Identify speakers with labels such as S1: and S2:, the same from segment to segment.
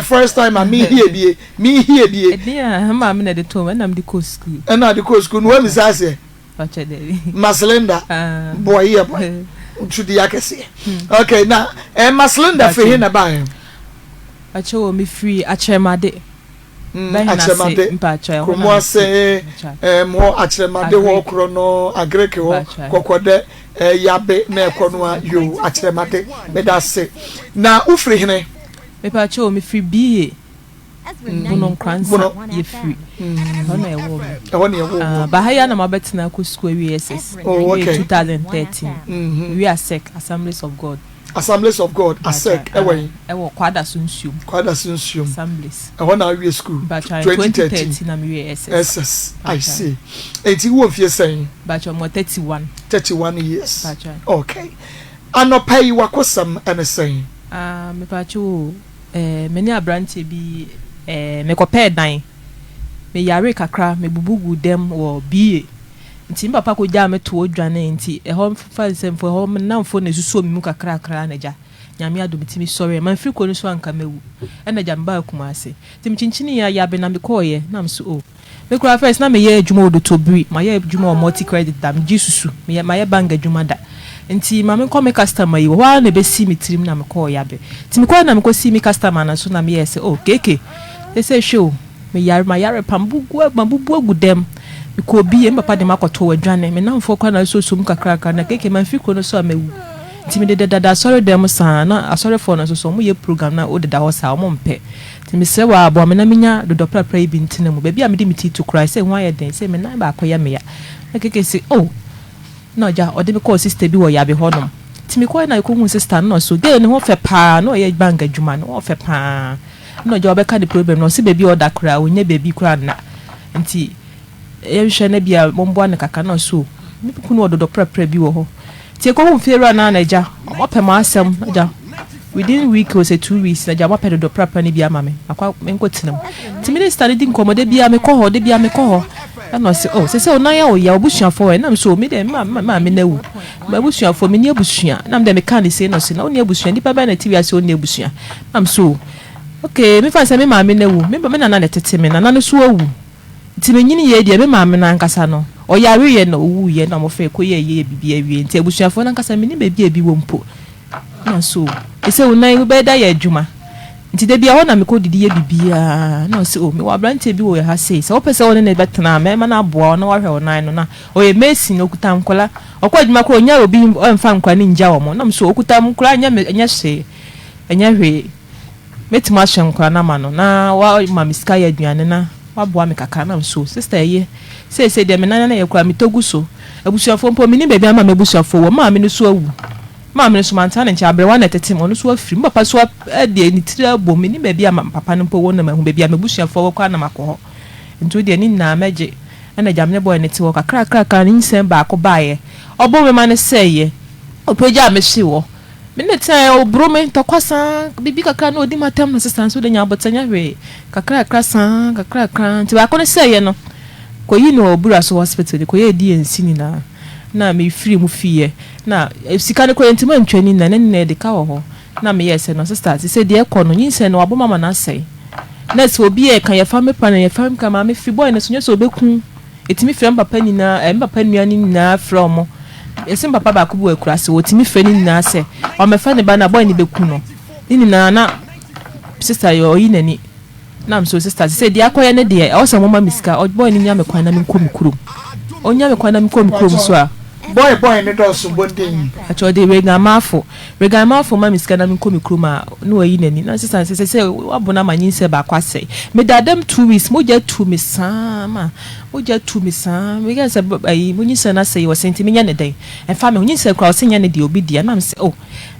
S1: First time a me hie bie, me hie bie.
S2: Ɛdin a maame na ɛde too me ɛna mede kɔɔ sukuu.
S1: Ɛna de kɔɔ sukuu no wamisa aseɛ.
S2: Ɔkyɛ dɛbi.
S1: Maslinda boy yɛ boy ntu di akɛseɛ. Okay na eh, Maslinda firi he na ɛbaeɛ?
S2: Ɔkyɛ wɔ me firi Akyerɛmade.
S1: Akyerɛmade Kurumuase hɔ Akyerɛmade hɔ korɔ no Agric hɔ Kɔkɔdɛ Yabe na ɛkɔ no a yoo Akyerɛmade meda ase. Na wofiri hene?
S2: Mepakyɛw mefiri BA Bono Nkoransa yɛfiri ɛhɔ na ɛwoo me.
S1: Ɛhɔ na ɛwoo wo.
S2: Ba ha yi ara na mabɛtena akɔ sukuu awie SS.
S1: Oh okay.
S2: 2013. Mewie ASEC, Assemblies of God.
S1: Assemblies of God, ASEC, ɛwɔ he?
S2: Ɛwɔ Kwadaso Nsuom.
S1: Kwadaso Nsuom.
S2: Assemblies.
S1: Ɛhɔ na awie sukuu.
S2: Mpakyɛw 2013 na mewie SS.
S1: SS, I see. Enti wowɔ mfie sɛn?
S2: Mpakyɛw mewɔ 31.
S1: 31 years.
S2: Mpakyɛw.
S1: Okay. Anɔpa yi w'akosɛm ne sɛn?
S2: Ah mepakyɛw o, eh, me ne abranteɛ bi eh, mekɔpɛɛ dan. Me yaree kakra, me bubu guu dɛm wɔ BA. Nti me papa kɔgyaa me toɔ dwanee nti ɛhɔ mfa nsɛ mpo ɛhɔ me nnamfoɔ na ɛsusuo me mu kakrakra na agya Nyame adom nti me sɔreɛ. Mamfiri kuro no so a anka mɛwu. Ɛna agya mebaa Kumasi. Nti mekyinkyinii Ayabe na mekɔeɛ na mese oh. Me koraa first na meyɛ adwuma wɔ dotobiri, mayɛ adwuma wɔ multi credit da, megye susu, meyɛ mayɛ bank adwuma da. Nti ma menkɔ me customer yi wɔ hɔ ara na ɛbɛsii me tirim na mekɔɔ Yabe. Nti mekɔeɛ na mekɔsii me customer no so na meyɛɛ sɛ oh KK seesei hwɛ o, meyare mayare pa mabubu mabubu agu dɛm. Mekɔɔ bie, me papa de makɔtɔ wadwane, me nnamfoɔ koraa na asuosuo mu kakrakra na KK mamfiri kuro no so a mɛwu. Nti mede dedada asɔredan mu saa na asɔrefoɔ no nso so wɔyɛ program na wodeda hɔ saa wɔmpɛ. Nti mesrɛ wo ara boa me na menya dodɔprapra yi bi ntena mu. Baabi a mede me ti to koraa sɛ ho ayɛ den, sɛ me nan baako yɛ me ya. Na KK se oh, na agya ɔde me kɔɔ sister bi wɔ Yabe hɔ nom. Nti mekɔɛ na mekɔhuu sister no na ɔse girl ne ho fɛ paa, na ɔyɛ bank adwuma, ne ho fɛ paa. Na agya ɔbɛka ne problem no, ɔse baabi a ɔda koraa ɔnnya baabi koraa nna. Nti Yɛnhwɛ na bia momboa no kakra na ɔse o me kunu wɔ dodɔ prɛprɛ bi wɔ hɔ nti yɛkɔhu fiewura no a na agya ɔmo apɛ m'asɛm agya within week o sɛ 2 weeks na agya ɔmo apɛ dodɔ prɛprɛ no bi ama me makɔ menkɔ tena mu nti me ne sister no di nkɔmmɔ da bia mekɔ hɔ da bia mekɔ hɔ ɛna ɔse o sɛ sɛ onan yɛ wo ya obusuafoɔ wɔ ɛna me so o me deɛ me maame no awu m'abusuafoɔ menni abusua na me deɛ meka ne sei na ɔse na wonni abusua nipa bɛn na ɛte wiase ɔnni abusua na me so o okay mefa sɛ me maame no awu me nana na ɛtete me nana no so awu. Nti me nyini yei deɛ me maame no ankasa no ɔyareeɛ na ɔwuiɛ na wɔfrɛɛ kɔyɛɛ ayie yɛ biribiara wieɛ nti abusuafoɔ no ankasa mennim baabi a ebi wɔ mpo na so ɛsɛ wo nan wobɛyɛ da yɛ adwuma nti da biara hɔ na mekɔ didi yɛ biribiara na ɔse oh mewɔ aberanteɛ bi wɔ ha sei sɛ wopɛ sɛ wo ne no bɛtena a mɛma no aboa wo na wahwɛ wo nan no na ɔyɛ mason ɔkuta nkwadaa ɔkɔ adwuma koraa ɔnya obi ɔmfa nkwadaa no ngya wɔn na me so ɔkuta nkwadaa ɛnyɛ hwee ɛnyɛ hwee. Mɛtumi ahyɛ nkwadaa no ama no na wama me sika ayɛ aduane na waboa me kakra na nso sister ɛyɛ seesei deɛ me nan na yɛ koraa metɔ gu so abusuafoɔ mpo mennim baabi ama m'abusuafoɔ wɔ maame no so awu maame no so mantena ne nkyɛn aberewa na ɛtete me ɔno so afiri me papa so ɛdeɛ ne tiri abom mennim baabi a papa no mpo wɔ na mahu baabi a m'abusuafoɔ wɔ koraa na makɔ hɔ nti wo deɛ ne nyinaa mɛgye ɛna gya me ne bɔɔ ne te hɔ kakrakrakra ne nyinsɛn baako baeɛ ɔbɔ me ma no sɛeɛ ɔpagyaa me hwee hɔ. Me ne tenaeɛ, ɔboro me ntɔkwa saa, biribi kakra na ɔdi m'atɛm na sesa nso de nya abotɛ nyɛ hwee, kakrakra saa, kakrakra nti baako no sɛeɛ no, kɔyii no wɔ Obura so hospital de kɔyɛɛ DNC nyinaa na mefiri mu fiiɛ na sika no koraa yɛntumi antwa ne nyinaa na ne nyinaa yɛde ka wɔ hɔ na meyɛɛ sɛ no sister te sɛ deɛ ɛkɔ no nyinsɛn no wabɔ me ama no asɛe na sɛ obi ɛka yɛfa me pa na yɛfa me ka maame firi boy no so nyɛ sɛ ɔbɛku Yɛtumi frɛ me papa nyinaa, ɛɛ me papa nua no nyinaa frɛ wɔn. Yɛse me papa baako bi wɔ akuraase hɔ, ɔtumi frɛ ne nyinaa sɛ ɔmmɛfa ne ba no a, boy no bɛku no. Ne nyinaa na sister yɛ ɔyi n'ani. Na me so sister sɛ deɛ akɔyɛ ne deɛ, ɛwɔ sɛ moma me sika, boy no nya me kwan na menkɔ me kurom. Ɔnya me kwan na mekɔ me kurom so a.
S1: Boy boy no dɔɔso bɔ din.
S2: Pakyɛ ɔde Reagan Marfo. Reagan Marfo ma me sika na menkɔ me kurom a, na wayi n'ani. Na sister sɛ sɛ wabo no ama nyinsɛn baako asɛe. Meda dɛm 2 weeks, mogya tu me saa ma, mogya tu me saa. Meka sɛ ayi, mo nyinsɛn no asɛe, ɔse nti menyɛ no dɛn? Ɛmfa me ho, nyinsɛn koraa ɔse nyɛ ne deɛ, obi dea. Na mese oh,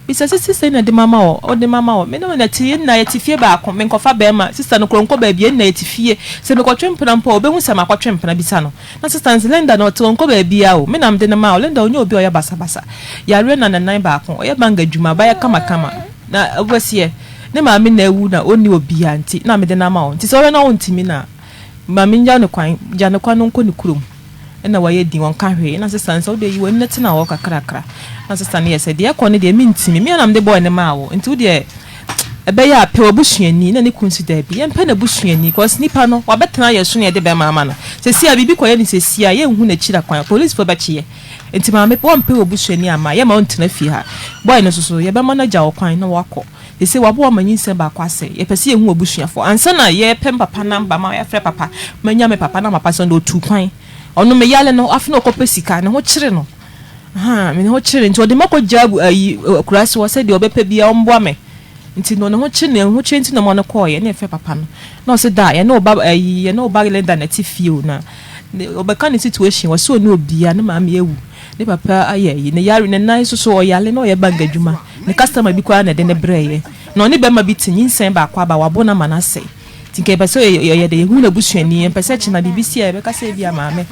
S2: bisa sɛ sister yi na ɛde mama wo, ɔde mama wo. Me ne wo na ɛte, yɛn nyinaa yɛte fie baako, menkɔfa bɛrima, sister no koraa ɔnkɔ baabi, yɛn nyinaa yɛte fie. Sɛ mekɔtwe mpena mpo a, ɔbɛhu sɛ makɔtwe mpena, bisa no. Na sister no se, Linda no ɔte ɔnkɔ baabiaa o, me na mede no maa wo, Linda ɔnyɛ obi a ɔyɛ basabasa, yareɛ na ne nan baako, ɔyɛ banga adwuma, abayɛ kamakama, na wobɛseɛ ne maame na awu na ɔnni obiaa nti na mede no ama wo, nti sɛ wohwɛ na wontumi no a, ma mengya no kwan, gya no kwan na ɔnkɔ ne kurom, ɛna wayɛ din, ɔnka hwee, na sister no sɛ wodeɛ yi w'ani na tena hɔ kakrakra, na sister no yɛ sɛ, deɛ ɛkɔ no deɛ mentumi, me ara na mede boy no maa wo, nti wodeɛ. Ɛbɛyɛ a pɛ w'abusuani na ne kunu se daabi yɛmpɛ n'abusuani cos nipa no wabɛtena yɛn so na yɛde bɛma ama no sɛsi a biribi kɔyɛ no sɛsi a yɛnhu n'akyira kwan policefoɔ bɛkye yɛ nti maame wɔmpɛ w'abusuani ama yɛma ɔntena fie ha boy no nso so yɛbɛma no agya wo kwan na wakɔ sɛsi waboa ma nyinsɛn baako asɛe yɛpɛ sɛ yɛhu w'abusuafoɔ ansa na yɛpɛ papa number ma yɛafrɛ papa manya me papa na papa sɛ ɔno ɔtuu kwan ɔno meyale no afe na ɔkɔpɛ sika ne ho kyere no Ahaa me ne ho kyere nti ɔde makɔ gya ayi akuraase hɔ sɛdeɛ ɔbɛpɛ biara ɔmboa me nti no ne ho kyere ne ho kyere nti na ɔma no kɔɔeɛ ne yɛfrɛ papa no na ɔse da yɛne wo ba ayi yɛne wo ba Linda na ɛte fie o na ɔbɛka ne situation ɔse ɔne obia ne maame awu ne papa ayɛ ayi ne yare ne nan nso so ɔyale na ɔyɛ bank adwuma ne customer bi koraa na ɛde ne brɛɛyɛ na ɔne bɛrima bi te nyinsɛn baako aba wabo no ama no asɛe. Nti nka yɛpɛ sɛ yɛyɛ dɛ yɛhu n'abusuani, yɛmpɛ sɛ kyena biribi si a yɛbɛka sɛ ebia maame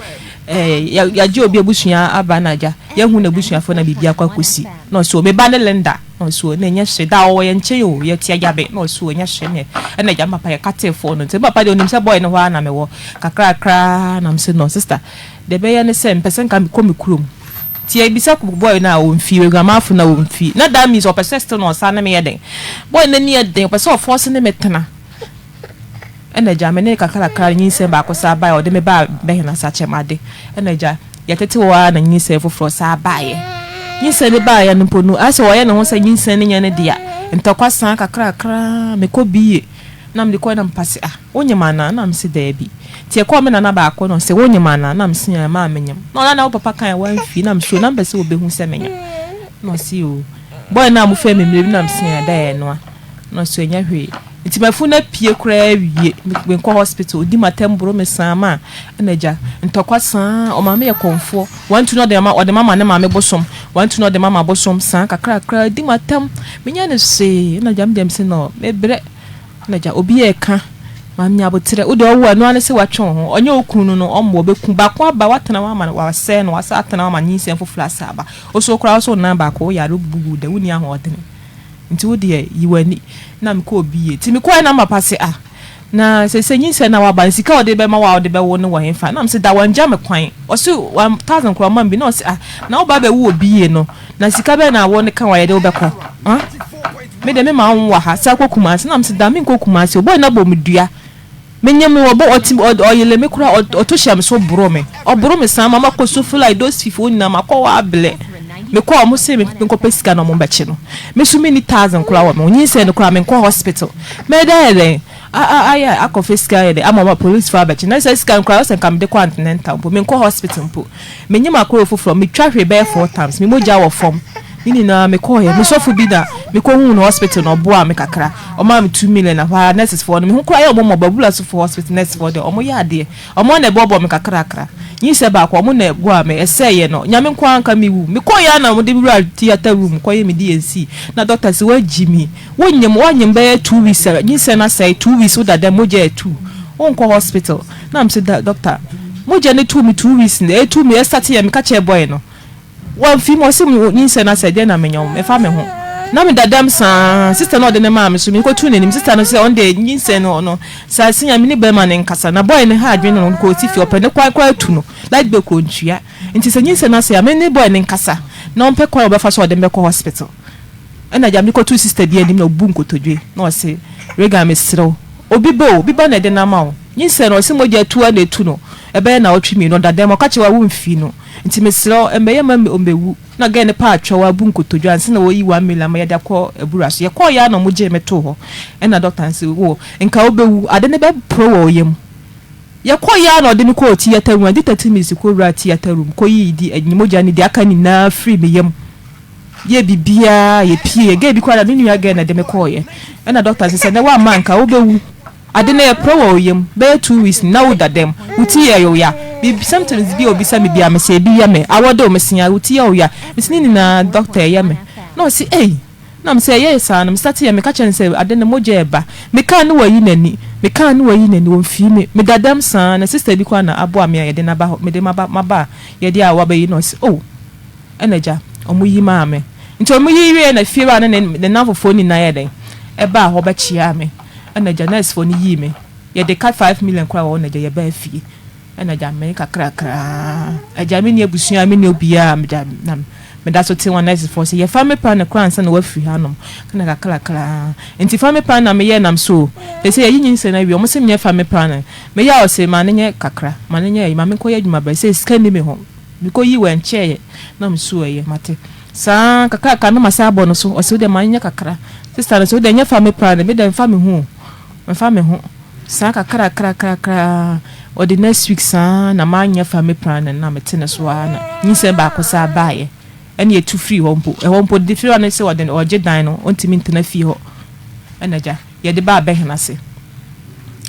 S2: ɛɛ yɛagye obi abusua aba na agya yɛahu n'abusuafoɔ na biribi akɔ akɔsi na ɔse o me ba ne Linda na ɔse o na ɛnyɛ hwee da ɔwɔ yɛn nkyɛn o yɛte agyabe na ɔse o ɛnyɛ hwee ne ɛna agya me papa yɛ kateefoɔ no nti me papa deɛ ɔnim sɛ boy no hɔ ara na mewɔ kakrakra na mese no sister deɛ ɛbɛyɛ ne sɛ mpɛ sɛ nka mekɔ me kurom nti yɛbisa boy no a ɔmfi Aguamanfo no a ɔmfi na that means ɔpɛ sɛ still na ɔsan ne me yɛ den boy no ani yɛ den ɔpɛ sɛ ɔfɔɔse ne me tena Ɛna agya, me ne kakrakra nyinsɛn baako saa baeɛ, ɔde me baa bɛhena sa kyɛm ade. Ɛna agya, yɛtete hɔ ara na nyinsɛn foforɔ saa baeɛ. Nyinsɛn no baeɛ no mpo no, ayɛ sɛ ɔyɛ ne ho sɛ nyinsɛn no nyɛ ne dea. Ntɔkwa saa kakrakra, mekɔ bie. Na mede kɔɛ na mepa se, ah, wonyem anaa? Na mese daabi. Nti ɛkɔɔ me nana baako na ɔse, wonyem anaa? Na mese, ɛɛ, maa menyem. Na ɔno na wo papa kae a wamfie. Na mese, o, na mepɛ sɛ wɔbɛhu sɛ menyem. Na ɔse, o, boy no a mofrɛ me mmerɛ bi na mese, ɛɛ, dɛ ɛyɛ noa. Na ɔse, ɛnyɛ hwee. Nti mafunu apue koraa awie, menkɔ hospital, odi m'atɛm boro me saa ma ɛna agya ntɔkwa saa, ɔmaame yɛ kɔmfoɔ, wantu na ɔde ama ɔde mama ne maame bosom, wantu na ɔde mama bosom saa kakrakra, di m'atɛm, menyɛ no hwee, ɛna agya me deɛ mese no mebrɛ, ɛna agya obi ɛka, maame nya aboterɛ, wo deɛ ɔwo a ɛno ara ne sɛ watwe wo ho, ɔnyɛ wo kunu no no ɔmmoa, ɔbɛku, baako aba watena hɔ ama no, wasɛe no, wasa atena hɔ ama nyinsɛn foforɔ asa aba, wo so koraa wo so wo nan baako, wo yare wobubu gu wo dɛm, wonni ahoɔdene. Nti wo deɛ yi w'ani. Na mekɔɔ bie. Nti mekɔɔɛ na mapa se ah na seisei nyinsɛn na waba no sika a ɔde bɛma wo a wode bɛwo no wɔ hefa? Na mese da wangya me kwan. Ɔse 1000 koraa ɔma me bi. Na ɔse ah na woba abɛwo wɔ bie no na sika bɛn na wo ne ka wo a yɛde wo bɛkɔ? Ah me deɛ mema wo wɔ ha san kɔ Kumasi. Na mese da menkɔ Kumasi o. Boy no abɔ me dua. Menye me ɔbɔ ɔte ɔyele me koraa ɔto hyɛ me so boro me ɔboro me saa ma makɔ so feel like those fifo nyinaa makɔ hɔ ablɛ mekɔ a ɔmo se me nkɔ pɛ sika na ɔmo bɛkye no me so menni thousand koraa wɔ me ho nyinsɛn no koraa menkɔ hospital mɛda ayɛ dɛn ayɛ akɔ fɛ sika ayɛ dɛn ama ɔmo police fo abɛkye na sɛ sika no koraa ɔsɛ nka mede kɔ antenatal mpo menkɔ hospital mpo Menye m'akorow foforɔ, metwa hwee bɛyɛ four times, me mogya wɔ fam, ne nyinaa mekɔɔeɛ, me sɔfo bi na mekɔhuu no hospital na ɔboaa me kakra, ɔmaa me 2 million na hɔ ara nurses foɔ no, me ho koraa yɛ wɔn mmɔbɔ, Abura Sofo hospital nurse foɔ deɛ wɔn yɛ adeɛ, wɔn na ɛboaboa me kakrakra, nyinsɛn baako wɔn na ɛboaa me, ɛsɛeɛ no, Nyame nko ara nka mewu, mekɔeɛ ara na wɔde me wuraa theatre room kɔyɛ me D&C, na doctor se woagyi me, wonyem, woanyem bɛyɛ 2 weeks a, nyinsɛn no asɛe, 2 weeks woda dɛm, mogya atu, wonkɔ hospital. Na mese da doctor mogya no tuu me 2 weeks ni etuu me ɛstate yɛ meka kyerɛ boy no wamfi mu ɔse nyinsɛn no asɛe deɛ na menya wo mefa me ho na meda dɛm saa sister no ɔde ne maa me so mekɔtuu n'anim sister no sɛ ɔno deɛ nyinsɛn no ɔno saa si nya me ne bɛrima no nkasa na boy no ha adwene no kɔ ɔti fie ɔpɛ ne kwan koraa tu no light bill kɔ ntua nti sɛ nyinsɛn no asɛe a me ne boy no nkasa na ɔmpɛ kwan a ɔbɛfa so ɔde me bɛkɔ hospital. Ɛna agya me kɔtoo sister bi anim na ɔbu nkotodwe na ɔse, Regan mesrɛ wo, obi ba o, obi ba na ɛde no ama wo. Nyinsɛn no ɔse mogya atu ara na ɛtu no, ɛbɛyɛ naawɔtwe mmienu ɔda dɛm, ɔka kyerɛ wo a womfii no, nti mesrɛ wo ɛmmɛyɛ mma ɔmmɛwu. Na girl no paa twɛw ara bu nkotodwe ansa na wɔyi 1 million ama yɛde akɔ abura so. Yɛkɔeɛ ara na wɔgyee me too hɔ, ɛna doctor no se, wo, nka wobɛwu, ade no bɛporo wɔ wo yam. Yɛkɔeɛ ara na ɔde me kɔɔ theatre room, ade 30 minutes kɔwuraa theatre room kɔyii di, mogya ne deɛ aka nyinaa firii me yam. Yɛ biribiara yɛpie yɛ girl bi koraa na me nua girl na ɛde me kɔɔyɛ ɛna doctor se sɛ nɛ wamma anka wobɛwu ade no ɛprɛ wɔ wo yam bɛyɛ 2 weeks ni na woda dɛm wo ti yɛ wo ya biribi symptoms bi a obisa me biara mese ebi yɛ me awɔ de wo mese a wo ti yɛ wo ya mese ne nyinaa doctor ɛyɛ me na ɔse ei na mese ɛyɛ saa no me start yɛ meka kyerɛ no sɛ ade no mogya ɛba mekaa ne wayi n'ani mekaa ne wayi n'ani ɔmfii me meda dɛm saa na sister bi koraa na aboa me a yɛde no aba hɔ mede maba maba a yɛde a wabɛyi na ɔse oh Ɛna agya, ɔmo yi maa me. Nti ɔmo yi wieɛ na fiewura ne ne nnamfofoɔ nyinaa yɛɛ dɛn? Ɛbaa hɔ bɛkyeaa me. Ɛna agya, nurse foɔ no yii me. Yɛde ka 5 million koraa wɔ hɔ na agya yɛbaa fie. Ɛna agya me kakrakraa. Agya menni abusua, menni obiara, agya na. Meda so te wɔn nɛɛsefoɔ sɛ yɛ family planning koraa ansa na woafiri hanom. Na kakrakra. Nti family planning na meyɛɛ nam so o. Seesei yɛayi nyinsɛn no awie, wɔn se menyɛ family planning. Meyɛ a ɔse ma no nyɛ kakra, ma no nyɛ ayi, ma menkɔyɛ adwuma bra. Seesei sika nni me hɔ. Mekɔyii wɔ ɛnkyɛeɛ na me so ɛyɛ, mate. Saa ara kakrakra na masan abɔ no so, ɔse wodeɛ ma no nyɛ kakra. Sister no se wodeɛ nyɛ family planning, me deɛ mfa me ho o, mfa me ho. Saa kakrakrakrakra, ɔde next week saa na manyɛ family planning na mete ne so ara na nyinsɛn baako saa baeɛ. Ɛna yɛtu firii hɔ mpo. Ɛhɔ mpo de firi hɔ no sɛ ɔde ɔgye dan no, ɔntumi ntena fie hɔ. Ɛna agya, yɛde baa Bɛhena ase.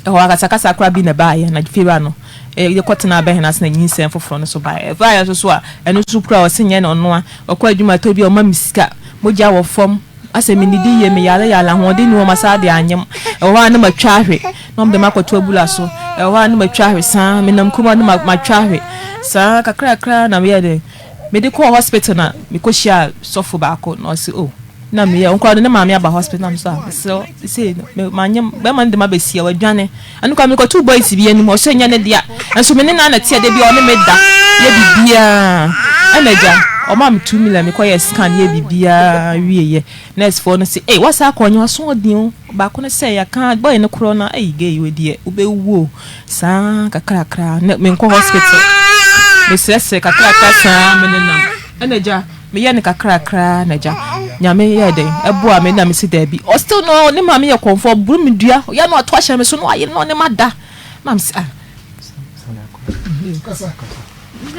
S2: Ɛhɔ akasakasa koraa bi na ɛbaeɛ na fiewura no yɛkɔtenaa Bɛhena ase na nyinsɛn foforɔ no nso baeɛ. Ɛbaeɛ nso so a, ɛno nso kura ɔse nyɛ na ɔnoa. Ɔkɔ adwuma tɔ bi a ɔma me sika. Mogya wɔ fam. Asɛ mennidi yie, meyare yare, ahoɔden nni hɔ ma saa de anyem. Ɛwɔ hɔ a na matwa ahwe na wɔde me akɔto abura so. Ɛwɔ hɔ a na matwa ahwe saa, menam kurom a na matwa ahwe saa kakrakra na meyɛɛ dɛn. Mede kɔɔ hospital na mekɔ hyiaa sɔfo baako na ɔse oh na meyɛ nkɔla no ne maame aba hospital na mesɛ ah mesrɛ wo sei no manyɛ bɛrima no de mabɛsi a wadwane ɛno koraa mekɔtoo boys bi anim ɔsɛ nyɛ ne dea nso me ne no ana teɛ da bi ɔne me da yɛ biribiaa ɛna agya ɔma me 2 million mekɔyɛ scan yɛ biribiaa wieɛ nurse foɔ no se ei wasa akɔ ɔnyɛ waso ɔden o baako no sɛ yɛka boy no korɔ na ei gay wei deɛ wobɛwu o Saa kakrakra na menkɔ hospital. Mesrɛsrɛ kakrakra saa menenam. Ɛna agya meyɛ no kakrakra na agya Nyame yɛɛ dɛn ɛboa me na mesi daabi. Ɔ still no ne maame yɛ kɔmfoɔ ɔboro me dua ɔyɛ na ɔto ahyɛ me so na wayere na ɔne ma da na mese ah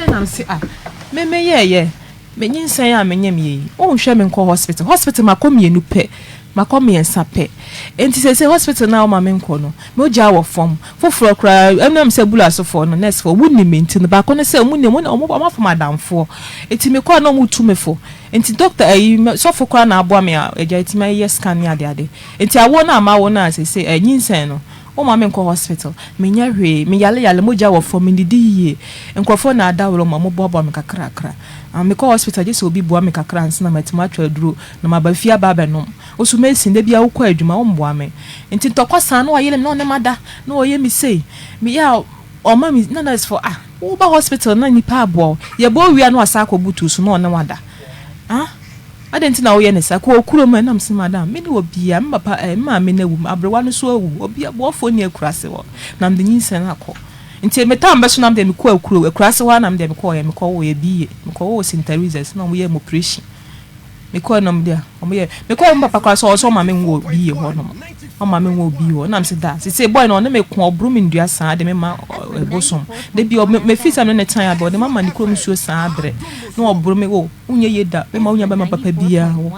S2: na mese ah me meyɛɛyɛ Me nyinsɛn a menyem yɛ yi, wonhwɛ me nkɔ hospital. Hospital makɔ mienu pɛ, makɔ miɛnsa pɛ. Enti seesei hospital no a woma me nkɔ no, mogya wɔ fam. Foforɔ koraa, ɛnam sɛ Bulasofoɔ no, nurse foɔ, wɔnim me nti no, baako ne sɛ wɔnim, wɔn wɔn afa me adamfoɔ. Enti mekɔ a na wɔtu me fo. Enti doctor ayi, sɔfo koraa na aboa me a agya atumi ayɛ scan ne adeade. Enti awoɔ no a mawo no a seesei, ɛɛ nyinsɛn no, Womma me nkɔ hospital, menyɛ hwee, me yale yale, mogya wɔ fam, mennidi yiye. Nkurɔfoɔ na adaworo ma wɔboaboa me kakrakra. Ah, mekɔ hospital gye sɛ obi boa me kakra ansa na matumi atɔ aduro na maba fie aba abɛnom. Wo so Mason, da biara wokɔ adwuma, wommoa me. Nti ntɔkwa saa na wayere me na ɔne mada na ɔyɛ me sei. Meyɛ a ɔma me, na nurse foɔ, ah, woba hospital na nnipa aboa wo, yɛbɔ wie a na wasan akɔbutu wo so na ɔne wo ada. Ah. Adɛn nti na woyɛ no saa? Kɔ kurom ɛ. Na mese, Madam, menni obiara. Me papa ɛ, me maame no awu, aberewa no nso awu. Obia, boafoɔ nni akuraase hɔ. Na mede nyinsɛn no akɔ. Nti me tam bɛso na medeɛ mekɔɔ akuro, akuraase hɔ ara na medeɛ mekɔɔeɛ. Mekɔwoeɛ, BA. Mekɔwoo St. Teresa's na wɔyɛɛ me operation. Mekɔɔɛ na wɔde, wɔyɛɛ, mekɔɔɛ me papa koraa sɛ ɔsɛ ɔma me nwoo BA hɔ nom. Ɔma me nwoo BA hɔ. Na mese da, sesei boy no ɔne me ko, ɔboro me nnua saa de me ma bosom. Da bi, me feel sɛ me ne no tan abrɛ, ɔde mama ne kurom nsuo saa abrɛ. Na ɔboro me, oh. Wonyɛ yie da, mɛma wonya bɛma papa biaa wo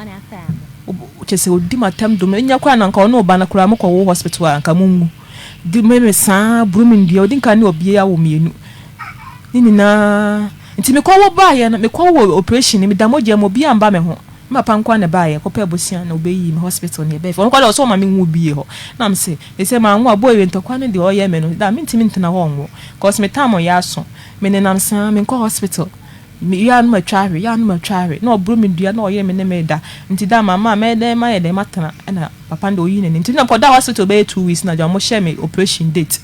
S2: kyɛsɛ odi matam dom nya koraa na nka ɔne ɔba no koraa mokɔ wo hospital a nka monwu di me me saa buru me ndua odi nka ne ɔbia awo mienu ne nyinaa nti mekɔ wo baayɛ no mekɔ wo operation no meda mogya mu obiaa mba me ho me papa nkoa na ɛbaayɛ kɔpɛ abosia na ɔbɛyii me hospital ne ɛbɛɛ fie ɔno koraa deɛ ɔsɛ ɔma me nwo bie hɔ na mese ɛsɛ manwo a boy wei ntɔkwa no deɛ ɔyɛ me no da mentimi ntena hɔ nwo cause me tam yɛ aso me nenam saa menkɔ hospital Me yɛ a na matwa ahwe, yɛ a na matwa ahwe, na ɔboro me dua na ɔyere me ne me da. Nti da mama a mɛyɛ dɛn mayɛ dɛn matena ɛna papa no deɛ ɔyii n'ani. Nti na mekɔdaa hospital bɛyɛ 2 weeks na gya wɔn hyɛɛ me operation date.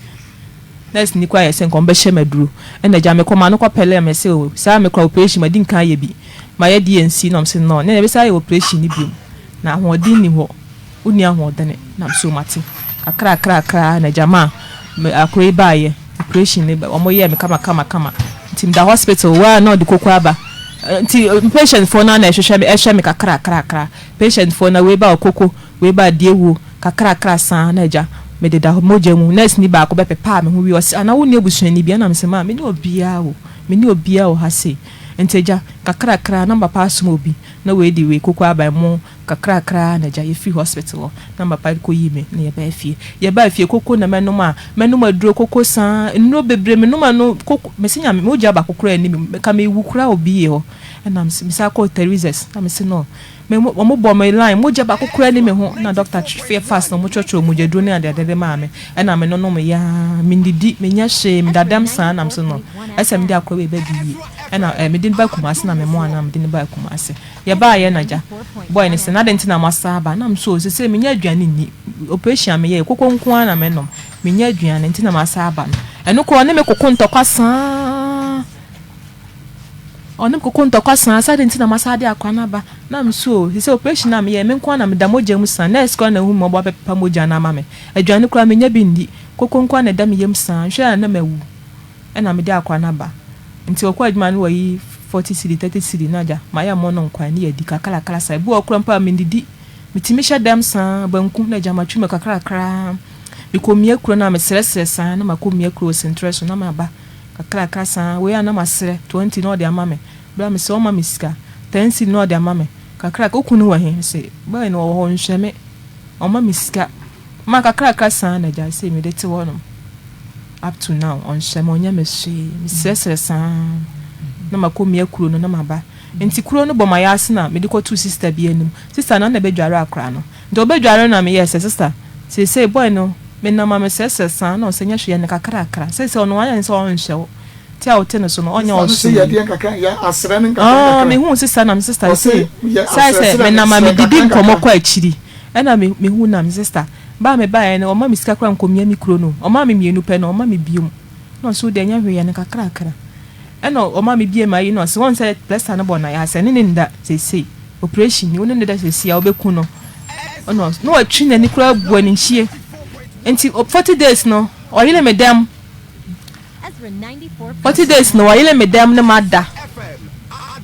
S2: Nurse ni koraa yɛ sɛ nka wɔn bɛhyɛ me aduro. Ɛna gya mekɔ maa no kɔ pɛlɛɛ me sɛ o saa mekura operation madi nkan ayɛ bi. Mayɛ DNC na wɔn se no na yɛbɛsan ayɛ operation no biom na ahoɔden nni hɔ. Wonni ahoɔdene na so mate. Kakrakrakra na gyama me akora yi baayɛ operation no wɔn yɛɛ me kama kama kama nti meda hospital waa na ɔde koko aba nti patient foɔ no na ɛhwehwɛ me ɛhwɛ me kakrakrakra patient foɔ na wei ba ɔkoko wei ba adeɛ wuo kakrakra saa na agya mede da mogya mu nurse ni baako bɛpepaa me ho wie ɔse ana wonni abusuani bi ɛna mese maa me ne obiara o me ne obiara wɔ ha sei nti agya kakrakra na papa asom obi na wei de wei koko aba ɛmo Kakrakra na agya yɛfiri hospital hɔ na papa kɔyii me na yɛbaa fie. Yɛbaa fie koko na mɛnom a mɛnom aduro koko saa nnuro bebree menom ɛno koko mese Nyame mogya baako koraa nni me mu nka mewu koraa wɔ BA hɔ ɛna mesan kɔɔ Teresa's na mese no me wɔn bɔ me line mogya baako koraa nni me ho na doctor yɛ fast na wɔn kyerɛkyerɛ mogya duro ne adeade de maa me ɛna me nonom yaa mendidi menyɛ hwee meda dɛm saa na mese no ɛsɛ mede akora wei ba BA ɛna eh, mede no ba Kumasi na memoa na mede no ba Kumasi. Yɛbaeɛ na gya boy no se na adɛn nti na moasan aba? Na mese oh sesei mennya aduane nni, operation a meyɛeɛ koko nko ara na menom, mennya aduane nti na masan aba no. Ɛno koraa ɔne me koko ntɔkwa saa, Ɔne me koko ntɔkwa saa, sɛ adɛn nti na masan de akwadaa no aba. Na me so o, seesei operation a meyɛe, me nko ara na meda mogya mu saa. Nurse koraa na ahu me mmɔbɔ abɛpepa mogya no ama me. Aduane koraa mennya bi nni. Koko nko ara na ɛda me yam saa. Nhwɛ a na mawu. Ɛna mede akwadaa no aba. Nti ɔkɔ adwuma no wayi 40 cedi, 30 cedi na agya, mayɛ ɛmo no nkwan ne yɛadi kakrakra saa. Ebi wɔ hɔ koraa mpo a mennidi. Metumi hyɛ dɛm saa, banku na agya matwi mu kakrakra. Mekɔmia kuro no a mesrɛsrɛ saa na makɔmia kuro wɔ Sentrɛ so na maba. Kakrakra saa, wei a na masrɛ 20 na ɔde ama me, berɛ a mesrɛ ɔma me sika, 10 cedi na ɔde ama me, kakrakra, wo kunu wɔ he? Mese, boy no ɔwɔ hɔ, ɔnhwɛ me, ɔmma me sika, ma kakrakra saa na agya sei mede te hɔ nom, up to now ɔnhwɛ me, ɔnyɛ me hwee, mesrɛsrɛ saa na makɔ mia kuro no na maba, nti kuro no bɔ m'ayaase na mede kɔtoo sister bi anim, sister no na ɛbɛdware akora no. Nti ɔbɛdware no na meyɛɛ sɛ, Sister, seesei boy no, menam a mesrɛsrɛ saa na ɔsɛ nyɛ hwee, yɛ no kakrakra. Seesei ɔno wayɛ ne sɛ ɔnhwɛ wo. Ti a wote no so no, ɔnyɛ wo
S1: Sister no se
S2: hwee.
S1: yɛ deɛ nkakra, yɛ asrɛ no nkakra
S2: Ah,
S1: nkakra.
S2: mehuu sister na me sister
S1: Ɔse
S2: seesei,
S1: yɛ
S2: sɛ ayɛ sɛ
S1: asrɛsrɛ no,
S2: menam a
S1: srɛ
S2: medidi
S1: nkakra
S2: nkɔmmɔ
S1: nkakra.
S2: kɔ akyiri. Ɛna me, mehuu na me sister, ba a mebaeɛ no, ɔmma me sika koraa nkɔmia me kuro no. Ɔmaa me mmienu pɛ na ɔmma me biom. Na ɔse wo deɛ nyɛ hwee, yɛ no kakrakra. Ɛna ɔma me bie m'ayi na ɔse wɔn sɛ plɛsta no bɔ na yɛasɛ ne ne nda seesei operation ni wo ne ne da seesei a wobɛku no ɛna ɔse na watwi n'ani koraa bu aninhyie nti 40 days no ɔyere me dɛm 40 days no ɔyere me dɛm ne ma da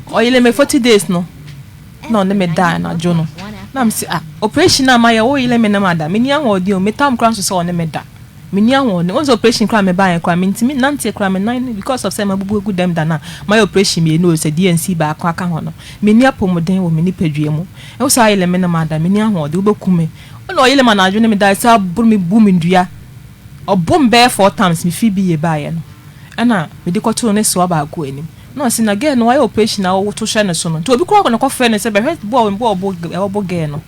S2: ɔyere me 40 days no na ɔne me da anadwo no na me se ah operation a mayɛ wo yere me ne ma da menni ahoɔden o metam koraa nso sɛ ɔne me da. Menni ahoɔden. Wohu sɛ operation koraa a mebaeɛ koraa mentumi nnanteɛ koraa me nan no because of sɛ mabubu agu dɛm da no a mayɛ operation mmienu o sɛ DNC baako aka ho no menni apɔmuden wɔ me nipadua mu. Wo saa yele me na mada menni ahoɔden wobɛku me. Ɛna ɔyele me anadwo ne me daeɛ saa boro me bu me dua. Ɔbo me bɛyɛ four times mefiri BA baeɛ no ɛna mede kɔtoo ne soa baako anim na ɔse na girl no wayɛ operation na woto hyɛ ne so no nti obi koraa na kɔfrɛ no sɛ bɛhwɛ bo a ɔbo girl no.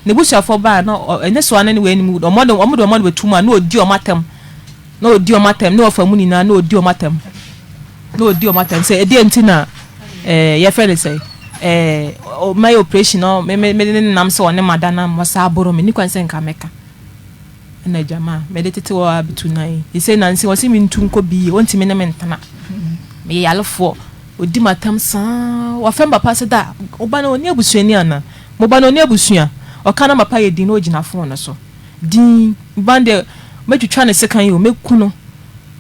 S2: N'ebusuafo baa na ɔnye soa no ne w'enyim, wɔde wɔn de wɔn bɛto mu a, na ɔdi wɔn atɛm, na ɔdi wɔn atɛm, ne wɔfa mu nyinaa, na ɔdi wɔn atɛm, na ɔdi wɔn atɛm sɛ ɛdeɛ nti na ɛɛ yɛfrɛ no sɛ ɛɛ mɛyɛ operation na me me me ne nam sɛ ɔne mada na wɔsa aboro me ne kwan sɛ nka mɛka. Ɛna gyama mede tete hɔ ara bɛtu nan yi. Sɛ nansi wɔsi me ntu nkɔ bi, ɔntumi ne me ntena. Meyɛ yarefoɔ, ɔdi m'atɛm saa. Wafrɛ me papa sɛ da, ɔba no ɔnni abusuani anaa? Mo ba no ɔnni abusua? Ɔka na papa yɛ din na ɔgyina fon no so dinn. Me ba no deɛ mɛtwitwa ne sekan o, mɛku no.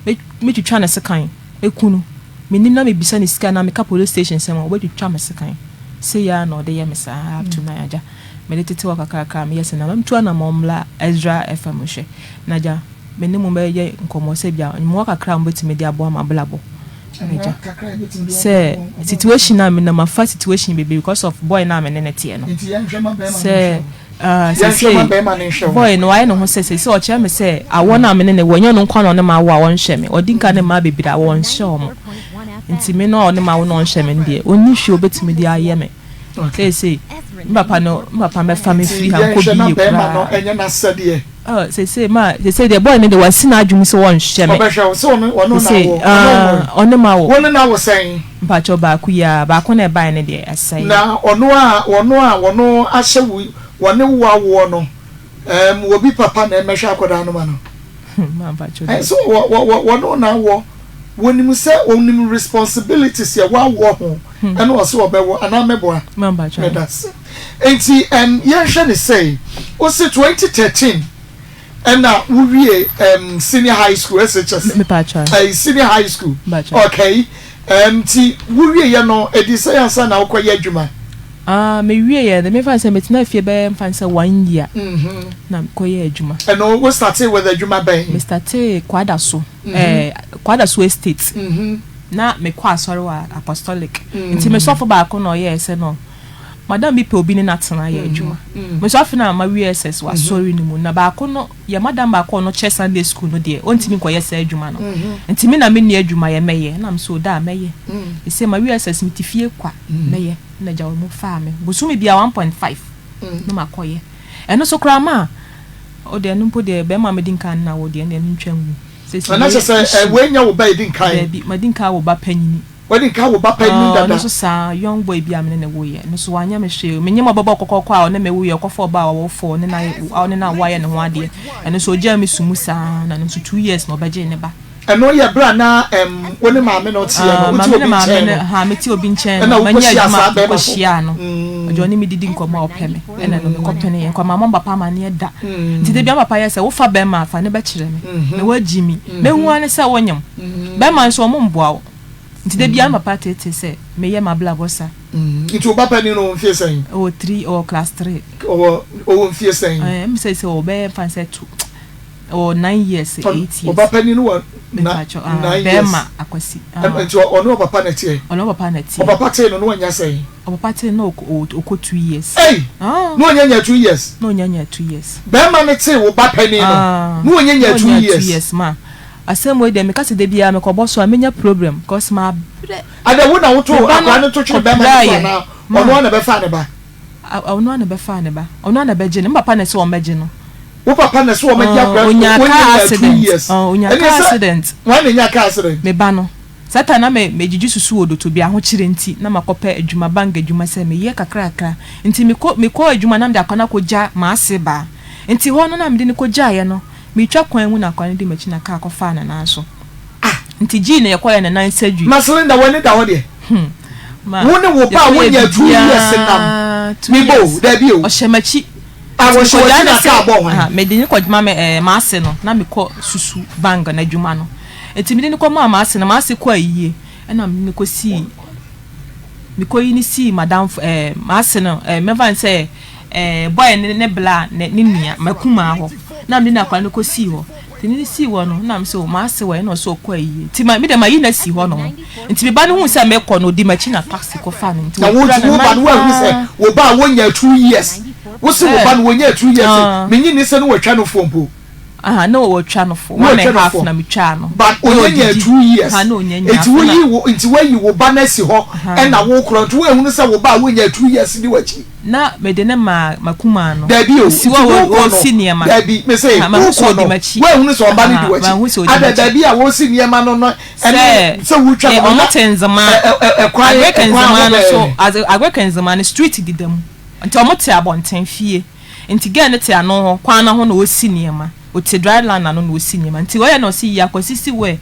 S2: Mɛtwitwa ne sekan, mɛku no. Menim na mebisa no sika anaa meka police station sɛm a, ɔbɛtwitwa me sekan. Sei ara na ɔde yɛ me saa up to now agya. Mede tete hɔ kakrakra a meyɛ sɛ na mentu anammɔn mmra Ezra FM nhwɛ. Na agya, me ne mo bɛyɛ nkɔmmɔ sɛ ebia mmoa kakra a mobɛtumi de aboa m'abrabɔ. Agya, sɛ situation a menam afa situation bebree because of boy no a me ne no teɛ no. Sɛ ah, sɛsei boy no wayɛ ne ho sɛ sɛsei ɔkyerɛ me sɛ awɔ no a me ne no wɔ ɛnyɛ ɔno nko na ɔne m'awo a ɔnhwɛ me. Ɔdi nka ne mmaa bebree a wɔnhyɛ wɔn. Nti me no a ɔne m'awo na ɔnhwɛ me no deɛ, ɔnni hwee a ɔbɛtumi de ayɛ me. Seesei, me papa no, me papa mɛfa me firi ha nkɔ bi yie koraa. Oh, seesei ma, seesei deɛ boy no deɛ wasi n'adwene sɛ wɔnhwɛ me.
S1: Ɔbɛhwɛ wo sɛ ɔno ɔno na
S2: Seesei,
S1: wo ɔno
S2: ah,
S1: wo
S2: ɔne ma wo.
S1: wo ne na wo sɛn?
S2: Mpakyɛw baako yi ara, baako na ɛbaeɛ no deɛ ɛsɛe.
S1: Na ɔno a ɔno a ɔno ahyɛ wo wɔne wo awoɔ no, ɛɛm obi papa na ɛmɛhwɛ akwadaa no ma no.
S2: Ma mpakyɛw
S1: Ɛn
S2: deɛ.
S1: so wɔ wɔ wɔ wɔne wo na awoɔ, wɔnim sɛ wɔnim responsibilities yɛ w'awoɔ ho. Ɛna ɔse ɔbɛwo anaa mɛboa? Medase. Nti ɛm yɛnhwɛ no sei, wose 2013 ɛna wowie ɛm senior high school SHS? Ɛyi senior high school. Okay. Ɛm nti wowie yɛ no ɛdi sɛn ansa na wokɔ yɛ adwuma?
S2: Ah me wie yɛ no mefa no sɛ metena fie bɛyɛ mfa no sɛ one year na mekɔ yɛ adwuma.
S1: Ɛno wo startee with adwuma bɛn?
S2: Me startee Kwadaso, ɛɛ Kwadaso estate. Na mekɔ asɔre wɔ Apostolic nti me sɔfo baako na ɔyɛɛ sɛ no madam bi pɛ obi ne no atena ayɛ adwuma. Me nso afei na mawie SS wɔ asɔre no mu na baako no yɛ madam baako a ɔno kyerɛ Sunday school no deɛ ɔntumi nkɔyɛ saa adwuma no nti me na menni adwuma yɛ mɛyɛ na me so daa mɛyɛ. Ɛsɛ mawie SS mete fie kwa mɛyɛ na agya wɔn faa me bosome biara 1.5 na makɔyɛ ɛno so koraa ma ɔdeɛ ɛno mpo deɛ bɛrima a medi nkan no na wɔ deɛ ɛno deɛ mentwa ngu.
S1: Na na kyerɛ sɛ wei nyɛ wo ba a edi nkan.
S2: Dabi, madi nkan awo ba panyini.
S1: Wadi nkan awo ba panyini dada.
S2: Ɔno nso saa, young boy bi a me ne no woeɛ. Ɛno nso wanyɛ me hwee. Menyem ɔbɛbɔ kɔkɔɔkɔ a ɔne me woeɛ, ɔkɔfa ɔbaa a ɔwɔ four, ɔne no ayɛ, ɔne no awo ayɛ ne ho adeɛ. Ɛno nso ɔgyaa me su mu saa, na ɛno nso 2 years na ɔbɛgyee ne ba.
S1: Ɛno yɛ berɛ a na ɛm wo ne maame no teɛ no, wote obi nkyɛn no.
S2: Ha, mete obi nkyɛn no,
S1: Ɛna
S2: manya
S1: wokɔhyia
S2: adwuma
S1: saa bɛrima fo.
S2: mekɔhyiaa no. Ɔgye ɔne me didi nkɔmmɔ a ɔpɛ me. Ɛna ɛno mekɔpeneeɛ. Nka mammɔ me papa amanneɛ da. Nti da biara me papa yɛ sɛ, wofa bɛrima a, fa no bɛkyerɛ me. Na woagyi me. Mɛhu ara ne sɛ wonyem. Bɛrima nso, wɔmmoa wo. Nti da biara me papa teetee sɛ meyɛ m'abrabɔ sa.
S1: Nti wo ba panin no ɔwɔ mfie sɛn?
S2: Ɔwɔ three, ɔwɔ class three.
S1: Ɔwɔ, ɔwɔ mfie sɛn?
S2: Ɛɛ, ɛm sɛ sɛ ɔbɛyɛ mfa no sɛ two. Ɔwɔ nine years, eight years.
S1: Ɔba panin no wɔ nine years.
S2: Bɛɛma Akwasi.
S1: Nti ɔne ɔpapa na ɛteɛ?
S2: Ɔne ɔpapa na ɛteɛ.
S1: Ɔpapa tee no na wanya sɛn?
S2: Ɔpapa tee no na ɔkɔ 2 years.
S1: Ei! Na ɔnya nya 2 years?
S2: Na ɔnya nya 2 years.
S1: Bɛɛma no tee wo ba panin no na ɔnya nya 2 years?
S2: Na ɔnya 2 years ma. Asɛm wei deɛ meka sɛ da biara mekɔbɔ so a menya problem cause mabrɛ.
S1: Adɛn wo na wotoo akwadaa no to twene bɛɛma no so anaa ɔno ara na ɛbɛfaa ne ba?
S2: Ɔno ara na ɛbɛfaa ne ba. Ɔno ara na ɛbɛgye no. Me papa na ɛsɛ wɔmmɛgye no.
S1: Wo papa na ɛsɛ wɔmmɛgye akwadaa no?
S2: Ɔnyaa car accident. Ɔnyaa car accident.
S1: Hwan na ɛnyaa car accident?
S2: Me ba no. Saa time no na me megyegye susu wɔ doto bi ahokyere nti na makɔpɛ adwuma bank adwuma sɛ meyɛ kakrakra nti mekɔ mekɔ adwuma na mede akwadaa no akɔgya m'ase baa nti hɔ no na mede no kɔgyaeɛ no metwa kwan mu na akwadaa no di m'akyi na car kɔfaa ne nan so nti gyii na yɛkɔyɛ ne nan surgery.
S1: Maselinda w'ani da hɔ deɛ
S2: Hmm ma
S1: wo ne wo ba a
S2: yɛkɔyɛ
S1: wonyaa 2 years nam
S2: biribiara two
S1: mebɔ o
S2: years
S1: daabi o
S2: ɔhyɛ m'akyi
S1: a
S2: nti
S1: wɔhyɛ
S2: mekɔgyaa
S1: w'akyi
S2: no
S1: na
S2: sɛ
S1: car bɔɔ hwan?
S2: aha mede no kɔgyema me ɛɛ m'ase no na mekɔ susu bank no adwuma no. Enti mede no kɔmaa m'ase na m'ase kɔɔ ayie ɛna mede no kɔsii mekɔyi no sii m'adamfo ɛɛ m'ase no ɛɛ mɛfa no sɛ ɛɛ bɔyɛ ne ne bla ne ne nua m'akumaa hɔ na mede no akwadaa no kɔsii hɔ nti ne no sii hɔ no na mesɛ o m'ase wɔ ɛna ɔsɛ ɔkɔ ayie nti ma me deɛ mayi no asi hɔ nom nti me ba no huu sɛ mekɔ no ɔdi m'akyi na taxi kɔfaa no nti
S1: Na wo
S2: wɔpira
S1: nti
S2: ne
S1: wo ba
S2: nan
S1: no woahunu sɛ
S2: paa
S1: wo ba a wɔnyaa 2 years wo se wo
S2: sɛ
S1: ba no wɔnyaa 2 years
S2: ah.
S1: menye nni sɛ ne wɔatwa no foɔ mpo.
S2: Aha na wɔtwa no fo
S1: Na
S2: one
S1: wɔtwa
S2: and
S1: no
S2: half
S1: fo
S2: na metwaa no
S1: but
S2: na
S1: onya nyaa
S2: odidi
S1: 2 years
S2: ha na onya nyaa
S1: nti
S2: afei na
S1: woyi wo nti woayi wo ba no asi hɔ ɛna
S2: ahaa
S1: wokorɔ nti woanhunu sɛ wo ba a wonyaa 2 years di w'akyi.
S2: Na mede no maa m'akumaa no
S1: Dabi o
S2: osi
S1: nti
S2: hɔ a
S1: wokɔ no
S2: ɔresi nneɛma
S1: dabi mese
S2: aha mahu sɛ
S1: wokɔ
S2: odi
S1: no
S2: m'akyi
S1: woanhunu sɛ ɔba no di
S2: aha
S1: w'akyi
S2: mahu sɛ odi
S1: adɛ
S2: m'akyi
S1: baabi a wɔresi nneɛma no no ɛne
S2: sɛ
S1: sɛ wotwa
S2: eh
S1: no no
S2: ɔmo
S1: na
S2: te Nzema
S1: ɛ ɛ ɛ ɛkwan
S2: Agric
S1: ɛkwan ho
S2: Nzema no so
S1: bɛɛ.
S2: adze Agric Nzema no street deda mu nti ɔmo te abɔnten fie. Nti girl no te ano hɔ, kwan no ho na ɔsi nneɛma. Ɔte dry land ano na ɔsi nneɛma. Nti ɔyɛ na ɔse yi Akwasi si wɛ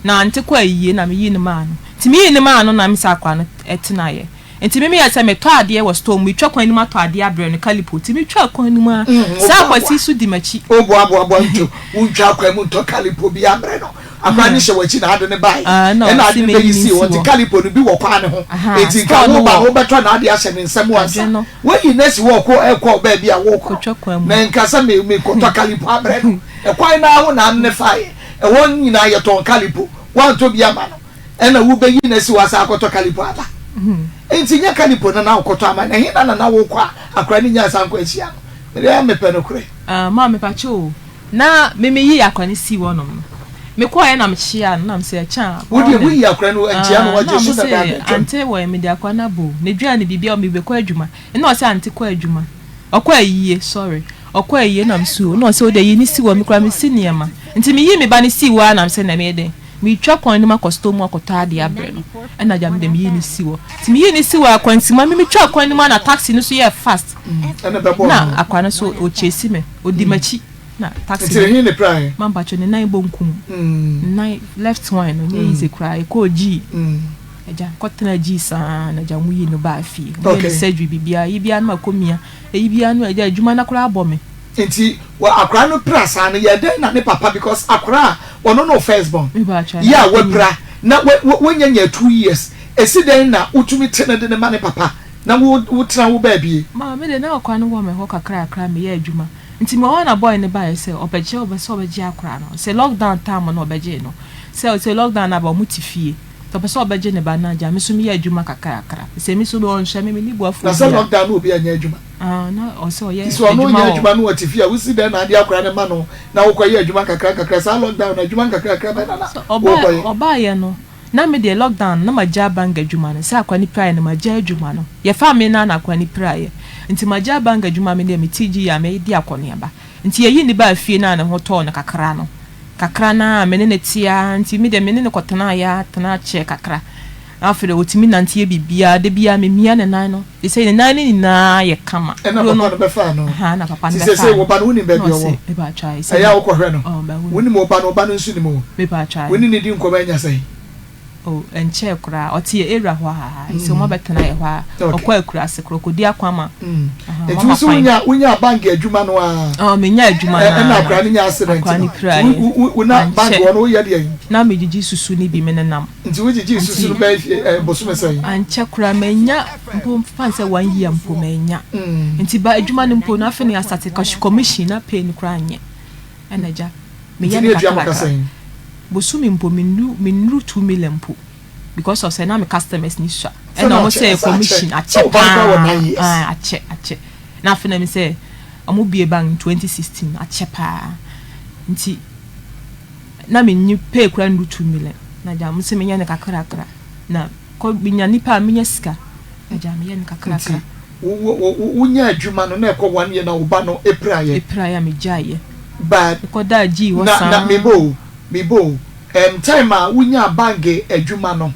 S2: na ante kɔ ayie na meyii no maa no. Nti meyii no maa no na me sɛ akwadaa no tenaeɛ. Nti me meyɛɛ sɛ metɔ adeɛ wɔ store mu, metwa kwan no mu atɔ adeɛ abrɛ no, Calipo. Nti metwaa kwan no mu ara, saa Akwasi nso di m'akyi.
S1: Woboaboaboa nto, wontwaa kwan mu ntɔ Calipo bi ambrɛ no. Akwadaa no hyɛ w'akyi na ade no baeɛ, ɛna ade no bɛyi sii hɔ, nti Calipo no bi wɔ kwan no ho, nti nka woba no wobɛtɔ n'ade ahyɛ ne nsam ansa. Woayi no asi hɔ ɔkɔ ɛkɔ baabi a worekɔ no, na nka sɛ me mekɔtɔ Calipo abrɛ no. Ɛkwan no ara ho na ade no faeɛ, ɛhɔ nyinaa yɛtɔn Calipo, woantɔ bi ama no, ɛna wobɛyi no asi hɔ asan akɔtɔ Calipo aba. Nti nyɛ Calipo no na wokɔtɔ ama no, ɛhe na na na wokɔ a akwadaa no nyaa saa nkwanhyia no? Medeɛ mepɛ nokorɛ.
S2: Ah, maame pakyɛ o. Na me me yii akora no sii hɔ nom no, me kɔɔɛ na me kyeaa no na me se ɛkyɛ a
S1: Wo deɛ wo
S2: morning
S1: yii akora no ankyea no
S2: ah
S1: wagye
S2: na me
S1: so dadaada
S2: se
S1: atwam.
S2: ante wɔ me de akora no aba o, n'aduane biribiara me bɛkɔ adwuma ɛna ɔse ante kɔ adwuma ɔkɔ ayie sorry ɔkɔ ayie na me se o na ɔse wo deɛ yi no si hɔ me koraa me si nneɛma nti me yii me ba no sii hɔ ara na me se na me yɛ dɛn me twa kwan no mu akɔ store mu akɔtɔ adeɛ abrɛ no ɛna gya me deɛ me yii no si hɔ nti me yii no si hɔ a kwansima me me twa kwan no mu ara na taxi no so yɛɛ fast
S1: Ɛna bɛbɔɔ
S2: na
S1: no.
S2: akora no so ɔchase me ɔdi m'akyi. Na taxi
S1: Nti
S2: no
S1: he ne pirae?
S2: Ma mpakyɛ ne nan bonkum ne nan left one no nyɛ easy koraa yɛkɔɔ G agya kɔ tena G saa na agya ɔmo yii no baa fie ɔmo yɛ no surgery biribiara yi biara no makɔ mia eyi biara no agya adwuma no koraa abɔ me.
S1: Nti wɔ akwaraa no pira saa no yɛ dɛn na ne papa because akwaraa a ɔno ne wo first born yɛ a wapira na wanya nya 2 years esi dɛn na wotumi te no de no ma ne papa na wo wotena wo baabie.
S2: Ma me de na akwaraa no wɔ me hɔ kakrakra meyɛ adwuma Nti mewɔ hɔ na boy no baeɛ sɛ ɔbɛgye ɔbɛ sɛ ɔbɛgye akwadaa no sɛ lockdown time no ɔbɛgyee no sɛ sɛ lockdown no aba ɔmo te fie nti ɔpɛ sɛ ɔbɛgye ne ba no agya me nso meyɛ adwuma kakrakra sɛ me nso ɔnhwɛ me menni boafoɔ
S1: Na sɛ
S2: biara.
S1: lockdown no obi anyɛ adwuma.
S2: Ah na ɔsɛ ɔyɛ
S1: Nti sɛ ɔno
S2: adwuma
S1: nyɛ
S2: wɔ.
S1: adwuma na ɔte fie a wosi dɛn na ade akwadaa no ma no na wokɔ yɛ adwuma nkakra nkakra saa lockdown no adwuma nkakra nkakra bɛn na na
S2: Sɛ ɔbaeɛ
S1: wokɔ yɛ.
S2: ɔbaeɛ no na me deɛ lockdown no na magyaa banga adwuma no sɛ akwadaa no piraeɛ no magyaa adwuma no yɛfaa me no ara na akwadaa no piraeɛ nti magyaa banga adwuma me deɛ me ti gye yɛ a medi akɔneaba nti yɛyii no baa fie no a ne ho tɔɔ no kakra no kakra no ara me ne no te ara nti me deɛ me ne no kɔtenaeɛ ara tena kyɛɛ kakra. Na afei deɛ ɔtumi nante yɛ biribiara, da biara memia ne nan no, seesei ne nan no nyinaa yɛ kama.
S1: Ɛna
S2: Kuro
S1: papa
S2: no,
S1: no bɛfaa no.
S2: ahaa, ɛna papa no
S1: Nti
S2: bɛfaa
S1: seesei
S2: no.
S1: wo ba no wonim
S2: Na
S1: baabi
S2: ɔse,
S1: ɔwɔ?
S2: mepaatwɔ ae,
S1: Ɛyɛ a
S2: sɛ
S1: wokɔhwɛ no?
S2: oh, mahu no.
S1: Wonim wo ba no, wo ba no nso nim wo?
S2: Mepaatwɔ
S1: Wo
S2: ae.
S1: ne no di nkɔmmɔ anya sɛn?
S2: Oh, ɛnkyɛɛ koraa, ɔte yɛ area hɔ aa, nti ɔmo abɛtena yɛ hɔ aa,
S1: Okay.
S2: ɔkɔ akuraase koraa, ɔkɔdi akwama, ahaa,
S1: Nti
S2: ɔmo
S1: wo
S2: ama
S1: nso
S2: kwan.
S1: wonya wonyaa bank adwuma no aa?
S2: Oh, menyaa adwuma
S1: Ɛ
S2: no
S1: ɛna
S2: aa,
S1: akwadaa no nyaa accident
S2: akwadaa
S1: no,
S2: no
S1: nti
S2: piraeɛ,
S1: wo wo wo na bank
S2: ankyɛ,
S1: hɔ no woyɛ deɛn?
S2: na megyegye susu no bi, menenam.
S1: Nti wo gyegyee susu no
S2: Nti
S1: bɛyɛ fie ɛɛ bosome sɛn?
S2: ankyɛ koraa mannya mpo mfa no sɛ one year mpo mannya. Nti ba adwuma no mpo no afei na yɛastate cash commission na pay no koraa nyɛ. Ɛna agya
S1: Nti
S2: meyɛ
S1: ne
S2: no
S1: yɛtua mo ka
S2: kakrakra.
S1: sɛn?
S2: Bosome mpo mennuru mennuru 2 million mpo because of sɛ na me customers ni sua.
S1: Sɛ
S2: Ɛna
S1: na
S2: ɔmo
S1: akyɛ
S2: sɛ
S1: ɛsɛ akyɛ
S2: commission
S1: sɛ
S2: akyɛ
S1: wo ba no koraa wɔ
S2: paa
S1: 9 years.
S2: ae akyɛ akyɛ. Na afei na me sɛ ɔmo bue bank 2016 akyɛ paa. Nti na menni pay koraa ndu 2 million na agya mo sɛ menyɛ no kakrakra na kɔ menya nipa a menya sika, agya meyɛ no
S1: Nti
S2: kakrakra.
S1: wo wo wo wonya adwuma no na ɛkɔ one year na wo ba no piraeɛ?
S2: Epiraeɛ a megyaeɛ.
S1: But
S2: Mekɔdaa gyii hɔ
S1: na na
S2: saa.
S1: mebɔ o mebɔ o time a wonyaa bank adwuma no,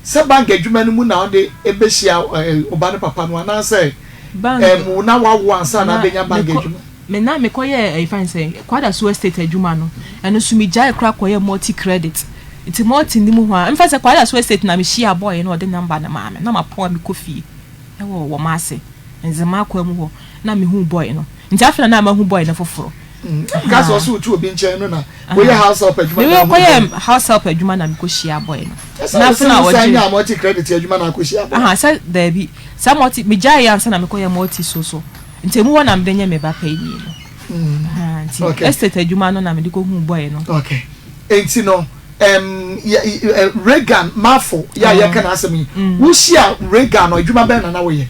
S1: sɛ bank adwuma no mu na wode bɛhyia wo ba no papa no anaasɛ
S2: Bank
S1: na woawo ansa na
S2: na
S1: abɛnya bank
S2: mekɔ
S1: adwuma?
S2: me na mekɔyɛɛ ɛyɛ fɛn sɛ Kwadaso Estate adwuma no, ɛno nso megyae koraa kɔyɛɛ multi credit. Nti multi no mu hɔ a, mfa sɛ Kwadaso Estate na mehyia boy no, ɔde number no maa me na mapɔn a mekɔ fie ɛwɔ wɔn ase Nzema kwan mu hɔ na mehuu boy no. Nti afei na na mahu boy no foforɔ.
S1: Nka sɛ ɔsɛ wotu obi nkyɛn no na woyɛ house help adwuma na
S2: Mewɔ
S1: wohu boy
S2: kɔyɛ
S1: no.
S2: house help adwuma na mekɔhyia boy no.
S1: Ɛsɛ
S2: Na
S1: wo
S2: afei
S1: sɛ
S2: na
S1: wosan
S2: ɔgye
S1: nyaa multi credit adwuma na akɔhyia boy.
S2: Aha, sɛ daabi saa multi megyaeɛ ansa na mekɔyɛ multi so so. Nti emu hɔ na mede nyɛ me ba panyin no. Aha, nti estate adwuma no na mede kɔhuu boy no.
S1: Okay. Nti no, Reagan Marfo yɛ a yɛka n'asɛm yi, wohyia Reagan no, adwuma bɛn na na woyɛ?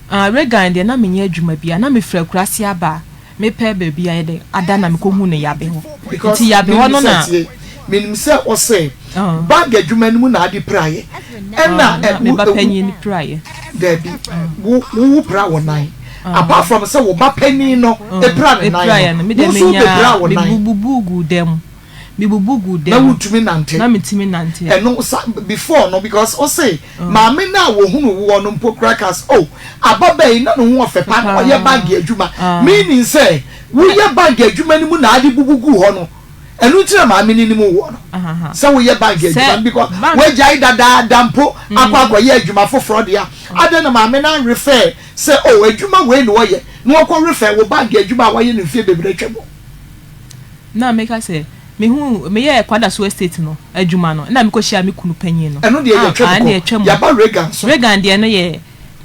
S2: Ah, Reagan deɛ na menyɛ adwuma bia, na mefiri akuraase aba a, mepɛ baabi ayɛ dɛ ada na mekɔhuu no Yabe hɔ.
S1: Because
S2: Nti Yabe hɔ
S1: menim
S2: no
S1: sɛ
S2: na.
S1: tie, menim sɛ ɔsɛ bag adwuma no mu na ade piraeɛ. Ɛna
S2: Ah, na me
S1: wo
S2: ba
S1: wo
S2: panyin piraeɛ.
S1: Dabi, wo wo pira wo nan. Apart from sɛ wo ba panin no pira ne nan
S2: Epiraeɛ
S1: no,
S2: no, me
S1: wo
S2: deɛ
S1: nso wo
S2: menyaa,
S1: bɛpira wo nan.
S2: mebubu guu dɛm. Mebubu guu
S1: Na
S2: dɛm.
S1: wontumi nante.
S2: Na mentumi nante.
S1: Ɛno sa before no because ɔse maame no a wɔhunu woɔ no mpo koraa kaa sɛ oh ababaa yi na ne ho ɔfɛ paa na ɔyɛ bank adwuma, meaning sɛ woyɛ bank adwuma no mu na ade bubu guu hɔ no, ɛno nti na maame no nim woɔ no sɛ woyɛ bank adwuma no because woagyae dadaada mpo akɔ akɔyɛ adwuma foforɔ deɛ a, adɛn na maame no anrefɛ sɛ oh adwuma wei na ɔyɛ na ɔkɔ refɛ wo bank adwuma a wayɛ no mfeɛ bebree atwa mu?
S2: Na meka sɛ, Mehuu, meyɛɛ Kwadaso Estate no adwuma no, ɛna mekɔhyiaa me kunu panyin no.
S1: Ɛno deɛ
S2: Ah,
S1: yɛtwam
S2: ah, ɛno
S1: kɔ.
S2: deɛ ɛtwam.
S1: Yɛaba Reagan so.
S2: Reagan deɛ no yɛ,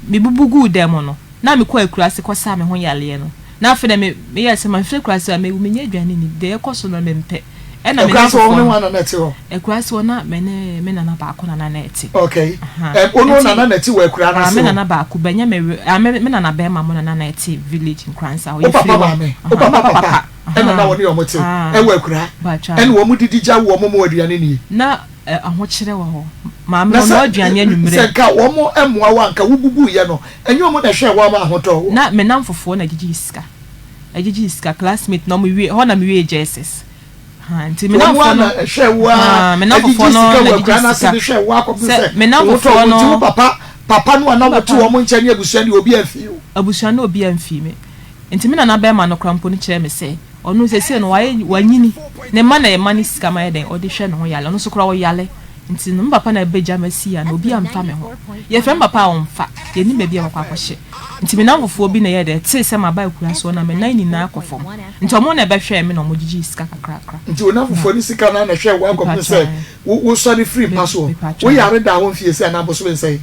S2: mebubu guu dan mu no, na mekɔɔ akuraase kɔsaa me ho yareɛ no. Na afei deɛ me, meyɛɛ sɛ mafiri akuraase a, mewu, mennya aduane nni, deɛ ɛkɔ so no mempɛ. Ɛna me
S1: Akuraase hɔ, wo ne
S2: nnamfofoɔ no.
S1: hwan na na ɛte hɔ?
S2: Akuraase hɔ na me ne me nana baako na na na ɛte.
S1: Okay.
S2: Aha.
S1: Ɛm, wo ne wo
S2: Nti,
S1: nana na ɛte wɔ akuraa no
S2: ah,
S1: ase
S2: me
S1: hɔ?
S2: nana baako, bɛnyɛ me we, ah, me, me nana bɛrima mo na na na ɛte village Nkoransa hɔ,
S1: Wo papa
S2: yɛfiri hɔ.
S1: maame, wo
S2: Aha, me
S1: papa
S2: papa
S1: papa
S2: papa.
S1: ɛna na wɔne wɔn te ɛwɔ akuraa, ɛna wɔn didi gya wɔn ma aduane nie.
S2: Na ahokyerɛ wɔ hɔ. Maame
S1: Na
S2: no
S1: sɛ
S2: ɔnoa aduane anwummerɛ.
S1: sɛ nka wɔn mmoa wo a nka wobubuiɛ no, ɛnyɛ wɔn na ɛhwɛɛ wo ama ahotɔ wɔ.
S2: Na me nnamfofoɔ na ɛgyigyee sika, ɛgyigyee sika, classmate na wɔn wie, ɛhɔ na me wiee JSS. Ha, nti me
S1: Wɔn
S2: nnamfoɔ
S1: ara
S2: no,
S1: na ɛhwɛɛ wo ara,
S2: ha, me
S1: ɛgyigyee
S2: nnamfofoɔ no
S1: sika
S2: na
S1: wɔ akuraa
S2: ɛgyigyee
S1: no ase
S2: sika.
S1: de hwɛɛ wo akɔpem
S2: Sɛ
S1: sɛ
S2: me
S1: wo ho tɔɔ
S2: nnamfofoɔ
S1: wo. Nti wo
S2: no,
S1: papa papa no a na
S2: me
S1: wote
S2: papa
S1: wɔn nkyɛn ne abusua deɛ obi amfii wo.
S2: Abusua no obi amfii me. Nti me nana bɛɛma no koraa mpo no kyerɛɛ me sɛ ɔno seesei no wayɛ wanyini, ne mma na ɛma no sika ma yɛ dɛn ɔde hwɛ ne ho yale, ɔno nso koraa ɔyale nti no me papa na ɛbɛgya me asi ha no obi amfa me ho, yɛfrɛ me papa a ɔmfa, yɛnnim baabi a wakɔ akɔhyɛ. Nti me namfofoɔ bi na ɛyɛɛ dɛn ɛtee sɛ maba akura soɔ na me nan nyinaa kɔ fam nti ɔmo na ɛbɛhwɛɛ me na ɔmo gyigyee sika kakrakra.
S1: Nti wo namfofoɔ no sika no ara na ɛhwɛɛ wo akɔpem sɛ
S2: Mepakyɛw.
S1: wo wosɔre firii mpa soɔ?
S2: Mepakyɛw.
S1: Wo yare daa hɔ mfie sɛn anaa bosome sɛn?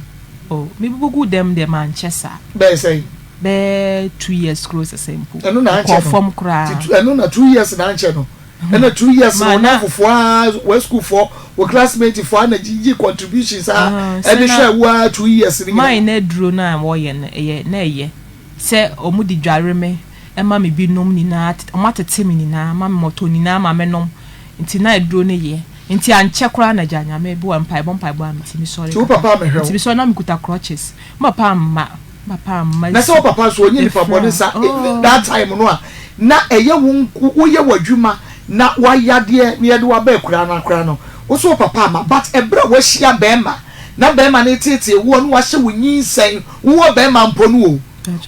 S2: Oh, me bubu guu dɛm deɛ mankyɛ saa.
S1: Bɛyɛ sɛn?
S2: Bɛyɛ 2 years koro sɛsɛ mpo.
S1: Ɛno na ankyɛ
S2: Ɛkɔɔ
S1: no.
S2: fam koraa.
S1: Nti ɛno na 2 years na ankyɛ no. Ɛna 2 years no
S2: Ma
S1: wo
S2: na.
S1: nnamfofoɔ ara, w'asukuufoɔ, wo classmate foɔ ara na gyigyi contributions a
S2: Ah, sɛ
S1: ɛde
S2: na
S1: hwɛɛ wo ara 2 years no nyinaa.
S2: Mine na aduro no a wɔyɛ no ɛyɛ na ɛyɛ sɛ wɔn de dware me ɛma me bi nom nyinaa wɔn atete me nyinaa ma me mɔtɔ nyinaa ma me nom nti na aduro no yɛ nti ankyɛ koraa na gya Nyame boa mpaebɔ mpaebɔ a metumi sɔre
S1: Nti wo
S2: kakra
S1: papa ammɛhwɛ
S2: nti
S1: wo?
S2: me sɔre na me kuta crutches me papa amma. Papa amma
S1: Na sɛ wo papa nso ɔnyɛ nipa bɔne
S2: mefrɛ
S1: saa even
S2: oh.
S1: that time no a na ɛyɛ wo nko woyɛ w'adwuma na w'ayadeɛ na yɛde wo aba akuraa no akora no wo so wo papa amma but ɛberɛ a w'ahyia bɛɛma Na bɛrima no reteetee woɔ na wahyɛ wo nyinsɛn, wowɔ bɛrima mpo no o,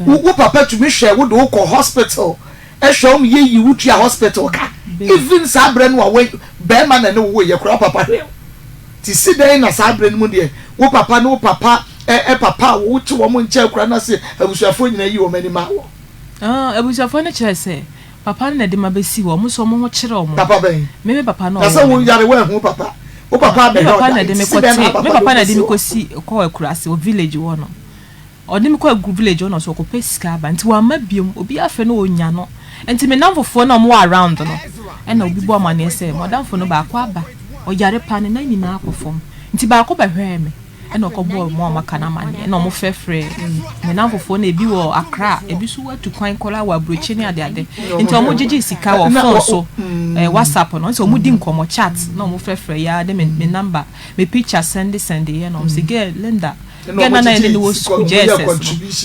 S1: wo wo papa tumi hwɛ wo de wo kɔ hospital hwɛ wo ma yɛyi wo tua hospital ka, even saa berɛ no a wo bɛrima na ɛne wo woeɛ koraa wo papa hwɛɛ wo. Nti si dɛn na saa berɛ no mu deɛ wo papa ne wo papa ɛ papa a wote wɔn nkyɛn koraa no ase abusuafoɔ nyinaa yi wɔn ani maa wɔ?
S2: Ah, abusuafoɔ no kyerɛ sɛ Papa no na ɛde me abɛsi hɔ, wɔn nso wɔn ho kyere wɔn.
S1: Papa bɛn?
S2: Me me papa no a
S1: Na sɛ
S2: ɔwoo
S1: wo
S2: me no.
S1: yare woanhu wo papa. Wo papa
S2: Ah, me
S1: abɛhwɛ
S2: papa
S1: wo
S2: na
S1: da,
S2: ɛde
S1: nti
S2: me
S1: si dɛn na
S2: kɔte,
S1: papa
S2: me
S1: de
S2: papa
S1: wo
S2: na ɛde
S1: bɛsi
S2: me
S1: hɔ?
S2: kɔsi, kɔɔ akuraase wɔ village hɔ no. Ɔde me kɔɔ agu village hɔ na ɔsɛ ɔkɔpɛ sika aba, nti wamma biom, obiara frɛ no ɔnnya no. Nti me nnamfofoɔ no a wɔwɔ around no, ɛna obi bɔɔ amaneɛ sɛ, m'adamfo no baako aba, ɔyare paa, ne nan nyinaa akɔ fam. Nti baako bɛhwɛɛ me. Ɛna ɔkɔbɔɔ wɔn a wɔaka no amanneɛ, ɛna wɔfrɛfrɛɛ me nnamfofoɔ no, ebi wɔ Accra, ebi nso atu kwan koraa wɔ aburokyi ne adeade. Nti wɔgyegyee sika wɔ phone so, ɛɛ WhatsApp no, sɛ wɔdi nkɔmmɔ, chat, na wɔfrɛfrɛ yɛ ara de me me number, me picture sɛnde sɛnde yɛ, na wɔn sɛ girl Linda, girl no a na yɛne no wɔ sukuu JSS no,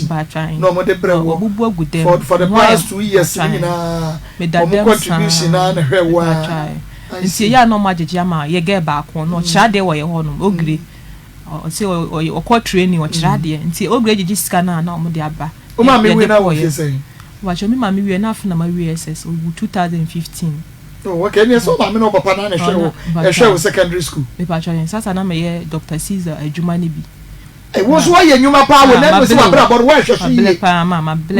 S2: mpaatwan,
S1: na
S2: wabubu agu dɛm, ho ayɛ mpaatwan, meda dɛm saa, mpaatwan, nti ɛyɛ a na wɔagyegye ama yɛ girl baako, na ɔkyerɛ adeɛ wɔ yɛ hɔnom, Ogire. Ɔse ɔyɛ ɔkɔ training ɔkyerɛ adeɛ nti ogre gyegye sika no a na ɔmo de aba.
S1: Wo maame wui na wɔ mfie sɛn?
S2: Mpakyɛw me maame wuiɛ na afe na ma wie SS owu 2015.
S1: Oh okay ɛneɛ sɛ wo maame ne wo papa naa na ɛhwɛ wo ɛhwɛ wo secondary school.
S2: Mepakyɛw yɛn sasa na meyɛ Doctor Caesar adwuma no bi.
S1: Wo nso woayɛ nnwuma paa wɔ na ɛmu sɛ w'abrabɔ no woanhwɛ so yie.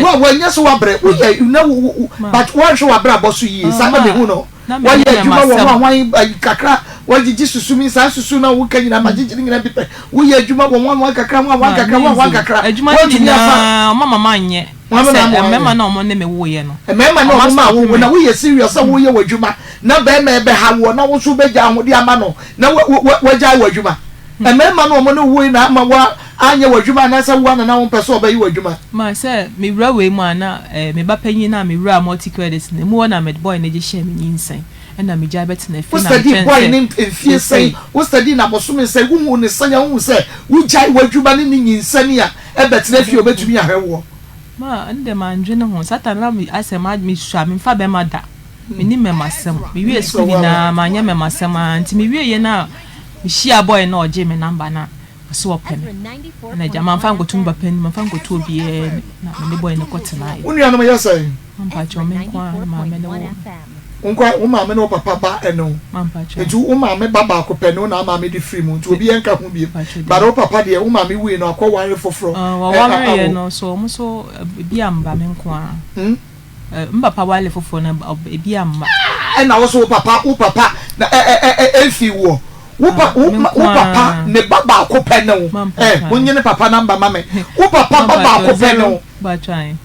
S1: Wo a wɔnyɛ sɛ wabrɛ woyɛ na wo but woanhwɛ w'abrabɔ so yie saa na mehu no. Wɔyɛ adwuma wɔ ho a hwan ayi kakra wɔgyegye susu mi saa susu na woka nyinaa magyegye ne nyinaa bi pɛ woyɛ adwuma wɔ ho hwan kakra ho hwan kakra ho hwan kakra
S2: adwuma no nyinaa ɔma mama nyɛ sɛ mmarima na ɔmo ne me woyɛ no
S1: mmarima na ɔmo ma wo na woyɛ serious sɛ woyɛ wɔ adwuma na bɛrima ɛbɛha woɔ na wo nso wobɛgya ahode ama no na wagyae wɔ adwuma mmarima na ɔmo ne woe na ama wa anyɛ wɔ adwuma anaasɛ wo ana na wompɛ sɛ ɔbɛyɛ wɔ adwuma.
S2: Ma sɛ mewura wei mu a na eh, me ba panyin no a mewuraa multi credit no, emu hɔ na med boy no gye hyɛɛ me nyinsɛn ɛna megyae bɛtena
S1: Wo
S2: fie na
S1: study
S2: metwɛn
S1: boy
S2: sɛ
S1: no mfie sɛn,
S2: seesei.
S1: wo study no abosome sɛn, wohuu no sɛn a wohu sɛ wogyae w'adwuma ne ne nyinsɛn a ɛbɛtena fie a ɔbɛtumi ahwɛ woɔ?
S2: Ma ɛno deɛ mandwene ho, saa time no na me ayɛ sɛ ma mesua memfa bɛrima da, mennim mmɛmasɛm, mewiee sukuu nyinaa manyɛ mmɛmasɛm ara nti mewieeɛ no a mehyiaa boy no a ɔgyee me number no a Ɔse ɔpɛ me. Ɛna agya mamfa ankoto me papa anim, mamfa ankoto obiara anim na me ne boy no kɔ tenaeɛ.
S1: Wo nuanom yɛ sɛn?
S2: Mampakyɛw, me nko ara ne maame ne woo me.
S1: Wo nko ara, wo maame ne wo papa ba ne wo?
S2: Mampakyɛw.
S1: Nti wo maame ba baako pɛ ne wo na maame de firi mu nti obiara nka ho bio. But wo papa deɛ wo maame wui no akɔ ware foforɔ
S2: awo. Wɔwareeɛ no so wɔn nso ebi amba, me nko ara. Me papa wale foforɔ no ebi amma.
S1: Ɛna wo so wo papa wo papa na ɛ ɛ ɛ ɛnfi woɔ wo pa wo wo papa ne ba baako pɛ ne wo ɛ mo nye ne papa namba ma me wo papa ba baako pɛ ne wo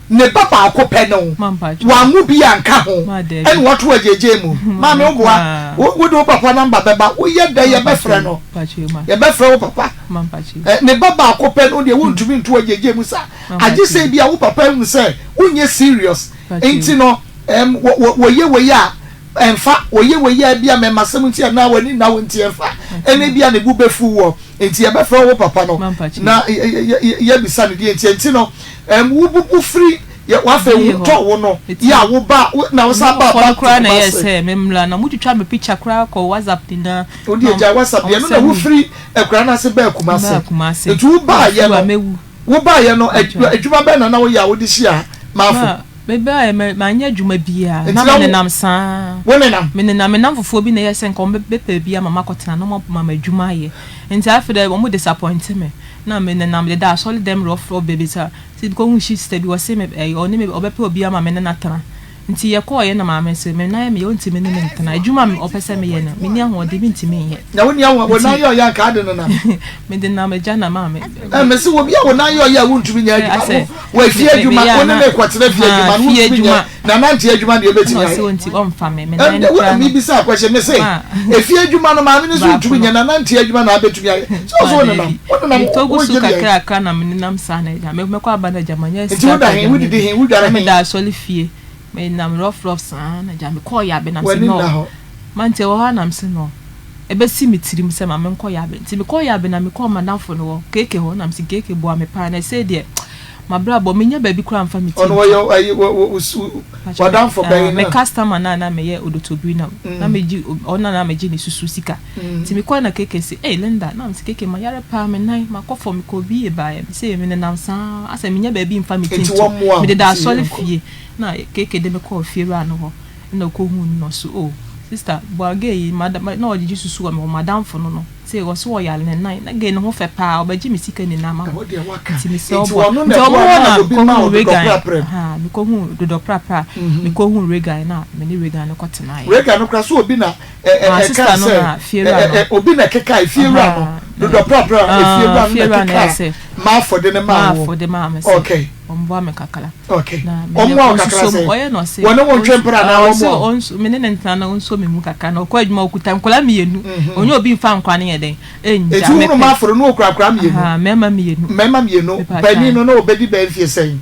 S1: ne ba baako pɛ ne wo wanwo bi anka ho ɛna wato agyegye mu maame wo boa wo wo de wo papa namba bɛba wo yɛ dɛ yɛbɛfrɛ no yɛbɛfrɛ wo papa ɛ ne ba baako pɛ no deɛ wontumi nto agyegye mu saa. Agye sɛ ebia wo papa ahu sɛ wonyɛ serious nti no ɛm wɔyɛ wei a ɛmfa, wɔyɛ wei a ebia mɛmasɛm nti anaa w'ani nna hɔ nti ɛmfa, ɛna ebia ne bo bɛfu woɔ nti yɛbɛfrɛ wo papa no na yɛabisa no deɛ nti nti no ɛm wobubu firi wafei wo tɔ wo no yɛ a wo ba na wo san ba back to
S2: koraa na ɛyɛ sɛ memmra na motwitwa me picture koraa kɔ WhatsApp nyinaa.
S1: Wode agya WhatsApp deɛ ɛno na wofiri akuraa no ase baa Kumase nti wobaayɛ no. Wobaeɛ no, adwuma bɛn na na woyɛ a wode hyia Maafo?
S2: Ma, mebaeɛ, ma, manyɛ adwuma biara.
S1: Nti
S2: Na
S1: na wo,
S2: menenam saa.
S1: wonenam?
S2: Menenam. Me nnamfofoɔ bi na ɛyɛ sɛ nka wɔbɛpɛ baabi ama makɔtena na wɔama me adwuma ayɛ. Nti afei deɛ wɔn disappoint me. Na menenam deda asɔre dɛm rough rough baabi saa. Nti mekɔhuu sister bi, ɔse me, ɛɛ, ɔne me, ɔbɛpɛ obi ama me ne no atena. Nti yɛkɔeɛ na maame se me nan yɛ me ya ɔntumi ne me ntena, adwuma a ɔpɛ sɛ meyɛ no menni ahoɔden mentumi nyɛ.
S1: Na wonni ahoɔden, wo nan yɛ ɔya anka ade nenam.
S2: Mede nam agya na maame.
S1: Ɛ mese obi a wo nan yɛ ɔya a wontumi nyɛ adwuma no wɔ fie adwuma wo ne no rekɔtena fie adwuma no wontumi nyɛ na nante adwuma deɛ obɛtumi ayɛ.
S2: Ɛna ɔse ɔnti ɔmfa me, me nan no koraa no.
S1: Mebisa akɔhyɛ mese efie adwuma no maame no so ntumi nyɛ na nante adwuma na abɛtumi ayɛ sɛ ɔso wonenam wonenam
S2: Metɔ gu so
S1: wogye deɛ.
S2: kakrakra na menenam saa na agya mɛkɔ aba na agya manyɛ
S1: Nti
S2: sika
S1: woda he,
S2: agya
S1: wodidi he, wodware
S2: na
S1: he?
S2: meda asɔre fie. Menam rough rough saa na gya mekɔɔ Yabe na mese
S1: W'ani
S2: no
S1: nna hɔ.
S2: Mante ɛwɔ hɔ a na mese no ɛbɛsi me tirim sɛ ma menkɔ Yabe nti mekɔɔ Yabe na mekɔɔ m'adamfo no hɔ KK hɔ na mese KK boa me paa na ɛsei deɛ M'abrabɔ, mennya baabi koraa mfa me ti
S1: Ɔno
S2: nto.
S1: ɔyɛ ayi wɔ wɔ wo su
S2: Mpakyɛ me
S1: w'adamfo
S2: ah
S1: bɛn
S2: me
S1: no?
S2: customer no a na meyɛ odotobiri na na megye ɔno na na megye ne susu sika. Nti mekɔe na KK se ei Linda, na mese KK mayare paa me nan makɔ fam mekɔɔ BA baeɛ mese menenam saa asɛ mennya baabi mfa me ti
S1: Nti
S2: nto.
S1: wɔmmoa wo
S2: Mededa
S1: nti
S2: asɔre
S1: yɛnkɔ.
S2: fie na KK de me kɔɔ fiewura no hɔ na ɔkɔhuu no na ɔse oh sister boa girl yi mada na ɔgyegye susu wɔ me hɔ m'adamfo no no. Se ɔse ɔyare ne nan na gay ne ho fɛ paa ɔbɛgye me sika nyinaa ma me
S1: Ɛhɔ deɛ waka.
S2: nti mesrɛ wo
S1: Nti
S2: boa
S1: ɔno na
S2: nti ɔmo
S1: ɛboa
S2: hɔ
S1: maa
S2: na
S1: obi maa
S2: mekɔhuu
S1: wo dodɔ
S2: Reagan
S1: prapra mu.
S2: ahaa mekɔhuu dodɔ prapra mekɔhuu Reagan na me ne Reagan no kɔtenaeɛ.
S1: Reagan no koraa so obi na ɛ ɛ
S2: Ah
S1: ɛkaa
S2: sister no
S1: sɛ
S2: na
S1: ɛ
S2: fiewura
S1: ɛ
S2: no
S1: ɛ obi na ɛkekae fiewura no
S2: ahaa
S1: dodɔ prapra
S2: ah
S1: efiewura no na
S2: fiewura no
S1: ɛkekaa
S2: ɛsɛ
S1: maafo de no maa wo
S2: maafo de maa me sɛ
S1: okay.
S2: ɔmboa me kakra.
S1: Okay.
S2: Na me ne
S1: Ɔmmoa wo kakra
S2: ɔnsuso mu
S1: sɛn?
S2: ɔyɛ na ɔse
S1: Wɔne wo ntwe
S2: ɔnsu
S1: mpena
S2: ah
S1: anaa
S2: ɔse
S1: wɔmmoa wo?
S2: ɔnsu me ne no ntena na ɔnsuo me mu kakra na ɔkɔ adwuma ɔkuta nkwadaa mmienu ɔnyɛ obi nfa nkwadaa no nyɛ dɛn ɛngya
S1: Enti wohunu
S2: mepɛ
S1: m'aforo no ɔkura akwadaa mmienu?
S2: ahaa mmarima mmienu
S1: Mmarima mmienu.
S2: mepa
S1: Panin
S2: kyan
S1: no na ɔbɛdi bɛyɛ mfeɛ sɛn?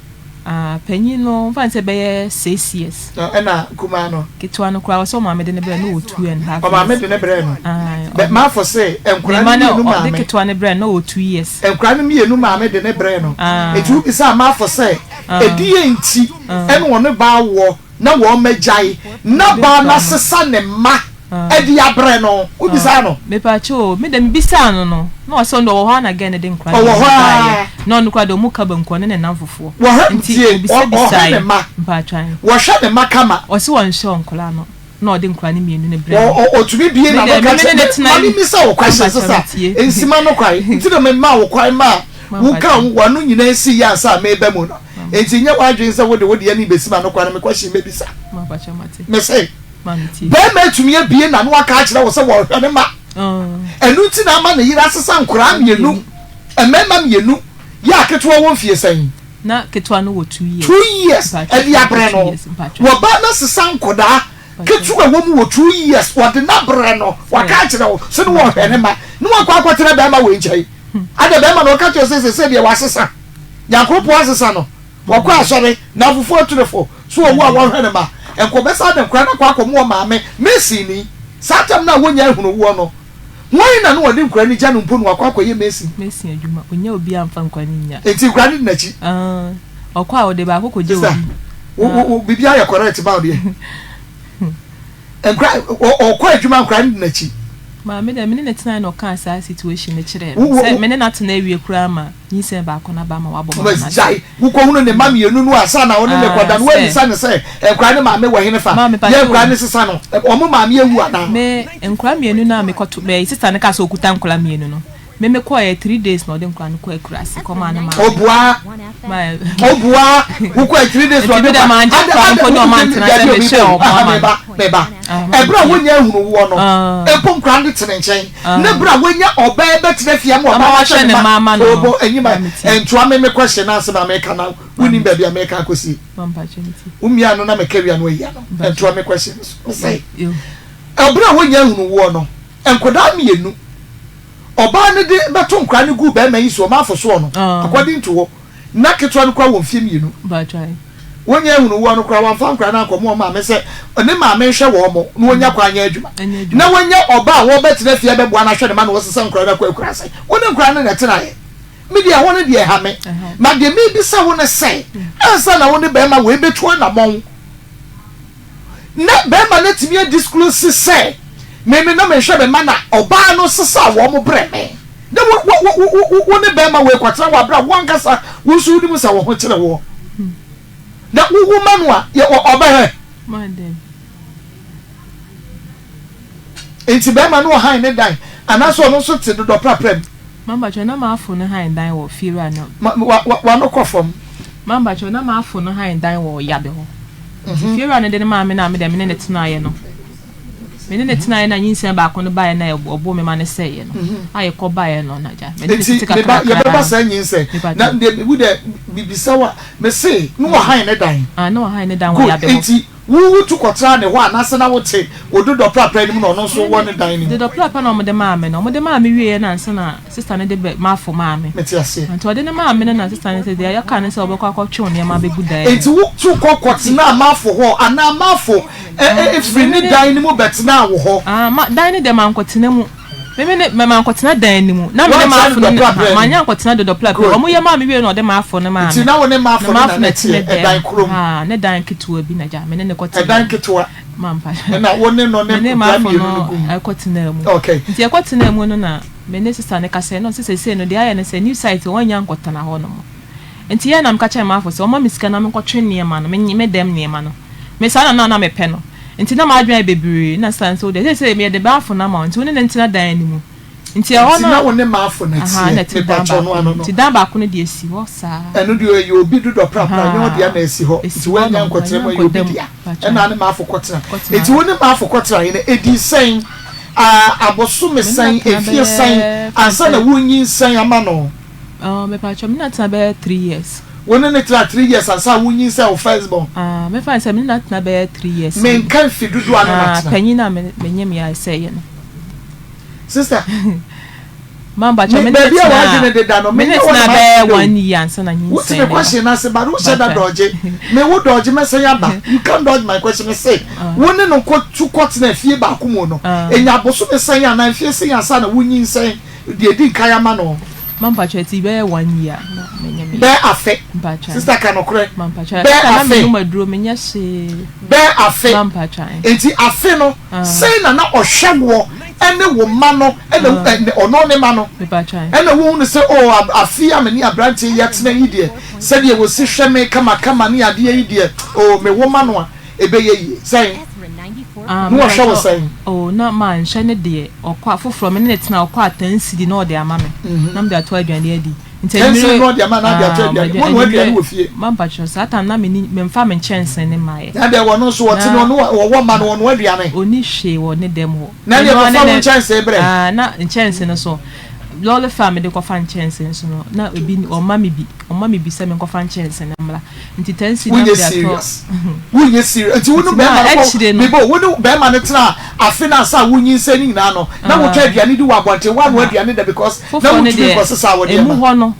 S2: Ah panyin no mfa no sɛ bɛyɛ 6 years.
S1: Na ɛna kumaa no?
S2: Ketewa no koraa ɔsɛ ɔmaame de no brɛɛ no na ɔwɔ 2½
S1: Ɔmaame
S2: years.
S1: de no brɛɛ no?
S2: Ae
S1: Bɛ
S2: ɔde
S1: Maafo se
S2: ne
S1: nkwadaa
S2: mma
S1: no
S2: no
S1: mmienu
S2: ɔde
S1: maame.
S2: ketewa no brɛɛ no na ɔwɔ 2 years.
S1: Nkwadaa no mmienu maame de no brɛɛ no. Enti
S2: Ah
S1: wobisaa Maafo sɛ
S2: ah
S1: ɛdeɛn nti
S2: ah.
S1: na ɔne baa woɔ na wɔagyae
S2: Na
S1: na
S2: ɔde
S1: baa no
S2: nkwadaa no.
S1: asesa ne mma
S2: Ah.
S1: de abrɛ no? Wobisaa no?
S2: Mepaakyɛw o, me de mebisaa no no, na ɔse ɔno de ɔwɔ hɔ ara na girl no de nkwadaa
S1: Ɔwɔ
S2: mmienu
S1: hɔ
S2: baeɛ,
S1: ara.
S2: na ɔno koraa de ɔmo ka banku, ɔne ne nnamfofoɔ.
S1: Wɔhwɛ,
S2: Nti
S1: tie,
S2: obisa
S1: ɔ, ɔhwɛ ne
S2: bisaeɛ,
S1: mma.
S2: mpaatwɔ ae.
S1: Wɔhwɛ ne mma kama.
S2: Ɔse ɔnhwɛ nkwadaa no, na ɔde nkwadaa no mmienu no brɛɛ
S1: Ɔ,
S2: me.
S1: ɔ, ɔtumi bue
S2: Me
S1: n'ano
S2: deɛ,
S1: ka
S2: me me
S1: kyerɛ,
S2: ne no
S1: me,
S2: tena
S1: ma memmisa wo question,
S2: mpaatwɔ
S1: sesa,
S2: metie.
S1: nsi m'ano kwan, nti na memaa wo kwan maa
S2: Ma
S1: wokaa
S2: mpaatwɔ.
S1: w'ano nyinaa sii yɛ ansa a mereba mu no.
S2: Ma
S1: Enti nyɛ w'adwene sɛ wode wo deɛ no rebɛsi m'ano kwan na me question mɛbisa.
S2: Ma mpaatwɔ mate.
S1: Mese.
S2: Ma metie.
S1: Barima atumi abue n'ano aka akyerɛ wo sɛ wɔrehwɛ ne mma. Ɛno nti na ama ne yere asesa nkoraa mmienu, mmarima mmienu, yɛ a ketewa wɔ mfie sɛn?
S2: Na ketewa no wɔ 2 years.
S1: 2 years ɛde abrɛ no. Wɔba no asesa nkɔdaa ketewa wɔ mu wɔ 2 years, wɔde no abrɛ no, waka akyerɛ wo sɛ ne wɔrehwɛ ne mma, ne wakɔ akɔtena barima wei nkyɛn. Ada barima no ɔka kyerɛ sɛ sɛ deɛ wasesa, Nyankopɔn asesa no. Wɔkɔ asɔre, nnamfofo aturefo, so owu a wɔhwɛ ne mma. Nka ɔbɛsan de nkwadaa no akɔ akɔmo wɔn maame, mason ni. Saa tam no a wonnya nhunu woɔ no, hwan na na ɔde nkwadaa no gya no mpo na wakɔ akɔyɛ mason?
S2: Mason adwuma, onnya obiara mfa nkwadaa no nnya.
S1: Enti nkwadaa no di n'akyi.
S2: Aah, ɔkɔ a ɔde baako kɔgya
S1: Sister,
S2: obi.
S1: wo, wo, wo, biribiara yɛ correct ma wo deɛ. Nkora, ɔ, ɔkɔ adwuma nkwadaa no di n'akyi.
S2: Maame deɛ, me ne no tenaeɛ na ɔkaa saa situation no kyerɛɛ
S1: Wo,
S2: me.
S1: wo,
S2: Sɛ
S1: wo.
S2: me ne no atena awie koraa ma nyinsɛn baako no aba ama wabɔ
S1: Thomas
S2: m'amanneɛ.
S1: gyae, wokɔhunu ne mma mmienu no ansa na wo ne no kɔda no,
S2: Ah, sɛ.
S1: woammisa no sɛ, Nkwadaa no maame wɔ henefa?
S2: Maame,
S1: Yɛ
S2: pakyɛ
S1: nkwadaa
S2: o.
S1: no sesa no, wɔn maame awu anaa?
S2: Me, nkwadaa mmienu no a mekɔto, me sista no kaa sɛ ɔkuta nkwadaa mmienu no, me mekɔeɛ 3 days na ɔde nkwadaa no kɔɔ akuraase kɔmaa ne maame.
S1: Ɔboa,
S2: Ma,
S1: ɔboa, wokɔɛ 3 days na
S2: nti
S1: ɔde
S2: me deɛ
S1: nkwadaa,
S2: mangye
S1: ada,
S2: nkwadaa
S1: ada,
S2: mpo ne ɔma antena sɛ
S1: dabi o,
S2: mehwɛɛ
S1: meba o,
S2: wɔn
S1: aha,
S2: ama no.
S1: meba, meba.
S2: Ah,
S1: Ɛberɛ a
S2: maame tie.
S1: wonnya nhunu woɔ no,
S2: Ah.
S1: mpo nkwadaa no te ne nkyɛn,
S2: Ah.
S1: ne berɛ a woanya ɔbaa bɛtena fie ama
S2: Ama
S1: ɔbaa no
S2: wahwɛ
S1: ahwɛ ne
S2: ne
S1: mma,
S2: mma ama no no.
S1: ɔbɔ, ɛnyi ma,
S2: Maame tie.
S1: ɛntoa me me question no asɛm a meka na wonim baabi a meka akɔsie. Wo mia no na meka wia no ayi ano. Ɛntoa me question no so. Mesɛ, ɛberɛ a wonya nhunu woɔ no, nkwadaa mmienu, ɔbaa no de bɛto nkwadaa no guu bɛrima yi so, ɔmanfo soɔ no, according to hɔ, na ketewa no koraa wɔ mfeɛ mmienu. Wonya nhunu woɔ no koraa, wamfa nkwadaa no ankɔmo wɔn maame sɛ ne maame nhwɛ wɔn mo na wɔnya kwan nyɛ adwuma. Na wanya ɔbaa a wɔbɛtena fie abɛboa no ahwɛ ne ma na wɔsesa nkwadaa no akɔ akuraase. Wo ne nkwadaa no na ɛtenaeɛ. Me deɛ ɛhɔ no deɛ ɛha me. Na deɛ merebisa wo ne sɛ, ansa na wo ne barima wei bɛtu anammɔn, na barima no atumi adisclose sɛ, me me na mehwɛ me mma na ɔbaa no sesaa wɔn brɛ me, na wo wo wo wo wo wo ne barima wei kɔtena wɔ aberɛ a wo ankasa wo nso wonim sɛ wo ho kyere woɔ, na wowo ma no a, yɛ ɔbɛhwɛ. Enti barima no wɔ hann ne dan, anaasɛ ɔno nso te dodɔ prapra mu?
S2: Mampakyɛw, na m'afo no hann dan wɔ fiewura no.
S1: Ma, wa, wa, w'ano kɔ fam.
S2: Mampakyɛw, na m'afo no hann dan wɔ Yabe hɔ. Nti fiewura no de no maa me na me deɛ me ne no tenaeɛ no. Me ne no tenaeɛ na nyinsɛn baako no baeɛ na ɔboo me ma no sɛeɛ no. A yɛkɔ baeɛ no na gya, me ne no
S1: Enti,
S2: tete
S1: me ba,
S2: kakrakra.
S1: yɛbɛba saa nyinsɛn.
S2: Mepakyɛw.
S1: Na deɛ, wo deɛ, mebisa wo a, mese, na wɔ hann ne dan?
S2: Ah, na wɔ hann ne dan wɔ
S1: Good,
S2: Yabe hɔ.
S1: enti Wo wutu kɔtraa ne hɔ anaasɛ na wote wo dodɔ prapra no mu na ɔno nso wɔ ne dan no mu?
S2: Dodɔ prapra na wɔde maa me no. Wɔde maa me wieeɛ no ansa na sista no de bɛ m'afo maa me.
S1: Mete aseɛ.
S2: Nti ɔde no maa me no na sista no sɛ deɛ yɛka ne sɛ ɔbɛkɔ akɔtwe wo nneɛma abɛgu dan mu.
S1: Nti wo tu kɔ kɔtenaa m'afo hɔ anaa m'afo firi ne dan no mu bɛtenaa wo hɔ?
S2: Ah, ma, dan no deɛ mankɔtena mu. Me me ne mankɔtena dan no mu. Na me ne
S1: Woantra
S2: m'afo no
S1: dodɔpra berɛ no
S2: manyɛ ankɔtena dodɔpra
S1: Good.
S2: Wɔn yɛ maa me wie na ɔde m'afo no maa
S1: Nti
S2: me.
S1: na wo ne
S2: Na
S1: m'afo no na
S2: m'afo
S1: na
S2: na ɛte ne
S1: ɛteɛ,
S2: dɛm.
S1: ɛdan koro mu?
S2: Haa, ne dan ketewa bi na gya me ne no kɔtenaa
S1: Ɛdan
S2: mu.
S1: ketewa.
S2: Mampa.
S1: Ɛna wo ne no ne
S2: Me ne
S1: nkwadaa
S2: m'afo
S1: mmienu no
S2: no
S1: gu mu?
S2: kɔtenaa mu.
S1: Okay.
S2: Nti yɛkɔtenaa mu no na me ne sista no kasae na ɔse seesei no deɛ ayɛ ne sɛ new site hɔ wɔnnya nkɔtena hɔ nom. Nti yɛ na meka kyerɛɛ m'afo sɛ ɔmma me sika na menkɔtwe nneɛma no, me me dɛm nneɛma no. Me saa na na na mepɛ no. Nti na m'adwene ayɛ bebree na sista no sɛ wo deɛ seesei meyɛ de m'afo no ama wo nti wo ne no ntena dan no mu. Nti ɛhɔ
S1: Nti
S2: no
S1: na wo ne m'afo no
S2: ahaa na
S1: teɛ,
S2: ɛte dan
S1: mepakyɛw no
S2: baako
S1: ano
S2: mu.
S1: no.
S2: Nti dan baako no deɛ esi hɔ saa.
S1: Ɛno deɛ ɛyɛ obi dodɔ prapra, ɛnyɛ wo dea
S2: Ahaa
S1: na esi hɔ.
S2: esi
S1: Nti
S2: hɔ
S1: woannya
S2: nom,
S1: ankɔtena
S2: manya
S1: mu, ɛyɛ obi
S2: ankɔda mu,
S1: dea.
S2: pakyɛw.
S1: Ɛna ne m'afo kɔtena.
S2: Kɔtena
S1: Nti wo
S2: hɔ.
S1: ne m'afo kɔtenaeɛ no, ɛdii sɛn? Ah, abosome
S2: Me ne no
S1: sɛn,
S2: atena
S1: mfie sɛn
S2: bɛyɛ fa
S1: ansa na
S2: sɛ.
S1: wonyinsɛn ama no?
S2: Oh, mepakyɛw, me ne no atena bɛyɛ 3 years.
S1: Wo ne no tenaa 3 years ansa wonyinsɛn wo first born?
S2: Ah, mɛfa no sɛ me ne no atena bɛyɛ 3 years ni.
S1: Menka mfe dodoɔ a ne no
S2: Ah,
S1: atena.
S2: panyin a me menyem yɛ a ɛsɛeɛ no.
S1: Sister,
S2: Ma mpakyɛw,
S1: me
S2: me ne no
S1: baabi a
S2: tenaa
S1: w'adwene deda no,
S2: me ne
S1: menyɛ
S2: no
S1: wo na
S2: tenaa
S1: m'adwene
S2: bɛyɛ
S1: da o.
S2: one year ansa na
S1: Wote
S2: nyinsɛn
S1: me
S2: no reba.
S1: question no ase but wohyɛ da
S2: Mpakyɛw.
S1: dodge. Me wo dodge mɛsan aba. You can't dodge my question. Me se,
S2: Ah,
S1: wo ne no kɔ tu kɔtena fie baako mu no,
S2: ah.
S1: enya bosome sɛn anaa mfie sɛn ansa na wonyinsɛn deɛ edi nkan ama no?
S2: Ma mpakyɛw, ɛti bɛyɛ one year na menyem yɛ.
S1: Bɛɛ afe.
S2: Mpakyɛw.
S1: Sister ka nokorɛ.
S2: Ma mpakyɛw,
S1: Bɛɛ
S2: ɛka na
S1: afe.
S2: menom aduro, menyɛ hwee.
S1: Bɛɛ afe.
S2: Ma mpakyɛw.
S1: Enti afe no,
S2: Ah.
S1: sɛn na na ɔhwɛ woɔ ɛne wo mma no ɛna
S2: Ah.
S1: ɛ ɔno ne mma no
S2: Mepakyɛw.
S1: ɛna wohu no sɛ oh afe a me ne aberanteɛ yi atena yi deɛ sɛdeɛ wɔsi hwɛ me kamakama ne adeɛ yi deɛ oh me wo ma no a ɛbɛyɛ yie sɛn
S2: Ah,
S1: na wɔhwɛ wo
S2: mepakyɛw,
S1: sɛn?
S2: oh, na manhwɛ ne deɛ, ɔkɔ a foforɔ me ne no tena ɔkɔ a 10 cedi na ɔde ama me na mede ato aduane adi. Nti
S1: 10 cedi
S2: anwummere
S1: na ɔde ama na ade ato
S2: ah,
S1: aduane
S2: ɔma
S1: mo noa aduane
S2: anwummere
S1: wɔ fie?
S2: ma mpakyɛw saa time na menni memfa me nkyɛnse ne mmaeɛ.
S1: Na deɛ wɔno nso wɔte no
S2: Na
S1: ɔno wɔwɔ mma no wɔnoa aduane?
S2: ɔnni hwee wɔ ne dɛm hɔ.
S1: Na deɛ
S2: Ɛno ara
S1: kɔfa
S2: ne
S1: wo
S2: ne
S1: nkyɛnse brɛ?
S2: ah, na nkyɛnse no so lɔre fare a mede kɔfa nkyɛnse nso no na ebi ɔmma me bi ɔmma me bi sɛ menkɔfa nkyɛnse no mmra. Nti 10 cedi na
S1: Wonyɛ
S2: mede atɔ
S1: serious wonyɛ serious nti wo ne
S2: Nti na
S1: bɛrima no kɔ
S2: akyire no
S1: mebɔ wo ne bɛrima no tena afe no ansa a wonyinsɛn no nyinaa no na wotɔ
S2: ah,
S1: aduane di wɔ abɔnten woanoa
S2: aha.
S1: aduane da because na
S2: Foforɔ no
S1: wontumi
S2: deɛ
S1: nkɔsesa wo
S2: emu
S1: nneɛma.
S2: hɔ no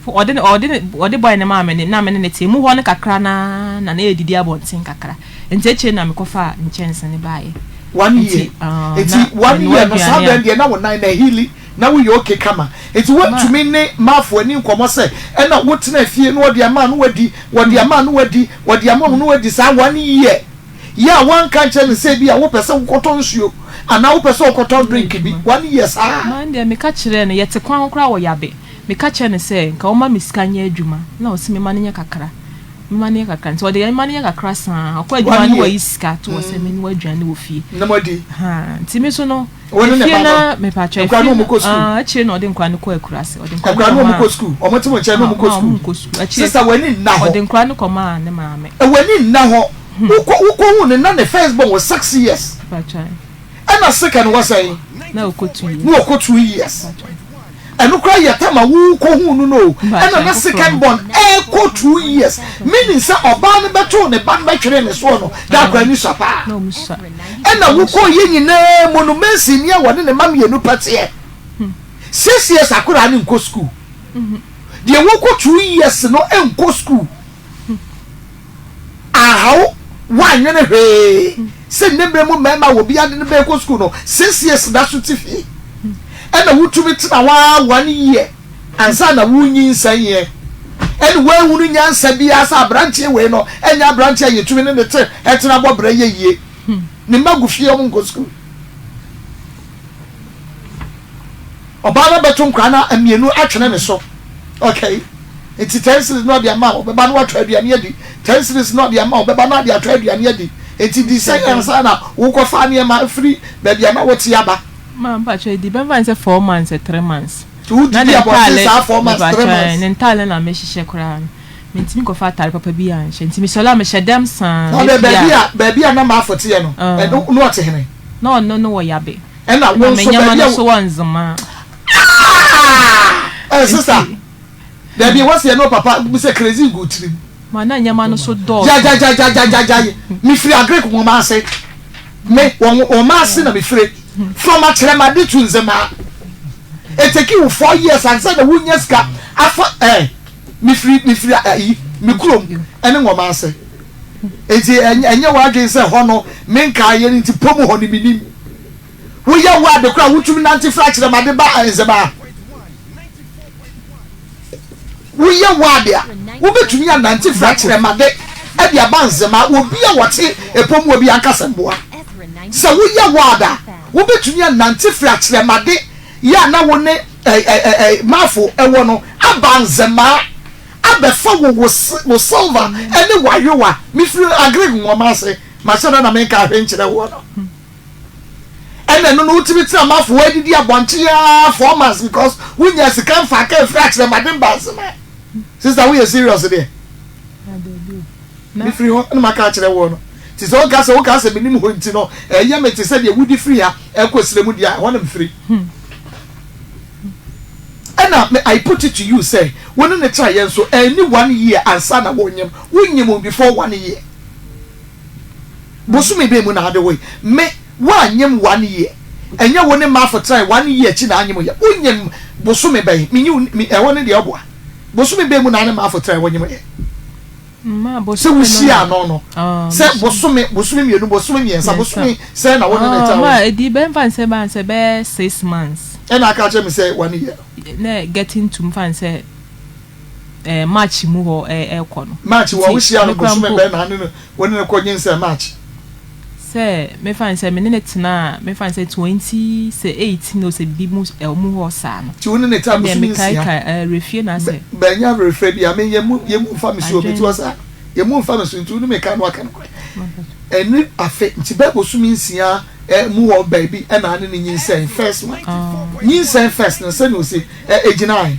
S2: ɔde ne ɔde ne ɔde boy no maa me ne na me ne ne te emu hɔ no kakra naa na na yɛdidi abɔnten kakra nti akyire na mekɔfaa nkyɛnse no baeɛ
S1: One year
S2: nti ah,
S1: nti
S2: na
S1: one
S2: menoa
S1: year no saa
S2: aduane
S1: bɛn
S2: a
S1: deɛ na wo nan na ahili na woyɛ okay kama nti
S2: ma
S1: woantumi ne Maafo ani nkɔmmɔ sɛ ɛna wotena fie na wɔde ama no wadi wɔde ama no wadi wɔde ama no wadi saa one year yɛ a woanka nkyerɛ no sɛ bi a wopɛ sɛ wokɔtɔ nsuo anaa wopɛ sɛ wokɔtɔ
S2: nyɛ
S1: drink bi
S2: adwuma
S1: one year saa.
S2: Man deɛ meka kyerɛɛ no yɛte kwan ho koraa wɔ Yabe meka kyerɛɛ no sɛ nka ɔmma me sika nyɛ adwuma na ɔse mema no nyɛ kakra mema no nyɛ kakra nti ɔde mema no nyɛ kakra saa ɔkɔ adwuma
S1: One
S2: no
S1: year
S2: wayi sika to hɔ sɛ menoa aduane wɔ fie
S1: na moadi
S2: ha nti me so no
S1: wo ne ne
S2: efie
S1: ba no
S2: na mepakyɛ
S1: nkwadaa
S2: efie
S1: no
S2: no
S1: wɔn kɔ sukuu
S2: ah akyire na ɔde nkwadaa no kɔ akuraase ɔde nkwadaa no
S1: nkwadaa no wɔn
S2: kɔmaa
S1: kɔ sukuu wɔn te mo nkyɛn na
S2: ah
S1: wɔn kɔ
S2: ma ɔmo
S1: sukuu
S2: nkɔ sukuu akyire
S1: sister w'ani nna hɔ
S2: ɔde nkwadaa no kɔmaa ne maame
S1: w'ani nna hɔ wokɔ wokɔ hu ne na ne first born wɔ 6 years
S2: mepakyɛ
S1: ɛna second wɔ sɛn
S2: na ɔkɔ 2 years
S1: na ɔkɔ 2 years
S2: mepakyɛ
S1: ɛno koraa yɛ tam a wokɔ hu no no o ɛna
S2: mepakyɛ
S1: na
S2: foforɔ
S1: second
S2: no
S1: born ɛkɔ 2 years meaning sɛ ɔbaa no bɛtoo ne ba no bɛtwere ne soɔ no da akora ni sua paa
S2: na ɔmo sua
S1: ɛna
S2: ɔmo
S1: wokɔ
S2: sua
S1: yɛ nyinaa mu no Mercy ni a wɔne ne ma mmienu pɛteɛ 6 years akora ne nkɔ school deɛ wokɔ 2 years no nkɔ school ahaw woanwene hwee sɛ nne mmerɛ mu mmarima wɔ bi ade no bɛkɔ school no 6 years da so te fie ɛna wotumi tena hɔ a one year ansa na wonyinsɛn yɛ ɛne woahunu nyansa biara sɛ aberanteɛ wei no ɛnyɛ aberanteɛ a yɛtumi ne ne te ɛtena bɔ berɛ yɛ yie ne mma gu fie ɔmo nkɔ school ɔbaa no bɛto nkwadaa no mmienu atwene ne so okay nti 10 cedis na ɔde ama wo bɛba no watɔ aduane adi 10 cedis na ɔde ama wo bɛba no ade atɔ aduane adi nti di sɛ ansa na wokɔfa nneɛma firi baabi a na wote aba.
S2: Ma mpakyɛ di bɛmfa ne sɛ 4 months 3 months.
S1: Nti wodidi
S2: Na ne
S1: abɔnten
S2: ntaale
S1: saa 4 months 3
S2: mepakyɛ
S1: months.
S2: Ne ntaale na mehyehyɛ koraa no mentumi nkɔfa atare papa bi anhyɛ nti mesɔre a mehyɛ dɛm saa
S1: Na ɔdɛ
S2: mepie
S1: baabi
S2: a
S1: a baabi a na maafo teɛ no ɛno na ɔte hene?
S2: Na ɔno no wɔ Yabe.
S1: Ɛna wo
S2: Ɛna me
S1: nso
S2: nneɛma
S1: baabi
S2: no
S1: a
S2: so wɔ Nzema.
S1: Ah! Ɛ sister
S2: Nti
S1: dabi wɔsi ɛno papa bi sɛ crazy gu tirim.
S2: Ma na nneɛma no so dɔɔso.
S1: Gyagyagyagyagyagyagya mefiri agric nwoma ase me wɔn wɔn ase na mefiri from akyerɛmade to Nzema eteki wo 4 years ansa na wunya sika afa ɛ mefiri mefiri ayi me kurom ɛne nwoma ase eti ɛnyɛ w'adwene sɛ hɔ no menka yɛ nti pɔm hɔ no menim. Woyɛ wo ade koraa a wotumi nante firi akyerɛmade ba Nzemaa. Woyɛ wo ade a wobɛtumi anante firi akyerɛmade de aba Nzemaa. Obi a wɔte ɛpɔ mu obi ankasa mmoa. Sɛ woyɛ wo ade a wobɛtumi anante firi akyerɛmade yɛ a na wo ne Mafo wɔ no aba Nzemaa abɛfa wo wo silver ne w'ayowa. Mefiri Agric nwoma ase mahyɛ da na menka ahwɛ nkyerɛ woɔ no. Ɛna ɛno no wotumi tena mafo hɔ adidi abɔnten aa 4 months because wonya sika mfa ka efiri akyerɛmade mba asema. Sister, woyɛ serious deɛ? Mefiri hɔ ɛna maka akyerɛ woɔ no. Nti sɛ woka sɛ woka sɛ menim hɔ nti no ɛyɛ me te sɛ deɛ wodi firi ha ɛkɔ srɛ mu deɛ a ɛhɔ na mefiri. Ɛna me I put it to you sɛ wo ne ne traeɛ nso ɛnni one year ansa na wonyem. Wonyem before one year. Bosome bɛn mu na ade woe? Me, woanyem one year. Ɛnyɛ wo ne Marfo trae one year akyi na anyem yɛ. Wonyem bosome bɛn? Menye wo, me, ɛhɔ ne deɛ ɔboa. Bosome bɛn mu na ne Marfo trae wonyem yɛ?
S2: Ma,
S1: Sɛ
S2: bosome no
S1: wohyia
S2: na.
S1: ano no,
S2: Ah,
S1: sɛ
S2: bosome.
S1: bosome, bosome mmienu, bosome mmiɛnsa,
S2: Mmiɛnsa.
S1: bosome sɛn na wo ne ne
S2: Ah,
S1: trae
S2: ma,
S1: wonyem?
S2: ɛdi bɛmfa nsɛ ba nsɛ bɛyɛ 6 months.
S1: Ɛna aka akyerɛ me sɛ one year no.
S2: Na getting to mfa nsɛ March mu hɔ ɛrekɔ no.
S1: March wɔ
S2: Nti
S1: wohyia no
S2: me kora
S1: bosome
S2: mpo
S1: bɛn na ne no wo ne no kɔ nyinsɛn March?
S2: Sɛ mefa no sɛ me ne no tenaa mefa no sɛ 20 sɛ 18 o sɛ bibi mu ɛmu hɔ saa no.
S1: Nti wo ne no tenaa
S2: Ɛndeɛ
S1: bosome
S2: mekae
S1: 6.
S2: ka ɛwerɛfie na
S1: Bɛ
S2: sɛ.
S1: bɛnya awerɛfirɛ bi a me yɛ mu yɛ mu nfa me so o mete
S2: Adwene.
S1: hɔ saa yɛ mu nfa me so nti wo ne me ka no aka nokorɛ ɛne afe nti bɛ bosome 6 mu hɔ baabi ɛna ne no nyinsɛn first one nyinsɛn first no sɛnea ɔsi ɛ ɛgyinae.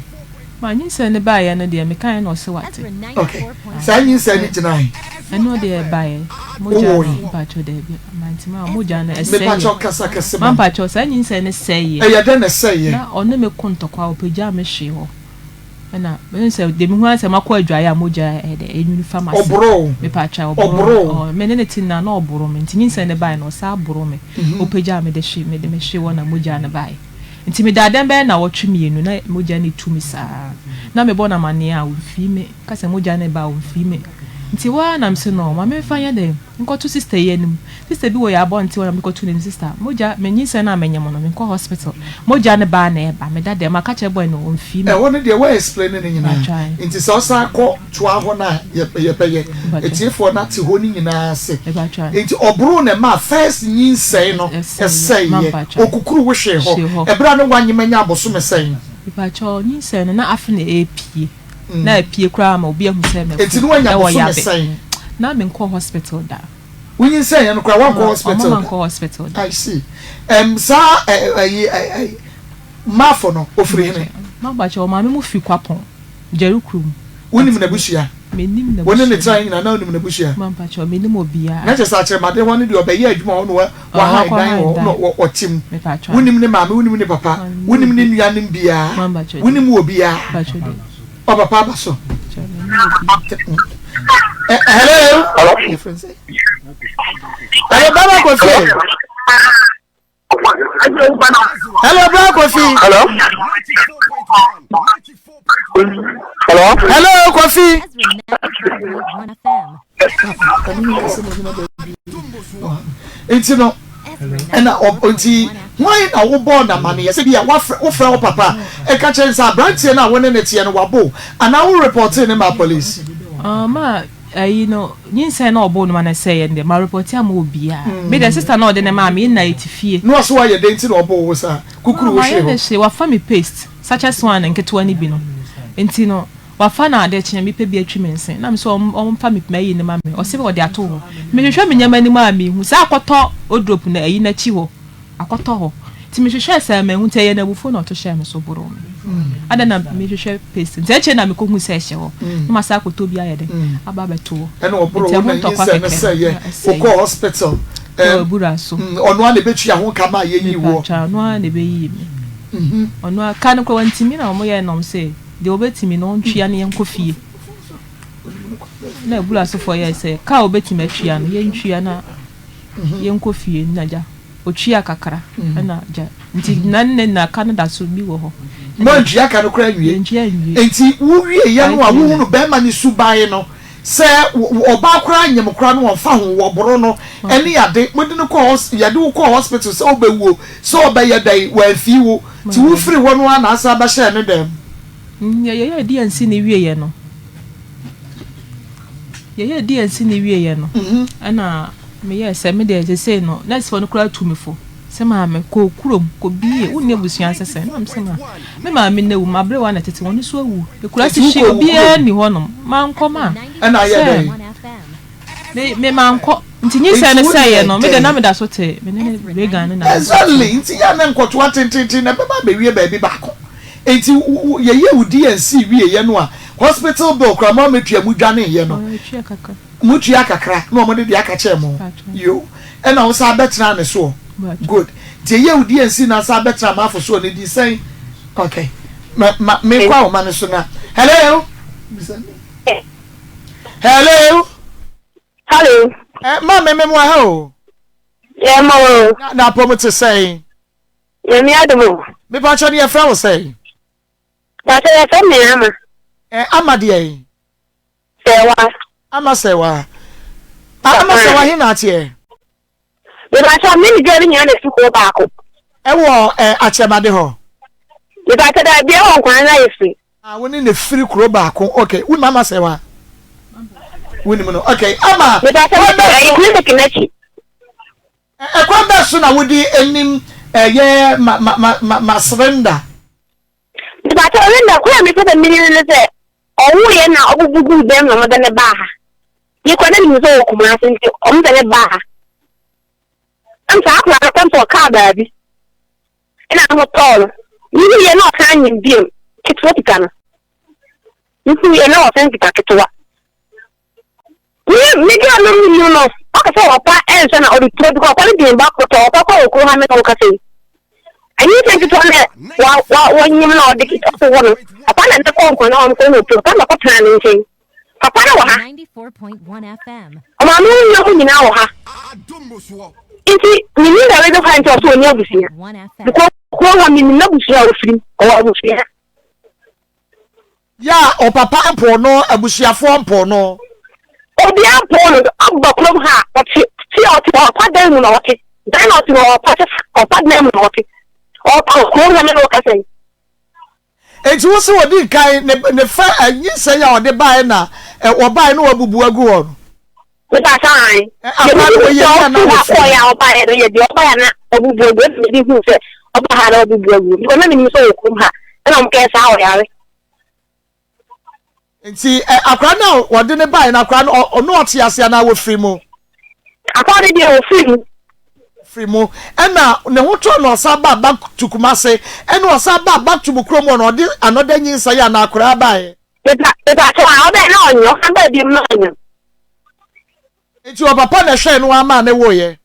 S2: Ma nyinsɛn no baeɛ no deɛ mekaeɛ na ɔse wate.
S1: Ok saa nyinsɛn no gyinae.
S2: Ɛno deɛ ɛbaeɛ mogya no
S1: Wowoe.
S2: mpakyɛw daabi mantumi a mogya no ɛsɛeɛ.
S1: Mepakyɛw kasa kɛse
S2: Ma
S1: ma me.
S2: mpakyɛw saa nyinsɛn no sɛeɛ.
S1: Ɛyɛ dɛn na ɛsɛeɛ?
S2: Na ɔne me ko ntɔkwa ɔpagyaa me hwee hɔ ɛna mehu sɛ deɛ mehu ara sɛ makɔ adwaeɛ a mogya ɛyɛ dɛ ɛnwunu fa m'ase.
S1: Ɔboroo wo?
S2: Mepakyɛw ɔboroo me
S1: Ɔboroo wo?
S2: ɔ me ne no te nyinaa na ɔboro me nti nyinsɛn no baeɛ no ɔsan boroo me ɔpagyaa me de hwe me de me hwee hɔ na mogya no baeɛ. Nti medaa dɛm bɛyɛ nnawɔtwe mmienu na mogya no retu me saa. Na mebɔ no amanneɛ a, ɔmfii me. Ka sɛ mogya no reba a, ɔmfii me. Nti hɔ ara na mese no, ma memfa nyɛ dɛn nkɔto sista yi anim. Sista bi wɔ yɛn abɔnten hɔ na mekɔto n'anim, sista, mogya, menyinsɛn no a menyem no, menkɔ hospital. Mogya no ba a na ɛreba. Meda dɛm, maka kyerɛ boy no, ɔmfii me.
S1: Ɛhɔ no deɛ woa explain ne nyinaa
S2: Matwae.
S1: nti sɛ ɔsan kɔ toa hɔ no a yɛbɛyɛ
S2: Mpakyɛ.
S1: atiefoɔ no ate hɔ no nyinaa ase
S2: Mepakyɛ.
S1: nti ɔboroo na ɛmaa first nyinsɛn no
S2: Ɛsɛeɛ.
S1: ɛsɛeɛ
S2: Mampakyɛ.
S1: ɔkukuru wo hwee hɔ
S2: Hwee hɔ.
S1: ɛberɛ a ne woanyem anya abosome sɛn?
S2: Mepakyɛ, nyinsɛn no na afe na ɛrepue. Na apue koraa ma obi ahu sɛ mafu
S1: Nti ne woanya
S2: ɛwɔ
S1: bosome
S2: Yabe.
S1: sɛn?
S2: Na menkɔɔ hospital da.
S1: Wonyinsɛn no koraa woankɔ hospital
S2: Ɔma
S1: da?
S2: mankɔ hospital da.
S1: I see. Um, saa ɛyi Mafo no ofiri hene?
S2: Mampakyɛ, ɔmaame mu firi Kwapɔn, Gyeri kurom.
S1: Wonim n'abusua?
S2: Menim
S1: Wo ne ne
S2: n'abusua.
S1: tenae nyinaa na wonim n'abusua?
S2: Mampakyɛ, menim obiara.
S1: Na kyerɛ sɛ akyerɛmade hɔ no deɛ ɔbɛyɛ adwuma hɔ na wahan dan wɔ hɔ na ɔte mu.
S2: Mepakyɛ.
S1: Wonim ne maame, wonim ne papa, wonim ne nuanom biara,
S2: Mampakyɛ.
S1: wonim obiara.
S2: Mepakyɛ de.
S1: Ɔpapa aba so.
S2: Kyɛ, menim obi.
S1: Hello.
S3: Hello.
S1: Hello, Baba Kofi. Hello, Baba Kofi.
S3: Hello. Hello.
S1: Hello, Kofi. Nti no ɛna nti hwan na wobɔɔ n'amanneɛ sɛ bia wafrɛ wofrɛ wo papa ɛka kyerɛ no sɛ aberanteɛ no a wo ne ne teɛ no wabo anaa wo repɔtee ne ma police?
S2: Ma ayi no nyinsɛn na ɔbɔ no ma na sɛ yɛn de ma repɔte ama obiara. Me de sister na ɔde ne maa me na yɛte fie.
S1: Na ɔso wayɛ dɛn nti na ɔbɔ wo saa kukuru wo
S2: Ma
S1: hwee
S2: yɛ ne
S1: hɔ?
S2: hye wafa me paste sachet one nketewa no bi no nti no wafa na ade kye mepɛ bi atwi me nse na me sɛ ɔmfa me mayi no ma me ɔse ɔde ato hɔ mehwehwɛ me nneɛma anim a mehu sɛ akɔtɔ odrop na ayi n'akyi hɔ akɔtɔ hɔ nti mehwehwɛ sɛ mahu nti ɛyɛ n'abufuo na ɔto hyɛɛ me so boroo me adɛn na mehwehwɛ paste nti akyire na mekɔhu sɛ ɛhyɛ hɔ na masa akɔtɔ bi ayɛ dɛ aba abɛto hɔ
S1: Ɛna ɔboro
S2: nti
S1: wo
S2: ɛho
S1: na
S2: ntɔkwa
S1: nyinsɛn no
S2: kɛkɛ
S1: sɛeɛ
S2: na ɛsɛeɛ.
S1: wokɔɔ hospital
S2: Wɔ abura so.
S1: Ɔno ara na ɛbɛtua ho ka ma yɛyi woɔ.
S2: Mepakyɛw, ɔno ara na ɛbɛyi me. Ɔno ara, ka no koraa wantumi na wɔyɛɛ na wɔse deɛ ɔbɛtumi no ɔntwea na yɛnkɔ fie. Na abura sofoɔ yɛɛ sɛ ka a ɔbɛtumi atwea no yɛntwea na yɛnkɔ fie na gya ɔtwea kakra ɛna gya nti na ne na ka no da so bi wɔ hɔ.
S1: Moantua ka no koraa anwie.
S2: Yɛntua anwie.
S1: Nti wowieɛ no a wohunu bɛrima no suban no. Sɛ ɔbaa koraa nyem koraa no wɔnfa ho, wɔboro no ɛne ade, mode no kɔ hos yɛde wo kɔɔ hospital sɛ wobɛwuo, sɛ ɔbɛyɛ dɛn, wamfii wo, nti wo firi hɔ no ara na asan bɛhyɛɛ ne dɛm.
S2: Nea yɛyɛɛ DNC no wieɛ no, yɛyɛɛ DNC no wieɛ no, ɛna meyɛɛ sɛ me deɛ sesei no nursefoɔ no koraa tu me fo. Sɛ maame, kɔ kurom, kɔ bie, wonni abusua sɛ sɛn? Na mese ma, me maame no awu, m'aberewa na ɛtete wɔn nso awu. Akuraase
S1: Enti
S2: hye,
S1: wokɔɔ wo
S2: obiara
S1: kurom?
S2: nni hɔnom. Mankɔ ma.
S1: Ɛna ayɛ
S2: Sɛ,
S1: dɛn?
S2: me, me mankɔ. Nti nyinsɛn
S1: Enti
S2: no sɛeɛ
S1: wonyɛɛ
S2: no, me deɛ na
S1: dɛn?
S2: meda so te me ne ne Reagan no na meda so te.
S1: Exactly, nti yɛ a na nkɔtoa tententen na ɛbɛba abɛwie baabi baako. Enti wo, wo, yɛyɛɛ wo D&C wieeɛ no a, hospital bill koraa moammɛtua, modwaneeɛ no.
S2: Ɔɔ, yɛtua kakra.
S1: Motua kakra na wɔde deɛ aka kyɛɛ mo. Yoo. Ɛna wo san bɛtenaa ne soɔ. Good. Nti ɛyɛ wo DNC na san bɛtena Amafo soɔ no di sɛn? Okay. Ma, ma, menkɔ ahoma no so na. Hello? Hello?
S3: Hello.
S1: Eh, ma me me mo ha o.
S3: Yɛ ma wo.
S1: Na, na apɔm te sɛn?
S3: Nyame adom o.
S1: Mepa kyɛ ne yɛfrɛ wo sɛn?
S3: Pakyɛ yɛfrɛ me Ama.
S1: Eh, Ama deɛ?
S3: Sɛwa.
S1: Ama sɛwa. Ah, ama sɛwa he na ateɛ?
S3: Mepakyɛ me ne girl no nyinaa na ɛfiri kuro baako.
S1: Ɛwɔ ɛ akyɛmade hɔ?
S3: Mepakyɛ daabi ɛwɔ nkwan na yɛfiri.
S1: Ah, wo ne na firi kuro baako. Okay, wonim ama sɛwa? Wonim no. Okay, ama.
S3: Mepakyɛ
S1: Kwan bɛn
S3: ɛyɛ
S1: so?
S3: clinic n'akyi.
S1: Ɛkwan bɛn so na wode anim ɛyɛ ma ma ma ma ma surrender?
S3: Mepakyɛ Linda, kwan a mepɛ sɛ menim ne sɛ Ɔwuiɛ na ɔbubu guu dɛm na wɔde no baa ha. Me koraa na menim sɛ ɔwɔ Kumasi nti wɔde no baa ha. Ɛm saa akwadaa no kɔm sɛ ɔkaa baabi ɛna ne ho tɔɔ no. Mehuiɛ na ɔsan nyem biom ketewa kita no. Mehuiɛ na ɔsan kita ketewa. Me me girl no me nim no ɔka sɛ ɔpa ɛnsɛ na ɔde turo because ɔpa no de ba kɔtɔ ɔpa kɔ wɔ kuro ha me na ɔkasa yi ɛnyi sɛ nketewa no wa wa wɔnyim na ɔde ɔto hɔ no ɔpa na ne kɔ nkwa na ɔmkɔ na ɔturo ɔpa na ɔkɔtena ne nkyɛn papa no wɔ ha ɔmaame wo nua mu nyinaa wɔ ha nti menim da bɛdɛ kwan nti ɔsɛ ɔni abusua because kuro ha menim n'abusua a ɔfirim ɔwɔ abusua.
S1: Yɛ a ɔpapa mpoo no, abusuafoɔ mpoo no.
S3: Obiara mpoo no, ɔba kurom ha a, ɔte fie a ɔte hɔ, ɔpa dan mu na ɔte. Dan na ɔte no, ɔpa kyɛ ɔpa dan mu na ɔte. Ɔpa wɔ kurom ha me ne wo kasa yi.
S1: Enti wo se ɔdi nkan ne ne fɛ nyinsɛn a ɔde baeɛ na ɔbaeɛ na wabubu agu hɔ no?
S3: Mepa kyɛw ae.
S1: Ɛ akora no wɔyɛ bi anaa
S3: Deɛ
S1: wɔfiri
S3: ɔkɔeɛ a ɔbaeɛ no yɛ deɛ ɔbaeɛ a na ɔbubu agu ɛna mede huu sɛ ɔba ha na ɔbubu agu because na menim sɛ ɔwɔ kurom ha ɛna wɔn kɛɛ saa ɔyare.
S1: Nti ɛ akora no a wɔde ne baeɛ no akora no ɔno ɔte ase anaa wɔfiri mu?
S3: Akora no deɛ ɔfiri mu.
S1: Firi mu ɛna ne ho tɔɔ no ɔsan baa back to Kumase ɛna ɔsan baa back to mu kurom hɔ na ɔde another nyinsɛn anaa akora baeɛ.
S3: Mepa mepa kyɛw a ɔbɛn na ɔnyɛ ɔsan baa biom na ɔnyɛ.
S1: Nti ɔpapa na ɛhwɛɛ no ara maa ne woeɛ.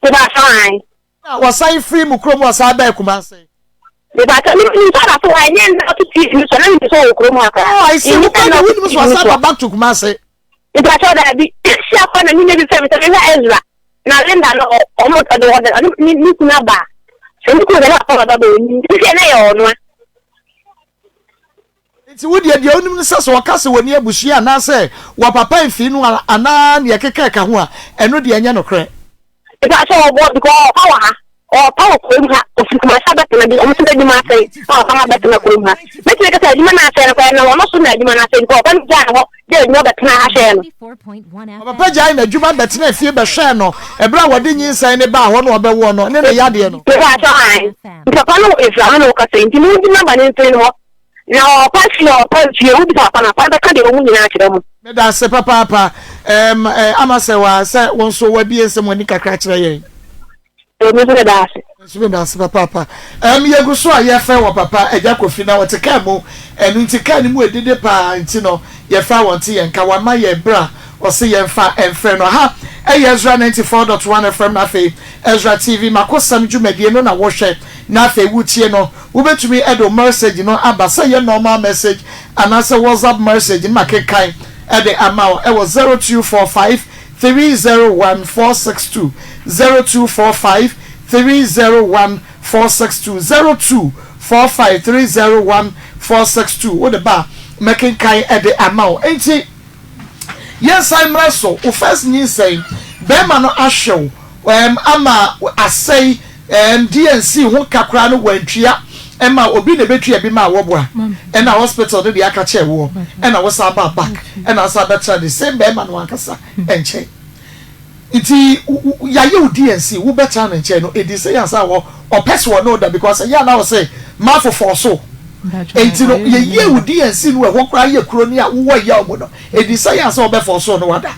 S3: Mepa kyɛw ae.
S1: Na wɔsan firi mu kurom ɔsan baa Kumase.
S3: Mepa kyɛw me nim sɛ ɔda so wɔ ha ɛnyɛ nna ɔte TV no so na menim sɛ ɔwɔ kurom ha koraa.
S1: Oh I see wo kora deɛ wonim sɛ ɔsan ba back to Kumase.
S3: Mepa kyɛw daabi hyia kɔ na me nua bi frɛ me sɛ mehwɛ Ezra na Linda no ɔmo ɔde ɔde ɔne ne kunu aba a sɛ ne kunu sɛ ne papa ba ba ɔnim nti sɛ na ɛyɛ ɔnoa.
S1: Enti wo deɛ, deɛ wonim ne sɛ, sɛ wɔka sɛ wɔnni abusua anaasɛ wɔapapa mfii no anaa deɛ ɛkeka ɛka ho a, ɛno deɛ ɛnyɛ nokorɛ.
S3: Mepa kyɛw ɔbɔ because ɔpa wɔ ha ɔpa wɔ kurom ha ofiri Kumasi abɛtena bi ɔmo sɛ n'adwuma asɛe na ɔpa abɛtena kurom ha mɛtumi aka sɛ adwuma no asɛe no koraa ɛnam ɔno so na adwuma no asɛe because ɔpa no gyaa ne hɔ gyaa adwuma bɛtena ha hwɛɛ no.
S1: Ɔpapa gyae n'adwuma bɛtenaa fie bɛhwɛɛ no ɛberɛ a wɔde nyinsɛn no baa hɔ na ɔbɛwoɔ no ne ne yadeɛ no.
S3: Mepa kyɛw ae nti papa no wɔ efiri ano na ɔkasa yi nti mo di namba no mfiri no hɔ. Na ɔpa fie a ɔpa fie, wobisa papa no a, papa no bɛka deɛ ɛwɔ mu nyinaa akyerɛ mo.
S1: Meda ase papaapa ɛɛm eh, ama sɛ wa sɛ wo nso wabie nsɛm ani kakra kyerɛ yɛn.
S3: Ee, me nso meda ase.
S1: Me nso meda ase papaapa. Ɛɛm yɛgu so a yɛfrɛ wɔ papa Agya Kofi na ɔte kaa mu, ɛno nti kaa no mu edede paa nti no yɛfrɛ a wɔnte yɛn nka, wama yɛn berɛ a ɔse yɛmfa mfrɛ no. Ha ɛyɛ Ezra 94.1 FM na afei Ezra TV Makosɛm dwumadie no na wohwɛ na afei wotie no. Wobɛtumi de wo mɛsɛgye no aba sɛ ɛyɛ normal message anaasɛ WhatsApp message no makenkan de ama wo ɛwɔ 0245 301 462, 0245 301 462, 0245 301 462 wode ba a mɛkenkan de ama wo. Enti. Yɛnsan mmra so, wo first nyinsɛn, bɛrima no ahwɛ wo ɛɛm ama asɛe ɛɛm DNC ho ka koraa no wantua ɛma obi na ɛbɛtua bi maa wɔboa ɛna hospital no deɛ aka kyɛɛ woɔ ɛna wo san baa back ɛna asan bɛtena the same bɛrima no ankasa nkyɛn. Nti yayɛ wo DNC wo bɛtena ne nkyɛn no ɛdi sɛ ansa wɔ ɔpɛ sɛ ɔne wo da because ɛyɛ a na ɔse mafo fɔɔso wo nti no yɛyie wo DNC no ɛhɔ koraa yɛ kuro ni a wowɔ yaw mu no ɛdi sɛ ansa ɔbɛ fɔɔso wo ne wada.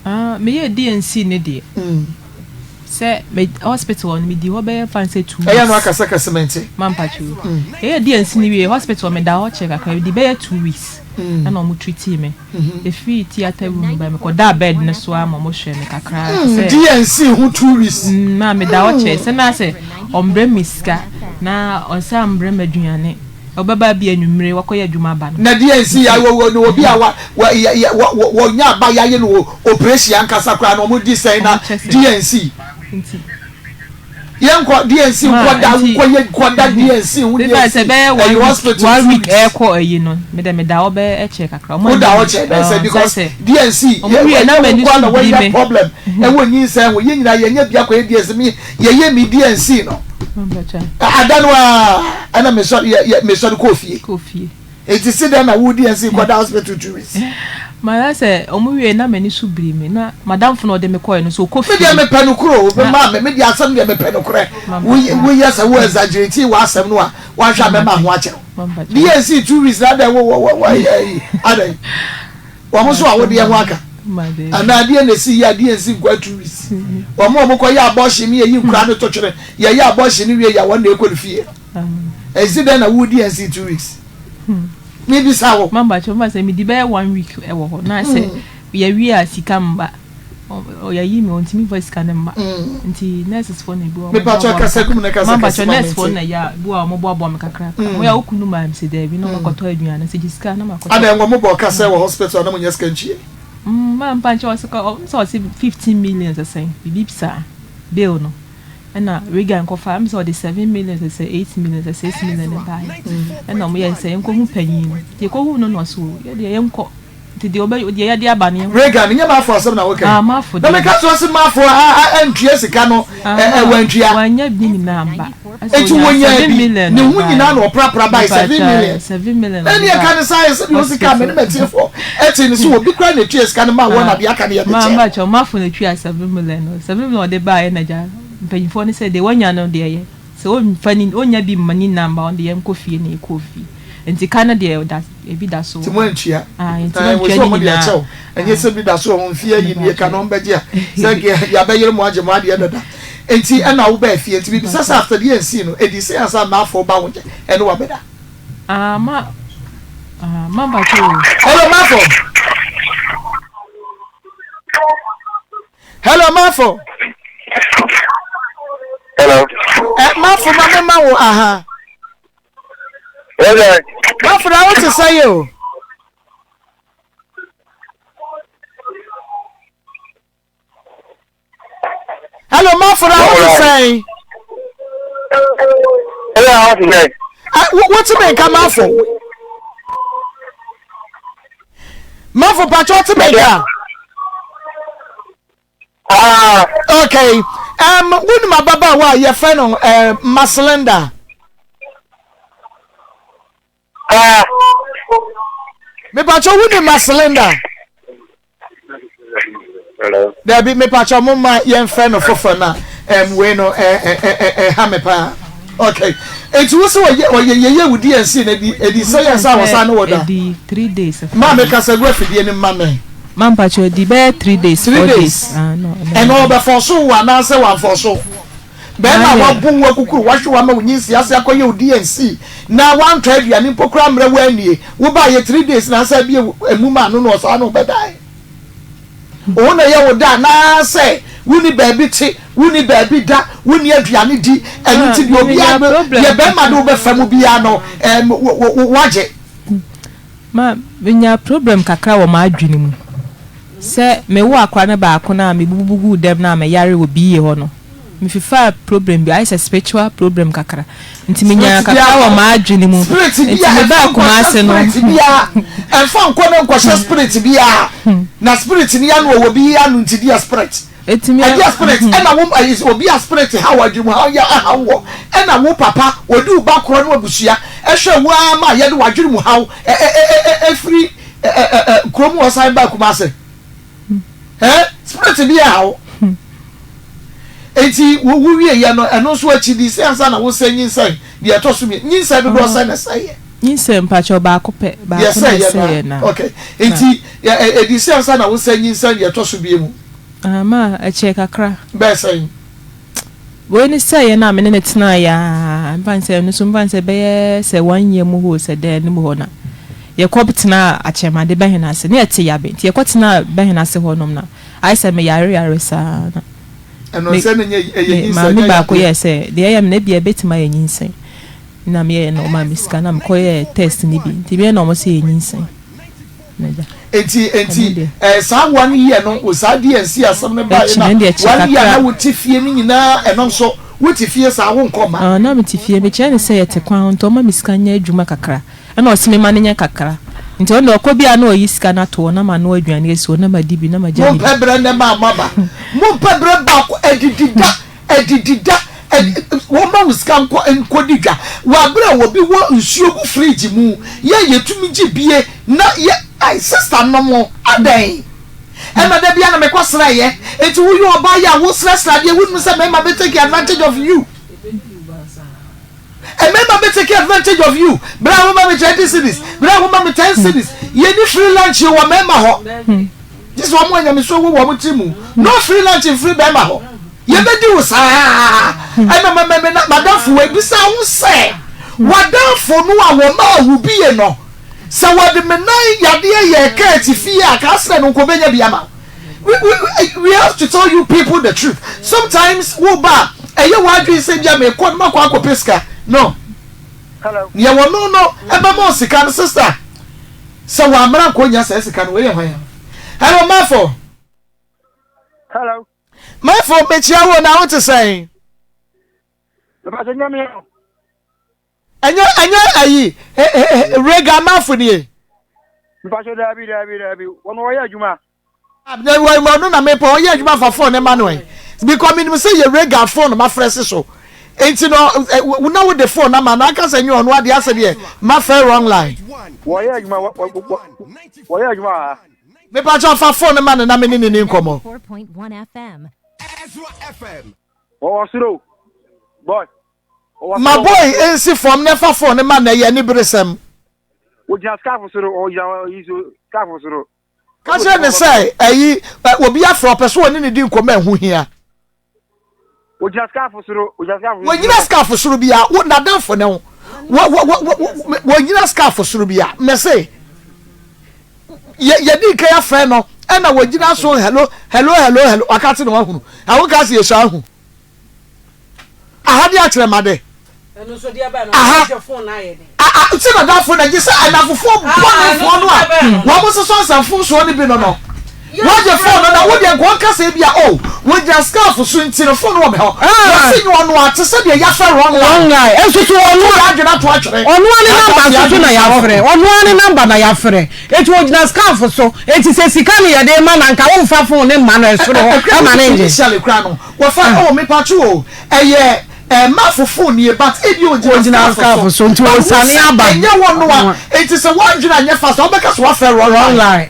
S2: Ah meyɛɛ DNC no deɛ sɛ me hospital hɔ no medi hɔ bɛyɛ fa no sɛ 2 weeks.
S1: Ɛyɛ no akasa kɛse mente.
S2: Mampakyɛw yɛyɛɛ DNC no wie hospital hɔ meda hɔ kyɛɛ kakra medi bɛyɛ 2 weeks ɛna ɔmo treatii me. Efii theatre room bae, mekɔdaa bed no so ara ma wɔhwɛɛ me kakra te sɛ.
S1: DNC ho tourist.
S2: Na meda hɔ kyɛe sɛ na sɛ ɔmbrɛ me sika na ɔnsan mbrɛ me aduane. Ɔbɛba bi anwummere wakɔyɛ adwuma aba no.
S1: Na DNC ya wɔ wɔ obi a wa wa ya ya wɔ wɔ wɔnya aba yayɛ no operation ankasa koraa no wɔn di sɛn na DNC.
S2: Nti.
S1: Yɛn kɔ DNC nkɔ da nkɔ yɛ nkɔ da DNC ho DNC ɛyɛ hospital
S2: one week ɛkɔ ɛyi no me dɛ me da hɔ bɛyɛ ɛkyɛ kakra
S1: ɔmo da hɔ kyɛ bɛyɛ sɛ because DNC yɛ ɛyɛ wo nkɔ na wɔyɛ problem ɛwɔ nyinsɛn ho yɛn nyinaa yɛn nyɛ bi akɔ yɛ DNC mi yɛyɛ mi DNC no ada no a ɛna me sɔ yɛ yɛ me sɔ de kɔ fie. Enti se dɛn na wo DNC kɔda hospital 2 weeks?
S2: Mayɛ sɛ ɔmo wiee na m'ani so biri me na madamfo na ɔde me kɔɛ no nso ɔkɔ
S1: fie. Me deɛ mepɛ nokorɛ o, me maame me deɛ asɛm deɛ mepɛ nokorɛ. Wo yɛ sɛ wo exaggerate w'asɛm no a wanhwɛ a mɛma ho akyɛ wo. DNC 2 weeks na adɛn wo wo wo ayi adɛn? Wɔn nso a wodeɛ ho aka. Anaa adeɛ na esi yɛ a DNC nkɔ 2 weeks. Wɔn a wɔn kɔ yɛ abortion ne yɛyi nkura no to twene yɛyɛ abortion no wie yɛ a wɔn na ekɔ no fie no. Esi dɛn na wo DNC 2 weeks? Mebisa wo.
S2: Mama kyɛ mfa sɛ medi bɛyɛ one week wɔ hɔ na sɛ yɛwie a sika mba yɛyi me ɔntumi mfa sika no mma nti nurses foɔ na ebi wɔ
S1: Mepakyɛ kasa gu mu na kasa
S2: mama
S1: kɛse
S2: kyɛ
S1: ma
S2: nurse foɔ
S1: mente.
S2: na yɛ a bi wɔ a wɔn boaboa me kakra mo yɛ a wokunu maa me sɛ daabi na wɔn akɔtɔ aduane sɛ gye sika na makɔtɔ.
S1: Adɛn wɔn bɔ ɔka sɛ wɔ hospital a na mo nya sika ntua?
S2: Maa mpa nkyɛ ɔsɛ kɔ ɔsɛ ɔsɛ 15 million sɛ sɛn biribi saa bill no. Ɛna Reagan kɔfaa ɛm sɛ ɔde 7 million sɛ sɛ 8 million sɛ 6 million na ɛbaeɛ. Ɛna ɔmo yɛɛ sɛ yɛnkɔhu panyin no. Nti yɛkɔhuu no na ɔse oo yɛdeɛ yɛnkɔ. Nti deɛ ɔbɛ deɛ yɛde aba no yɛnkɔ.
S1: Reagan, nyɛ Mafo asɛm na woka yi.
S2: Ah Mafo
S1: Na
S2: deɛ.
S1: meka sɛ ɔse Mafo a a antua sika no
S2: Ah
S1: ɛ ɛ
S2: ma
S1: wantua.
S2: wanya ne nyinaa amba. Ɛsɛ
S1: Enti
S2: ɔnyaa
S1: wɔnyaa
S2: seven
S1: bi,
S2: million
S1: ne
S2: na
S1: ho nyinaa
S2: ɛbaeɛ.
S1: na ɔprapra bae, seven
S2: Mepakyɛw
S1: million.
S2: 7 million
S1: Na
S2: na ɔde
S1: ɛneɛ ka
S2: baa
S1: ne saa ayɛ sɛdeɛ ɔsi kaa me ne
S2: hospital.
S1: m'atiefoɔ ɛtee ne sɛ obi koraa na ɛtua sika no maa wɔn na
S2: Ah
S1: deɛ aka no yɛde
S2: ma
S1: kyɛɛ no.
S2: mepakyɛw Mafo na ɛtua 7 million no. 7 million a ɔde baeɛ na agya mpanyinfoɔ no sɛ deɛ wanya no deɛ ɛyɛ. Sɛ ɔmfa ne ɔnnya bi mma ne nna mma ɔno deɛ yɛnkɔ fie na yɛkɔɔ fie. Nti ka no deɛ ɔda ebi da so
S1: Nti
S2: wɔ hɔ.
S1: moantua?
S2: Ah nti
S1: Ɛɛ wɔ
S2: mantua
S1: sɛ
S2: ne
S1: wɔn de akyɛ
S2: nyinaa.
S1: wo. Ɛnyɛ
S2: Ah
S1: sɛ bi da so wɔ hɔ mfeɛ ayi nie ka
S2: mepakyɛw.
S1: na wɔbɛgye a sɛ nka yɛabɛyere mo agye mo adeɛ dada. Nti ɛna wobaa fie. Nti mebisa sɛ
S2: Mepakyɛw.
S1: after deɛ nsii no ɛdii sɛn ansa na Mafo ba wo nkyɛn ɛne wo abɛda?
S2: Ah ma ah ma mpakyɛw o.
S1: Hello Mafo. Hello Mafo.
S4: Hello.
S1: Eh, Mafo ma me ma wo aha.
S4: Hello.
S1: Mafo na wo te sɛ ye o. Hello Mafo na wo te sɛn.
S4: Hello, how are you?
S1: Eh, wo te me nka Mafo. Mafo pacho te me nka.
S4: Ah.
S1: Okay. Wonim ababaawa a yɛfrɛ no uh, Maslinda.
S4: Ah.
S1: Mepacho wonim Maslinda.
S4: Hello.
S1: Dabi mepacho mo ma yɛmfrɛ no foforɔ na wei no ɛha me paa. Okay. Enti wo sɛ ɔyɛ ɔyɛ yɛyɛ wo DNC na edi edi sɛ yɛn sa wɔsan ne wɔ da.
S2: Edi 3 days.
S1: Maa me kasa gu afidie no mma me.
S2: Ma mpacho edi bɛyɛ 3 days
S1: 3
S2: 4
S1: days.
S2: days. Ah no.
S1: Ɛna ɔbɛfɔ so wo anaasɛ wamfɔ so. Bɛrima a wabo wo akukuru wahwe wo ama wo nyinsi ase akɔyɛ wo DNC na wantɔ aduane mpo koraa mmerɛ wo annie. Wo baa yɛ 3 days na asa abie emu ma ano na ɔsaa na ɔbɛdae. Wo na ɛyɛ wo da anaasɛ wonni baabi te, wonni baabi da, wonni aduane di. Ɛno
S2: Ah
S1: nti deɛ
S2: menya
S1: obiara
S2: problem
S1: deɛ bɛrima de
S2: kakra.
S1: wobɛfa mu biara no ɛm wo wo wagye.
S2: Ma menya problem kakra wɔ m'adwene mu. Sɛ mewoo akora no baako no a mebubu guu dɛm no a meyare wɔ BA hɔ no. Mefifaa problem bi, ayɛ sɛ spiritual problem kakra. Nti menyaa kakra wɔ m'adwene mu. Nti mebaa Kumasi no.
S1: Spirit biara ɛmfa nkɔ ne nkɔhyɛ spirit biara na spirit ni ano wɔ bi ano nti deɛ spirit. Ɛdeɛ spirit ɛna wo ɛyi obi a spirit ha wɔ adwene mu ha yɛ aha wɔ ɛna wo papa odi wo ba korɔ ne abusua ɛhwɛ wo ara ma yɛde w'adwene mu haw ɛ ɛ ɛ ɛfiri ɛ ɛ ɛ kurom hɔ san ba Kumasi. Ɛɛ spirit bi ɛha wo. Enti wo wo wie yɛ no ɛno nso akyi di sɛ ansa na wo sɛ nyinsɛn deɛ ɛtɔ so mmienu nyinsɛn dodoɔ sɛn na ɛsɛ yɛ.
S2: Nyinsɛn mpakyɛw baako pɛ baako na ɛsɛ yɛ na.
S1: Okay enti ɛdi sɛ ansa na wo sɛ nyinsɛn deɛ ɛtɔ so bie mu.
S2: Ah ma ɛkyɛ kakra.
S1: Bɛɛ sɛn.
S2: Wei ne sɛ yɛn a me ne no tenaeɛ ara, mfa no sɛ ɛno nso mfa no sɛ ɛbɛyɛ sɛ one year mu hɔ o sɛ dɛn no mu hɔ na yɛkɔ tenaa Akyɛmade Bɛhene ase, na yɛte Yabe nti yɛkɔ tenaa Bɛhene ase hɔ nom na ayɛ sɛ me yare yare saa na
S1: Ɛno
S2: me
S1: sɛ na nyɛ ɛyɛ
S2: me
S1: nyinsɛn
S2: maame
S1: nyɛ
S2: baako
S1: yadeɛ.
S2: yɛɛ sɛ deɛ ɛyɛ me no ebia ɛbɛtumi ayɛ nyinsɛn na meyɛɛ na ɔmaa me sika na mekɔyɛɛ test no bi nti meyɛ na wɔn sɛ ɛyɛ nyinsɛn.
S1: Enti enti ɛɛ saa one year no wo saa DNC asɛm no baeɛ na one year na wo te fie no nyinaa ɛno nso wo te fie saa wo nkɔ mma.
S2: Ah na me te fie me kyerɛ no sɛ yɛte kwan ho nti ɔma me sika nyɛ adwuma kakra ɛna ɔse me ma no nyɛ kakra nti ɔno deɛ ɔkɔ bi a na ɔyi sika no ato hɔ na ma noa aduane asi hɔ na ma di bi na ma gya ne bi.
S1: Mompɛ berɛ nnɛ maa moaba mompɛ berɛ baako adidi da Adidi da, wɔmma wo sika nkɔ nkɔdi dwa wɔ aberɛ a obi wɔ nsuo gu fridge mu, yɛ yɛtumi gye bie na yɛ, ai sister nom adɛn? Ɛna da biara na mekɔ srɛeɛ, enti woyɛ ɔbaa yi a wosrɛsrɛ adeɛ wonim sɛ mmarima bɛ take advantage of you. Mmarima bɛ take advantage of you, berɛ a woma me 20 cedis, berɛ a woma me 10 cedis, yɛni free lunch wɔ mmarima hɔ. Gye sɛ wɔn a nyamesuo wɔ wɔn tiri mu. No free lunch mfiri bɛrima hɔ. Yɛbɛdi wo saa. Ɛna ma ma ma madamfo wei bisa ho sɛ w'adamfo no a wɔmaa wo bie no sɛ wɔde me nan yadeɛ yɛɛ kaa fie a kaa srɛ no nka ɔbɛnya bi ama wo. We, we, we have to tell you people the truth. Sometimes wo ba a ɛyɛ w'adwene sɛ bia mekɔ no makɔ akɔpɛ sika. No. Neɛ wɔno no ɛbɛma wo sika no sister. Sɛ wammra nka onnya saa sika no, wei yɛ hwan a? Hello, Mafo.
S4: Hello.
S1: Mafo, mekyia wo na wo te sɛn?
S4: Mepasɛ nyame o.
S1: Ɛnyɛ ɛnyɛ ayi Rega Mafo nie.
S4: Mepasɛ daabi daabi daabi wɔn wɔyɛ adwuma.
S1: Ɔno na mepɛ ɔyɛ adwuma fa phone ne ma no ɛ because menim sɛ yɛ Rega phone mafrɛ se so nti no na wode phone ama no aka sɛ nyɛ ɔno adeɛ asɛ deɛ mafrɛ wrong line.
S4: Wɔyɛ adwuma wɔyɛ adwuma ha.
S1: Mepakyɛ fa phone ma no na me ne ne ni nkɔmmɔ.
S4: Wɔwɔ soro boy.
S1: Ma boy nsi fam na fa phone ma no ɛyɛ aniberesɛm.
S4: Wɔgyina scarf soro ɔgyina yi so scarf soro.
S1: Ka kyerɛ no sɛ, Ayi, obi afrɛ, ɔpɛ sɛ ɔne no di nkɔmmɔ a ɛho hia.
S4: Ogyina scarf soro, ogyina scarf soro.
S1: Wɔnyina scarf soro bia, wo n'adamfo ne wo. Wɔ wɔ wɔ wɔ wɔnyina scarf soro bia. Mese, yɛ yɛdi nkan afrɛ no, ɛna wɔgyina so hello hello hello hello. Waka te na wahunu. Awo ka se yɛsua ahu. Aha de akyerɛ ma de. Aha. Sɛ nadamfo na gye sɛ anafofoɔ bɔnefoɔ no a wɔn sosɔ nsɛmfomsoɔ no bi no no. Wɔgye fon no na wo deɛ nka ɔnka sɛ ebia oh wɔgyina scarf so nti no fon no wɔ me hɔ. Wɔse nyɛ ɔno a te sɛ deɛ yɛafrɛ wrong line.
S5: Wrong line. Nso so ɔno
S1: a. Adwene ato atwene.
S5: Ɔno a ne number nso so na yɛafrɛ. Ɔno a ne number na yɛafrɛ. Eti ogyina scarf so. Eti sɛ sika no yɛde ma no anka womfa phone no mma no ɛsoro hɔ ɛma no ngye.
S1: Initially koraa no wɔfa oh mepatwo o ɛyɛ eh mafo phone nie but ebi ogyina scarf
S5: so nti osane aba.
S1: Ɛnyɛ wɔn no a eti sɛ w'adwene anyɛ fast a wobɛka sɛ wafrɛ wrong line.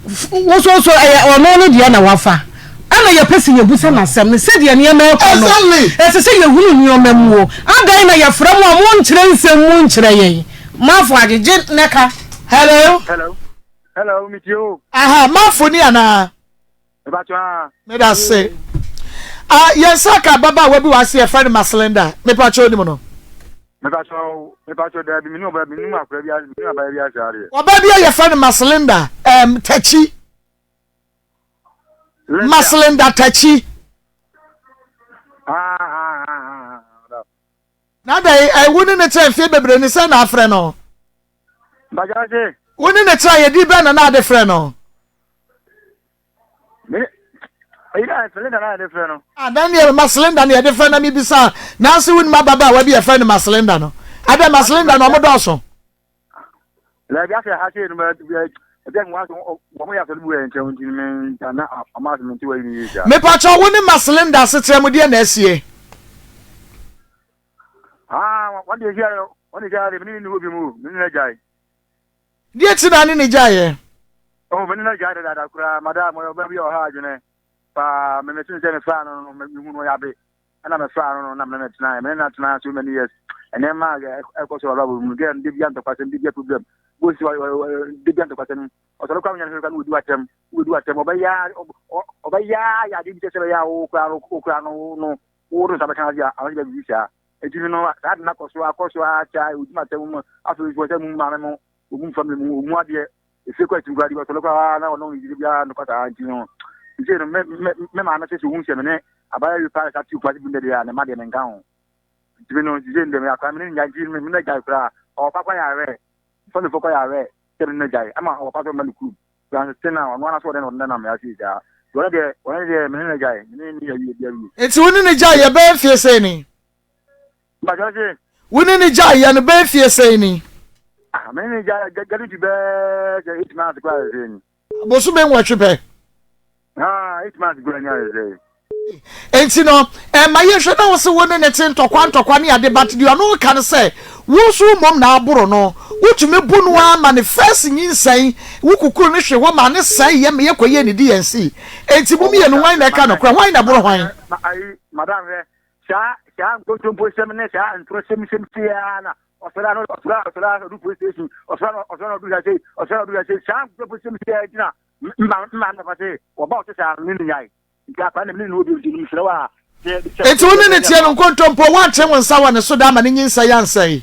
S5: Wo so so ɛyɛ ɔno ne deɛ na wafa ɛna yɛpɛ sɛ yɛbusa no asɛm no sɛdeɛ nneɛma ɛkɔ no ɛsɛ sɛ yɛhunu nneɛma mu o adɛn na yɛfrɛ mo a monkyerɛ nsɛm mu nkyerɛ yɛn mafo agyegye nɛka.
S1: Hello.
S4: Hello. Hello, me tie o.
S1: Aha, mafo ni anaa?
S4: Mepacho ah.
S1: Meda se. Ah, yɛn nsa ka ababaawa bi wɔ ase yɛfrɛ no Maslinda. Mepacho onim no.
S4: Mepacho, mepacho daabi, me ne ɔbaa bi, me ne akora bi, me ne abaa bi ase adeɛ.
S1: Ɔbaa bi a yɛfrɛ no Maslinda, um, Tachi. Maslinda Tachi.
S4: Ah, ah, ah, ah.
S1: Na dɛn, eh, wo ne ne kyerɛ mfeɛ bebree ne sɛ na afrɛ no.
S4: Mepacho se.
S1: Wo ne ne kyerɛ yɛdi bɛn na na ade frɛ no.
S4: Me. Eyi na cylinder na yɛde frɛ no.
S1: Ah, dan deɛ Maselinda na yɛde frɛ na mebisa a, nanse wonim ababaawa bi a yɛfrɛ no Maselinda no? Adɛn, Maselinda no ɔmo dɔɔso?
S4: Daabi, asɛ ha sei no bɛ ebi a wɔn yɛ asɔre bi wɔ yɛn nkyɛn nti me nta na ɔmo asɛ me nti wɔ yi ne yie saa.
S1: Mepakyɛw, wo ne Maselinda asetra mu deɛ na asie?
S4: Ah, wɔn deɛ esi ayɛ, wɔn deɛ esi ayɛ deɛ me ne ne hɔ bi mu, me ne no agyae.
S1: Deɛ nti na ne ne gyaeɛ?
S4: Oh, me ne no gyae dadaada koraa. Madam, ɔyɛ ɔbaa bi a ɔha adwene paa. Me mese sɛ mefaa no no, mehu no ɔyɛ abe. Ɛna mefaa no no na me ne no tenaeɛ. Me ne no atena so many years. Nneɛma a ɛkɔ so wɔ abrabɔ mu no, girl no da biara ntɔkwasɛm, da biara problem. Bosi da biara ntɔkwasɛm. Ɔsɔre koraa wonya no hwɛ koraa na wɔdi w'atɛm. Wɔdi w'atɛm. Ɔbɛyɛ ɔbɛyɛ ayɛ adeɛ bi sɛ sɛ bɛyɛ a wo koraa no wo koraa no no wo de nsa bɛka ase a anasɛ bɛbi saa. Enti me no, saa ade no akɔ so akɔ so ara kyɛ a ɔdi m'atɛm mu. Afei nso ɔsɛ mu maame mo, ɔmu family mu, ɔmu adeɛ. Efie kɔ akyiri koraa de ɔsɔre koraa na ɔno ne biara no kɔtaa nti no. Nti no, me me me maame sɛ sɛ ohun sɛ me ne abaayewa bi paa sa te Kumasi bi deɛ a ne mma deɛ menka ho. Nti me no, nti sɛ ndɛ me akora me ne nya nti me ne gyae koraa. Ɔwɔ pa kɔ yɛ awɛ. Family fo kɔ yɛ awɛ sɛ me ne gyae. Ama ɔwɔ pa sɛ ɔma ne kurom. Koraa nso na ɔno ara so ɔde na ɔde nam ase saa. Wɔn deɛ wɔn deɛ me ne no gyae. Me ne ne awie bi awie.
S1: Nti wo ne no gyae yɛ bɛyɛ mfie sɛn ni?
S4: Mpakyɛw se.
S1: Wo ne no gyae yɛ no bɛyɛ mfie sɛn ni?
S4: Ah, me ne no gyae gari ti bɛɛ sɛ 8 months koraa sɛ ni.
S1: Bosome nwɔtwe pɛ.
S4: Ah, 8 months koraa ni ayɛ sɛ.
S1: Enti no, ɛma yɛhwɛ na wo se wo ne no te ntɔkwa ntɔkwa ne ade but deɛ ɔno reka ne sɛ wo nso wo mmom na aboro no, wotumi bu no ara ma ne first nyinsɛn, wo kukuru no hwe hɔ ma ne sɛe yɛ ma yɛkɔyɛɛ ne D&C. Enti mo mmienu hwan na ɛka nokorɛ, hwan na ɛboro hwan?
S4: Ayi, madam hwɛ, saa saa nkontomposɛm ne saa ntorɔsɛmsɛm sei ara na ɔsɔre a na ɔsɔre a ɔsɔre a ɔdu police station, ɔsɔre a ɔsɔre a ɔdu ha sei, ɔsɔre a ɔdu ha sei, saa nkontomposɛm sei ara nti na mma mma na papa se wɔba ɔte saa no ne ne nyae.
S1: Enti wo ne no teɛ no nkontompo, woantene wo nsa wɔ ne so da ama ne nyinsɛn ansɛe.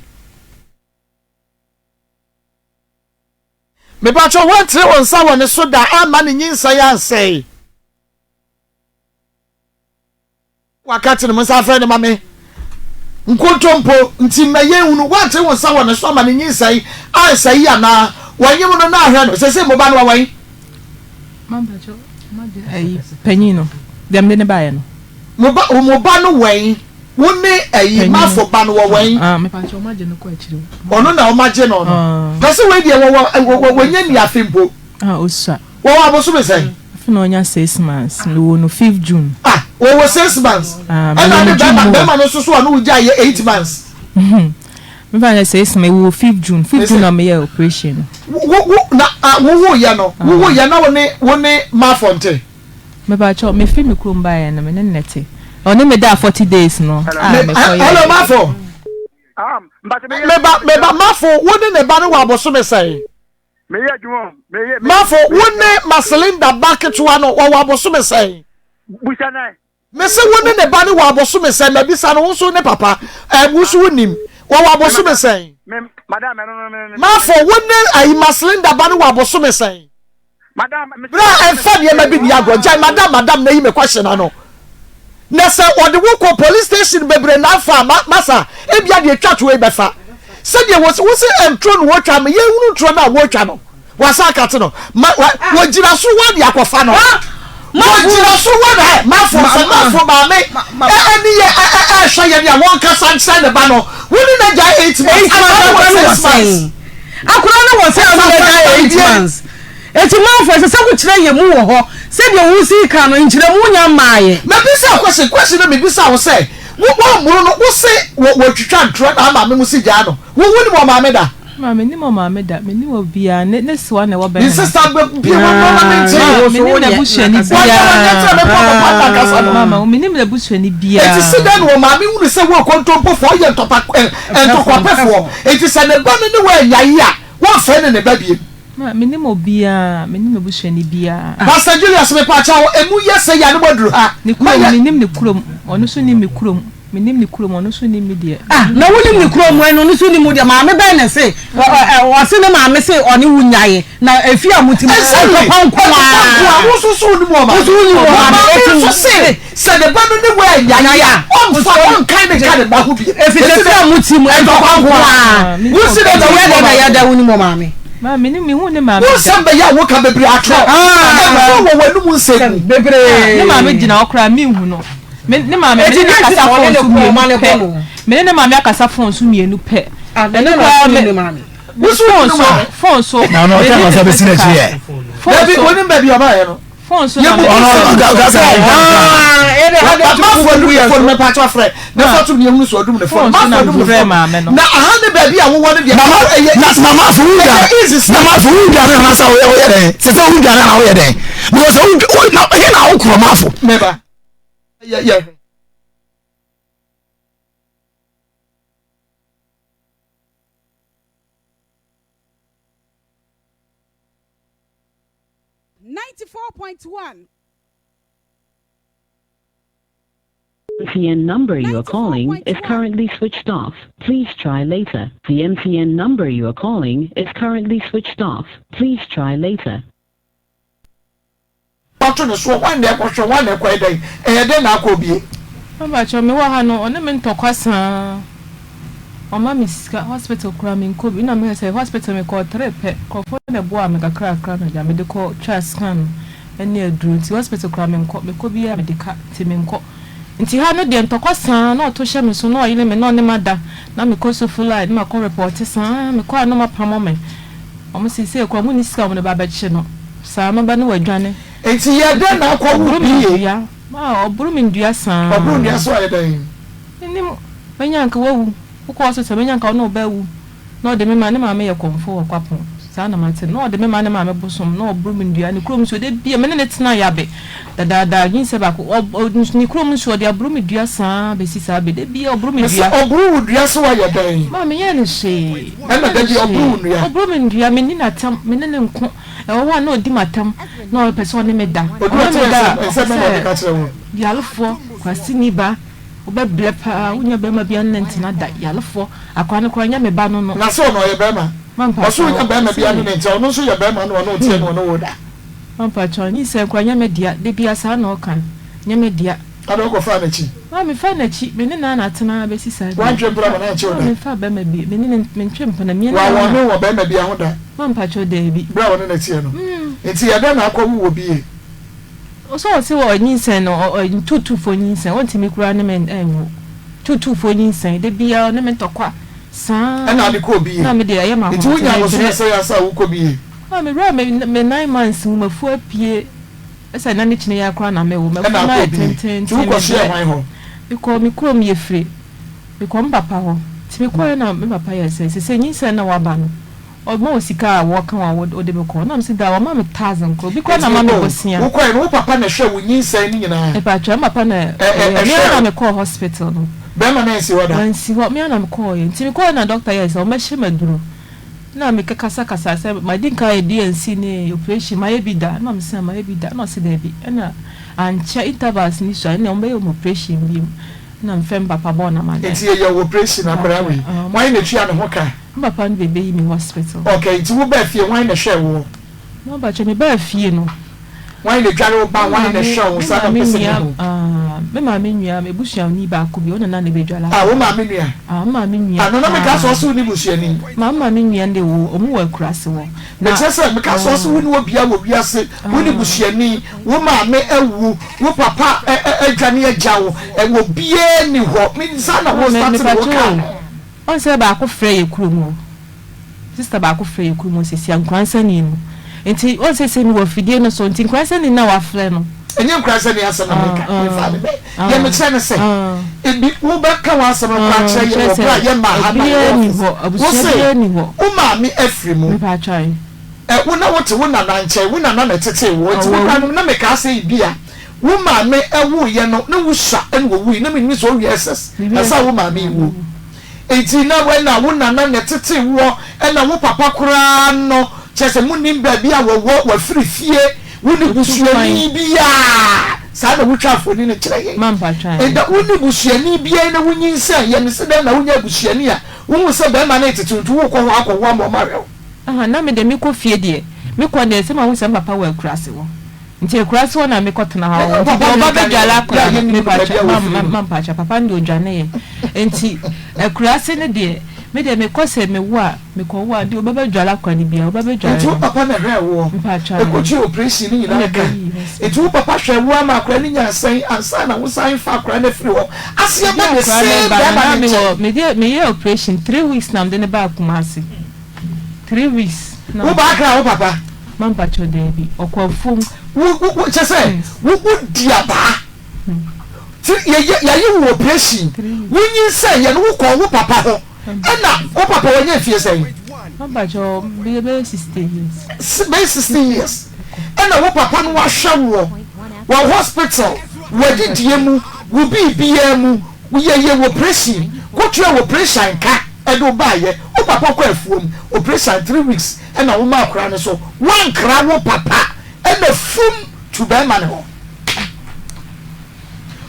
S1: Mepakyɛw, woantene wo nsa wɔ ne so da amma ne nyinsɛn ansɛe. Waka kyerɛ mo nsa afrɛ no ma me. Nkontompo nti mma yɛnhunu. Woante wo nsa wɔ ne so ama ne nyinsɛn ansɛe anaa? Wɔnyem no na ahwɛ no. Seesei mo ba no wɔ wɛn?
S2: Ayi, panyin no, deɛ mede no baeɛ no.
S1: Mo ba, mo ba no wɛn? Wo ne ayi, Mafo ba no wɔ wɛn?
S2: Ah, mepakyɛ wɔn agye no kɔ akyire.
S1: Ɔno na wɔn agye no no.
S2: Ah.
S1: Na sɛ wei deɛ wɔwɔ, wɔ, wɔnyɛ nni afe mpo.
S2: Ah, osua.
S1: Wɔwɔ abosome sɛn?
S2: Afe na ɔnya 6 months. Mewoo no 5th June.
S1: Ah, wɔwɔ 6 months.
S2: Ah,
S1: Ɛna
S2: mewoo
S1: ne
S2: no June
S1: bɛrima
S2: mu hɔ.
S1: bɛrima no nso so a no wogya yɛ 8 months.
S2: Mefa no sɛ 6 mewoo 5th June. 5th June na meyɛɛ operation no.
S1: Wo wo na ah wowo yɛ no, wowo yɛ na wo ne wo ne Mafo nte?
S2: Mepakyɛw, mefi me kurom baeɛ no, me ne no na ɛte. Ɔne me daa 40 days no a
S1: Me,
S2: mekɔyɛɛ.
S1: hello Mafo.
S4: Ah,
S1: Me ba me ba Mafo, wo ne ne ba no wɔ abosome sɛn?
S4: Meyɛ adwuma o. Meyɛ.
S1: Mafo, wo ne Maselinda ba ketewa no, wɔwɔ abosome sɛn?
S4: Busa no ɛ.
S1: Mese wo ne ne ba no wɔ abosome sɛn? Mabisa no, wo nso ne papa, ɛɛ, wo nso wonim. Wɔwɔ abosome sɛn?
S4: Me, madam, ɛno no, me, me.
S1: Mafo, wo ne ayi Maselinda ba no wɔ abosome sɛn?
S4: Madam, me.
S1: Bra ɛnfa nneɛma bi nni agorɔ. Gyae madam, madam na yi me question ano. Na sɛ wɔde wo kɔ police station bebree na afa a, ma, masa, ebia deɛ etwa toɔ yi bɛfa. Sɛdeɛ wɔ wo se ntoro na wɔtwa ma yɛnhunu ntoro no a wɔtwa no. Wɔasan akate no. Ma, wa, wɔgyina so hɔ de akɔfa no. Wɔgyina so hɔ na, ɛ, mafo, sɛ mafo maame ɛ, ɛne yɛ ɛ, ɛ, ɛrehwɛ yɛn a wɔnkasa nkyerɛ ne ba no. Wo ne no agyae 8 months, akwadaa no wɔ 6 months.
S5: Akwadaa no wɔ sɛ ɔne no agyae 8 months. Enti manfo, ɛsɛ sɛ wokyerɛ yɛn mu wɔ hɔ. Sɛdeɛ wosi ka no, nkyerɛmu nnya mmaeɛ.
S1: Mabisa wo question, question no mebisa wo sɛ, wo woammoro no, wo se wɔ wɔtwitwa ntorɔ na ama me mo se gyaa no, wo wonim ɔmaame da?
S2: Ma mennim ɔmaame da, mennim obiara, ne ne sewa na ɛwɔ
S1: Ne
S2: bɛn no.
S1: sister bɛ bie wɔ no na mente.
S2: Ma mennim n'abusuani
S1: Wɔnyɛ kyerɛ me papa papa na kasa no.
S2: Mama mennim n'abusuani biara.
S1: Enti se dɛn na ɔmaame hunu sɛ wo okontompofoɔ woyɛ ntɔpa ɛ ntɔkwapɛfoɔ, enti sɛ ne ba no ne wo anyae a, wɔmfrɛ no ne ba biem.
S2: Ma mennim obiara, mennim m'abusuani biara.
S1: Pastor Julius mepaakyɛw emu yɛ sɛ yɛ a ne moaduru ha
S2: Ne
S1: ma
S2: kurom,
S1: yɛ.
S2: mennim ne kurom, ɔno nso nnim me kurom, mennim ne kurom, ɔno nso nnim me deɛ.
S5: Ah na wonim ne kurom ɛna ɔno nso nim wo deɛ maame bɛn na ɛse ɔse ne maame se ɔne wo nyae na efie a mote mu
S1: Exactly
S5: ntɔkwa nko
S1: ntɔkwa nko
S5: ara
S1: a wo nso so wonim wɔ
S5: wo
S1: maame
S5: nso wonim wɔ
S1: wɔ
S5: maame
S1: maame
S5: eti
S1: nso se sɛ ne ba no ne wo anyae a ɔmfa ɔnkan ne nka ne ba ho bio
S5: efisɛ
S1: eti
S5: fie a mote mu
S1: ntɔkwa
S5: ntɔkwa
S1: nko
S5: nko
S1: ara
S5: ara
S1: wo si dɛn na
S5: eti
S1: wonim
S5: yɛ
S1: wɔ
S5: dɛn na
S1: maame.
S5: yɛ dɛn wonim wɔ maame.
S2: Maa me ne mehu ne maame
S1: Wo
S2: da.
S1: nsɛm bɛyɛ a woka bebree atorɔ.
S2: Ah.
S1: Ɛtorɔ wɔ w'anum nsɛm mu.
S5: Bebree.
S2: Ne maame gyina hɔ koraa menhu no. Me ne maame me
S5: Eti
S2: ne no
S5: deɛ nti
S2: akasa
S5: na
S2: phone
S5: wɔne
S2: so
S5: ne kɔ ɔma
S2: mmienu
S5: ne
S2: pɛ.
S5: bɔ no?
S2: Me ne ne maame akasa phone so mmienu pɛ.
S5: Ah, ne
S2: Ɛno
S5: na
S2: koraa
S5: ne
S2: me
S5: ne maame.
S1: Wo so
S2: phone
S1: wo
S2: so
S1: maame.
S2: phone so.
S6: Na ɔno
S2: Me
S6: ɔtɛ
S2: ne
S6: na ɔsɛ bɛsi n'akyi yɛ.
S2: phone
S1: Dabi
S2: so
S1: wonim baabi a ɔbaeɛ no.
S2: phone so na
S1: Yɛbu
S2: me
S6: Ɔno ɔka ɔka sɛ
S1: Mafo adum ne fon mɛpa akyɛ afrɛ na fa tum ne ehunu so adum ne fon
S2: Phone so
S1: mafo
S2: na
S1: adum ne
S2: mefrɛ
S1: fon
S2: maame no.
S1: na aha ne baabi a wowɔ no deɛ
S6: Mama
S1: ɛyɛ
S6: na mama afo wo
S1: ɛyɛ
S6: dwane
S1: easy sɛ
S6: na mama afo wo dwane na sa woyɛ woyɛ dɛn sɛ sɛ wo dwane na woyɛ dɛn because wo wo na he na wo korɔ mafo.
S1: mɛba yɛ yɛ
S7: 94.1.
S8: MTN number you are calling is currently switched off. Please try later. The MTN number you are calling is currently switched off. Please try later.
S1: Wato ne soɔ hwan na ɛkɔhwɛ hwan na ɛkɔyɛ dɛn ɛyɛ dɛn na akɔ obie.
S2: Mepakyɛw me wɔ ha no ɔne me ntɔkwa saa ɔma me sika hospital koraa me nkɔ bi na mehwɛ sɛ hospital me kɔɔ tre pɛ nkurɔfoɔ na ɛboaa me kakrakra na gya mede kɔ twaa scan no ɛne aduro nti hospital koraa me nkɔ mekɔ biara mede ka nti me nkɔ nti ha no deɛ ntɔkwa saa na ɔto hyɛ me so na ɔyere me na ɔne mada na mekɔ sofo line na makɔ report saa mekɔ a na ɔmo apamo me ɔmo seesei koraa ɔmo nni sika a ɔmo de ba abɛkye no saa mɛba na wadwane.
S1: Nti yɛ dɛn na akɔ wo
S2: Ɔboro me
S1: bie.
S2: dua. Maa ɔboro me ndua saa.
S1: Ɔboro ndua so ayɛ dɛn?
S2: Mennim, mɛnya anka wawu. Wokɔ hospital mɛnya anka wo ne wo ba awu. Na ɔde me ma, ne maame yɛ kɔmfo wɔ Kwapong. Saa na mate no. Na ɔde me ma ne maame bosom, na ɔboro me ndua. Ne kurom nso, da biara me ne no tena Yabe dadaada, nyinsɛn baako. Ɔ, ɔ, ne kurom nso, ɔde aboro me dua saa bɛsi saa bere. Da biara ɔboro me
S1: Mese
S2: dua.
S1: ɔboro wo dua so ayɛ dɛn?
S2: Maa menyɛɛ no hwee.
S1: Ɛna
S2: Menyɛɛ
S1: da
S2: no
S1: biara ɔboro wo
S2: hwee.
S1: nnua?
S2: Ɔboro me ndua, menni no atɛm, me ne no nko. Ɛwɔ hɔ a na ɔdi m'atɛm, na ɔpɛ sɛ ɔne me da.
S1: Ɔduru
S2: Ɔne me
S1: atɛm
S2: da a,
S1: nsɛm
S2: ɔpɛ
S1: bɛn na ɔde
S2: sɛ
S1: ka kyerɛ wo?
S2: Yarefoɔ, kwasini ba, wobɛbrɛ paa, wonnya barima biara ne no ntena da. Yarefoɔ, akwadaa no koraa nyɛ me ba no no.
S1: Na sɛ ɔno ɔyɛ barima?
S2: Mampakyɛw,
S1: Ɔse wonnya barima biara ne
S2: ɔse.
S1: no ntena, ɔno nso yɛ barima na ɔne wo teɛ na ɔne wo da.
S2: Mampakyɛw, nyinsɛn koraa nyɛ me dea, da biara saa na ɔka, nyɛ me dea.
S1: Adɛn wokɔfaa n'akyi?
S2: Maa mefaa n'akyi, me ne no ara na atena ara bɛsi saa bere yi.
S1: Woantwe mpena ma no ankye wo da?
S2: Maa memfaa barima bi, me ne no mentwe mpena, me ne no ara
S1: Wawɔne
S2: na.
S1: wo wɔ barima biara ho da?
S2: Mampakyɛw, daabi.
S1: Bere a wo ne no teɛ no? Nti yɛ dɛn na akɔwo wɔ bi?
S2: Ɔsɛ ɔse wɔ nyinsɛn no, ɔ ɔ tuutuufoɔ nyinsɛn, ɔntumi koraa ne me nwo. Tuutuufoɔ nyinsɛn, da biara ɔne me ntɔkwa saa.
S1: Ɛna ade kɔɔ bi?
S2: Na me deɛ ɛyɛ me
S1: Nti wonya
S2: ahomete,
S1: abosome
S2: mebrɛ.
S1: sɛn ansa a wokɔ bi?
S2: Maa me wura me me nine months mu, mafu apue. Ɛsɛ na ne kyene yi ara koraa na mewo.
S1: Ɛna
S2: M'afunu
S1: akɔ
S2: ayɛ
S1: obi. Nti
S2: tenteenten,
S1: wokɔ soɛ
S2: mebrɛ.
S1: hwan hɔ?
S2: Mekɔɔ me kurom Yefre. Mekɔɔ me papa hɔ. Nti mekɔeɛ na me papa yɛɛ sɛ, sesei nyinsɛn no a woaba no, ɔma wo sika a wɔka wo a wode bɛkɔ. Na mese daa wama me thousand koraa. Obi koraa na
S1: Nti
S2: ama me
S1: mekɔ o.
S2: bosea.
S1: Wokɔeɛ no, wo papa na ɛhwɛɛ wo nyinsɛn no nyinaa?
S2: Mepakyɛw, me papa na
S1: Ɛ ɛ
S2: ɛyɛɛ. Me ara
S1: ɛhwɛɛ
S2: na
S1: wo?
S2: mekɔɔ hospital no.
S1: Bɛrima no ansi hɔ da?
S2: Wansi hɔ. Me ara na mekɔeɛ. Nti mekɔeɛ na doctor yɛɛ sɛ ɔmmɛhyɛ me aduro. Nna mekasakasa sɛ madi nkan ayɛ DNC ne operation, mayɛ bi da? Nna ɔse mayɛ bi da, nna ɔse daabi. Nna ankyɛ intervals no sua, nna wɔbɛyɛ me operation bio. Nna mefrɛ me papa bɔɔ no amanneɛ.
S1: Nti yɛyɛ wo operation akwadaa wei, hwan na etua ne ho ka?
S2: Me papa no bɛbɛyi me hospital.
S1: Okay, nti wo baa fie hwan na ɛhwɛɛ woɔ?
S2: Mepakyɛw, mebaa fie no.
S1: Hwan na edware wo ba, hwan na ɛhwɛ wo, saa na ɔpɛ sɛ mehu.
S2: Me maame nua, m'abusuani baako bi, ɔno na na ne bɛdware
S1: Ah, wo maame nua?
S2: Ah, me maame nua
S1: Ah, na na meka sɛ ɔse wo ne busuani.
S2: Ma me maame nua de wo, ɔmo wɔ akuraase hɔ.
S1: Mekyerɛ sɛ, meka sɛ ɔse wo ne obia wɔ wiase, wo ne busuani, wo maame awu, wo papa adwane agya wo, obiara nni hɔ. Me, saa na wo starte ne wo kaa no.
S2: Ɔn sɛ baako frɛ yɛ kurom hɔ. Sister baako frɛ yɛ kurom hɔ sesia Nkoransani no nti ɔn sese mewɔ afidie no so nti Nkoransani no a wafrɛ no.
S1: Ɛnyɛ Nkoransani asɛm na meka mefa me bɛ deɛ mekyerɛ ne sɛ ebi wo bɛ ka w'asɛm no koraa kyerɛ yɛ wɔ berɛ a yɛ mmaa ha na yɛ wɔ office wo se wo maame afiri mu ɛ wo na wo te wo nana nkyɛn wo nana na ɛtetee woɔ nti wo koraa no na mekaa sɛ ebia wo maame ɛwoeɛ no na wo sua ɛna ɔwui na menim sɛ ɔwie SS ansa wo maame rewu. Enti na ɛna wo nana na ɛtetee woɔ, ɛna wo papa koraa no, kyerɛ sɛ monnim baabi a wɔwɔ, wafiri fie, wonni busuani biara, saa na wotwa mfoni no kyerɛ yɛn. Ɛda wonni busuani biara na wonyinsɛn yɛ no sɛ dɛn na wonya busuani a wohu sɛ bɛrima no retete wo nti worekɔ hɔ akɔwo ama ɔma ahwɛ wo.
S2: Aha, na me deɛ mekɔ fie deɛ, mekɔ deɛ sɛ mahu sɛ me papa wɔ akuraase hɔ. Nti akuraase hɔ na mekɔ tena hɔ nti deɛ ɔba bɛdwale akwadaa no mepakyɛ ma ma mpakyɛ papa no deɛ ɔdwane yɛ nti akuraase no deɛ. Me deɛ mekɔ sɛ mewo a, mekɔwo a, deɛ ɔbɛbɛdware akwadaa no biara, ɔbɛbɛdware
S1: Nti wo
S2: no.
S1: papa na ɛhwɛɛ woɔ?
S2: Mpakyɛ aane.
S1: Ɛkɔtua operation no
S2: Ɛna
S1: nyinaa ka?
S2: ɛbɛyii hospital.
S1: Nti wo papa hwɛɛ wo ama akwadaa no nyaa sɛn ansa na wosan fa akwadaa no afiri hɔ aseɛ
S2: Mede
S1: ba the
S2: akwadaa no
S1: same
S2: reba no,
S1: bɛɛma
S2: na
S1: no nkyɛn?
S2: mewɔ, mede, meyɛɛ operation three weeks na mede no baa Kumasi. Three weeks na.
S1: Wo ba akra wo papa?
S2: Ma mpakyɛ daabi, ɔkɔ afuom.
S1: Wo, wo, wo, kyɛ sɛ, wo, wo di abaa. Ti, yɛ, yɛ, yɛayɛ wo operation, wo nyinsɛn yɛ no, wo kɔɔ wo papa hɔ. Ɛna wo papa wanya mfie sɛn?
S2: Ma mpakyɛ bɛyɛ bɛyɛ 60 years.
S1: Bɛyɛ 60 years. Ɛna wo papa no wahwɛ woɔ wɔ hospital, w'adidie mu, wo biribiara mu, yɛyɛ wo operation, kɔtua wo operation ka ɛde wo baayɛ. Wo papa kɔ afuom, operation 3 weeks ɛna wo ma akora no so, woankra wo papa ɛna fum tu bɛrima no hɔ.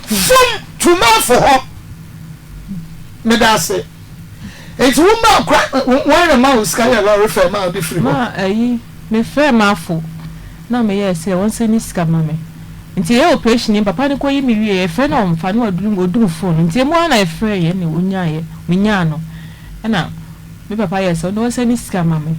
S1: Fum tu manfo hɔ. Meda ase. Nti wo ma kora wɔn na ma wo sika yɛ lɔre fɛ ma ɔde firi hɔ.
S2: Ma ayi me frɛ m'afo na me yɛɛ sɛ wɔn sɛ ne sika ma me nti yɛyɛ operation yi papa no kɔ yi me wie yɛ frɛ na ɔnfa na wadum odum phone nti emu ara na yɛ frɛ yɛ na onyaa yɛ me nyaa no ɛna Me papa yɛɛ sɛ ɔno ɔsɛne sika ma me.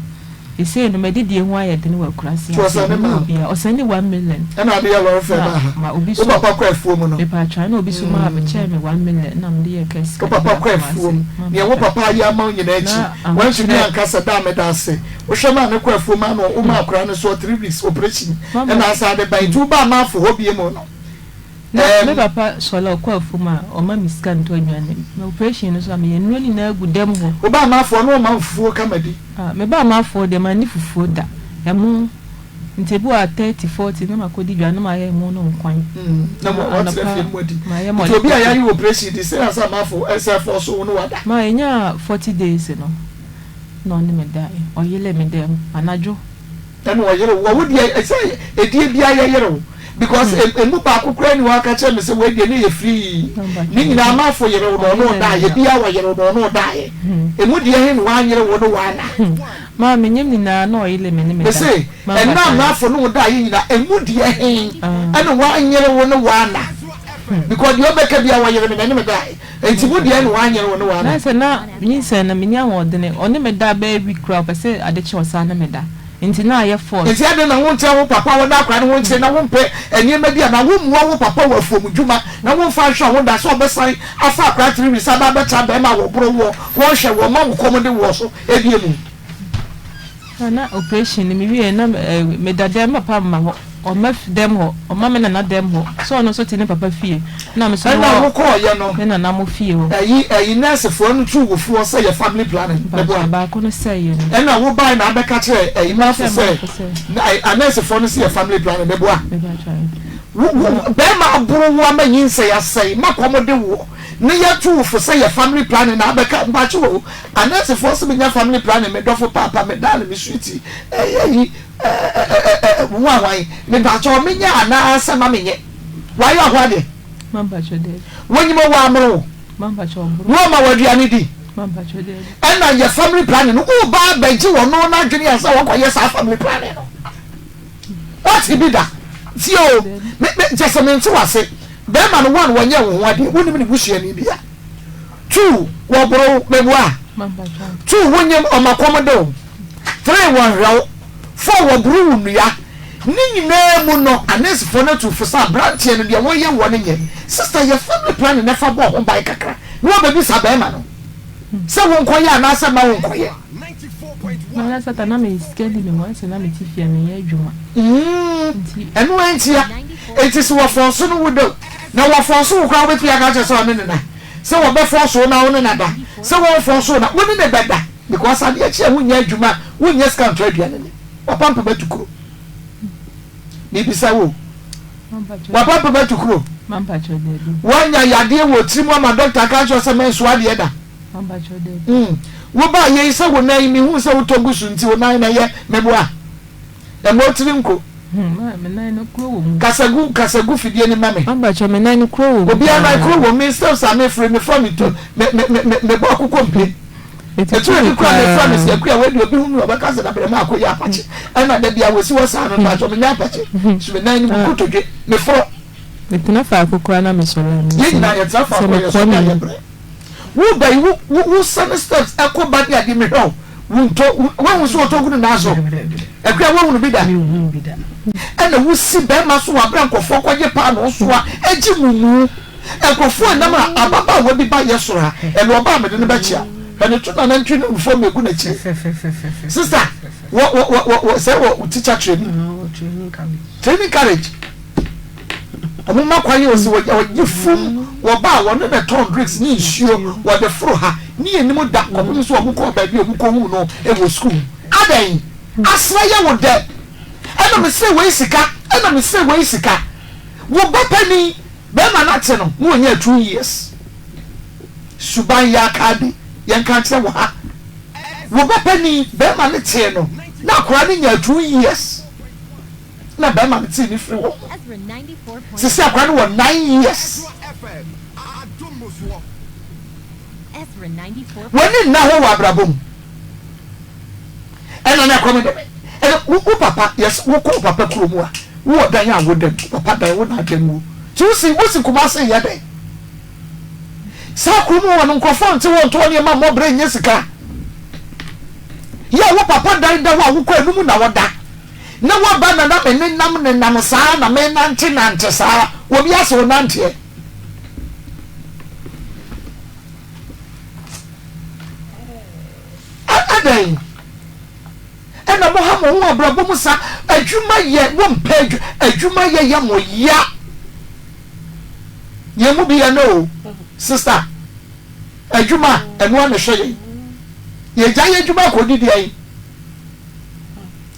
S2: Sesei no m'adidie ho ayɛ den wɔ akurase
S1: Nti
S2: ha sei,
S1: ɔsɛne
S2: menni
S1: maa wo?
S2: obiara. Ɔsɛne 1 million.
S1: Ɛna ade yɛ lɔre fare
S2: Na
S1: baa ha?
S2: ma obi
S1: Wo
S2: so
S1: papa kɔ afuo mu no?
S2: Mepaatwɔ, ɛna obi so maa me kyɛɛ me 1 million ɛna mede yɛɛ kaa sika
S1: Wo
S2: de
S1: papa
S2: baa
S1: kɔ
S2: Kumasi.
S1: afuo mu.
S2: Ma
S1: Neɛ wo
S2: mpaatwɔ.
S1: papa ayɛ ama wo nyinaa akyi,
S2: Na
S1: wantumi
S2: ahokyerɛ.
S1: anka sɛ daa meda ase. Wohwɛ maa no kɔ afuo mu ano, womaa akwadaa no soɔ 3 weeks operation
S2: Ma
S1: ɛna
S2: ma
S1: asan de bae. Nti wobaa Maafo hɔ biom no?
S2: Na me
S1: Ɛɛm.
S2: papa sɔre a ɔkɔ afuom a, ɔma me sika ntɔ aduane. Me operation no nso a, meyɛ nnuro nyinaa gu dɛm hɔ.
S1: Wo ba Amafoɔ no ɔma wo fufuo kama di?
S2: Ah, me ba Amafoɔ deɛ manni fufuo da. Ɛmo, nti ebi wɔ hɔ a 30, 40 na makɔdi dwa na mayɛ ɛmo no nkwan.
S1: Mm, na
S2: Na
S1: mo watena
S2: anɔpa
S1: fie no moadi.
S2: mayɛ
S1: Nti
S2: mɔle
S1: obi a
S2: kɔkɔɔ.
S1: yɛayɛ operation di sɛ ansa Amafoɔ ɛsɛ fɔɔ so wo ne wada?
S2: Ma yɛnyaa 40 days no, na ɔne me dae. Ɔyelee me dɛm anadwo.
S1: Ɛna ɔyere wo wo deɛ ɛsɛ ɛdie biara yɛyere wo because hmm. emu baako koraa ni hɔ aka kyerɛ me sɛ wei deɛ ne yɛ free ne nyinaa amanfo yere wo na ɔno ɔdaayɛ biara wɔyere wo na ɔno ɔdaayɛ hmm. emu deɛ he na wanyere wo no wana.
S2: Hmm. Maa me nyim nyinaa na ɔyere me ne me da.
S1: Mese ɛna amanfo ne wo daayɛ nyinaa emu deɛ he ah. ɛna wanyere wo no wana because deɛ ɔbɛka biara wɔyere me na ne me daayɛ. Enti mo deɛ na wanyere wo ne w'ana?
S2: Na sɛ na nyinsɛn no menni ahoɔdene, ɔne me da bɛyɛ week koraa ɔpɛ sɛ ade kye ɔsan ne me da nti na ayɛ force.
S1: Enti adɛn na wonkyerɛ wo papa wo ne akwadaa no ho nkyere na wompɛ nneɛma bi anaa wommua wo papa wɔ afuom dwuma na womfa nhwɛ ho da sɛ ɔbɛsan afa akwadaa 3 weeks aba abɛtra bɛrima a wɔboro woɔ, wɔnhwɛ woɔ, ma wo kɔm de woɔ so ebie mu?
S2: Na na operation no me wie na me da dɛm papa mma hɔ ɔmma dɛm hɔ ɔmma me nana dɛm hɔ sɛ ɔno nso te ne papa fie na me nso me
S1: Ɛna wo kɔɔ yɛ no
S2: wɔ me nana mo fie hɔ.
S1: Ɛyi ɛyi nurse foɔ no tuu wo foɔ sɛ yɛ family planning
S2: Mpakyɛw
S1: meboa.
S2: baako no sɛe yɛ no.
S1: Ɛna wo bae na abɛka kyerɛ ɛyi
S2: Meka
S1: nurse
S2: kyerɛ
S1: sɛ
S2: maafo sɛ.
S1: na ɛ nurse foɔ no sɛ yɛ family planning meboa.
S2: Mepakyɛw.
S1: Wo wo bɛɛma aboro wo ama nyinsɛn asɛe ma kɔm de woɔ ne yɛ tu wo fo sɛ yɛ family planning na abɛka mpakyɛw o Anɛɛsefoɔ se menya family planning me dɔfo paapa me darling me sweetie ɛyɛ yi ɛɛɛɛɛ wo ahwan mepakyɛw menyɛ anaa sɛ ma menyɛ wayɛ ɔho adeɛ wonyim ɔwɔ amoro wo wo ma wɔ aduane di ɛna yɛ family planning no wo ba abɛgye wɔ no n'adwene ansa wɔkɔ yɛ saa family planning no wate bi da tie o me me kyɛ sɛ mente wase bɛrima no one wɔnyɛ wo ho adeɛ wonim ne busuani bia Two, wɔboro wo, meboa? Two, wonyem, ɔma kɔm de wo. Three, wɔnhwɛ wo. Four, wɔboro wo nnua. Ne nyinaa mu no, anɛɛsefoɔ no atu fo sɛ aberanteɛ no, deɛ wɔyɛ woɔ no nyɛ. Sister, yɛ family planning na fa bɔ ho ban kakra na wɔabɛbisa barima no sɛ wonkɔyɛ anaasɛ mma wonkɔyɛ.
S2: Mara sata na me sika di me ho ɛsɛ na me ti fie me yɛ adwuma.
S1: Mm, ɛno antia. Enti sɛ wɔfɔɔso no wo da o, na wɔfɔɔso wo koraa wobɛtumi aka akyerɛ sɛ ɔne ne na. Sɛ wɔbɛfɔɔso wo na wo ne no ada, sɛ wɔnfɔɔso wo na wo ne no bɛda because adeɛ kye a wonnya adwuma a wonnya sika ntɔ aduane nni. W'apampam atu kuro. Mebisa wo o, w'apampam atu kuro? Woanya yadeɛ wɔ tiri mu ama dɔkta aka akyerɛ wo sɛ mɛnsoa adeɛ da? Mm. Wobaa yei sɛ wo nan yi mehu sɛ wotɔ gu so nti wo nan na ɛyɛ meboa. Ɛmmɔ wo tiri nko.
S2: Hmm, me nan no kuro wɔ mu.
S1: Kasagu kasagu fidie ni ma me.
S2: Mpakyɛ me nan no kuro wɔ mu.
S1: Obiara nan kuro wɔ mu. Me steps a me firi me fa me to me me me me me bɔ akokɔ mpe. Etu ebi kura me fira me si akua wei deɛ obi hu mi ɔbɛka sɛ dabrɛ mu akɔ yɛ apakye. Ɛna da bi a wɔsi hɔ saa no mpakyɛ me nyɛ apakye. So me nan no mu kotodwe me foro.
S2: Metena faako koraa na mesɔre a me
S1: Yɛn nyinaa yɛtena faako a yɛsɔre a yɛbrɛ. Wo ba yi wo wo wo sane steps ɛkɔ ba ne adeɛ mehwɛ wo wo ntɔ woahu sɛ ɔtɔ gu ne nan so akua woahunu bi da ɛna wosi bɛrima so wɔ abere nkurɔfoɔ kɔgye paanoo soa ɛgye mumu nkurɔfoɔ ɛnam a ababaawa bi ba yɛ soro ha ɛna ɔbaa mede no bɛkyea hwɛ ne to na nantwi no fam egu n'akyi sista wɔ wɔ wɔ wɔ sɛ wɔ teacher training training college. Wɔn mma kwan yɛ osi wɔgye fum wɔ ba a wɔne na tɔn drinks ne nsuo wɔde foro ha ne yɛn nim da kɔpem sɛ wɔn kɔɔ baabi a wɔn kɔ hu no wɔ sukuu adɛn asra yɛ wo dɛ ɛna me srɛ wei sika ɛna me srɛ wei sika wo ba panin bɛrima no ate no na wɔnya 2 years suban yɛ aka bi yɛn ka kyerɛ wɔ ha wo ba panin bɛrima no tee no na akwaraa no nya 2 years na bɛrima no tee ne firi hɔ. Sisi akwadaa no wɔ 9 years. W'ani nna hɔ wɔ abrabɔ mu. Ɛna na ɛkɔm de me. Ɛna wo wo papa yɛs wokɔ wo papa kuro mu a wowɔ dan a woda mu. Wo papa dan wo na ada mu. Ti wosi wosi Kumasi yɛ dɛn? Saa kurom hɔ no nkurɔfoɔ nte hɔ ntɔn nneɛma mmɔ brɛ nyɛ sika. Yɛ wo papa dan da hɔ a wokɔ ɛno mu na wɔda. Na woaba na na me nenam nenam saa na me nante nante saa obi ase wo nanteɛ. Adɛn ɛna mo ha mo ho abrabɔ mu sa adwuma yɛ mo mpɛ adwuma yɛ yɛ mo ya yɛn mu bi yɛ no o sister adwuma ɛnoa na ɛhwɛ yɛn yɛgya yɛ adwuma akɔdidi yɛn.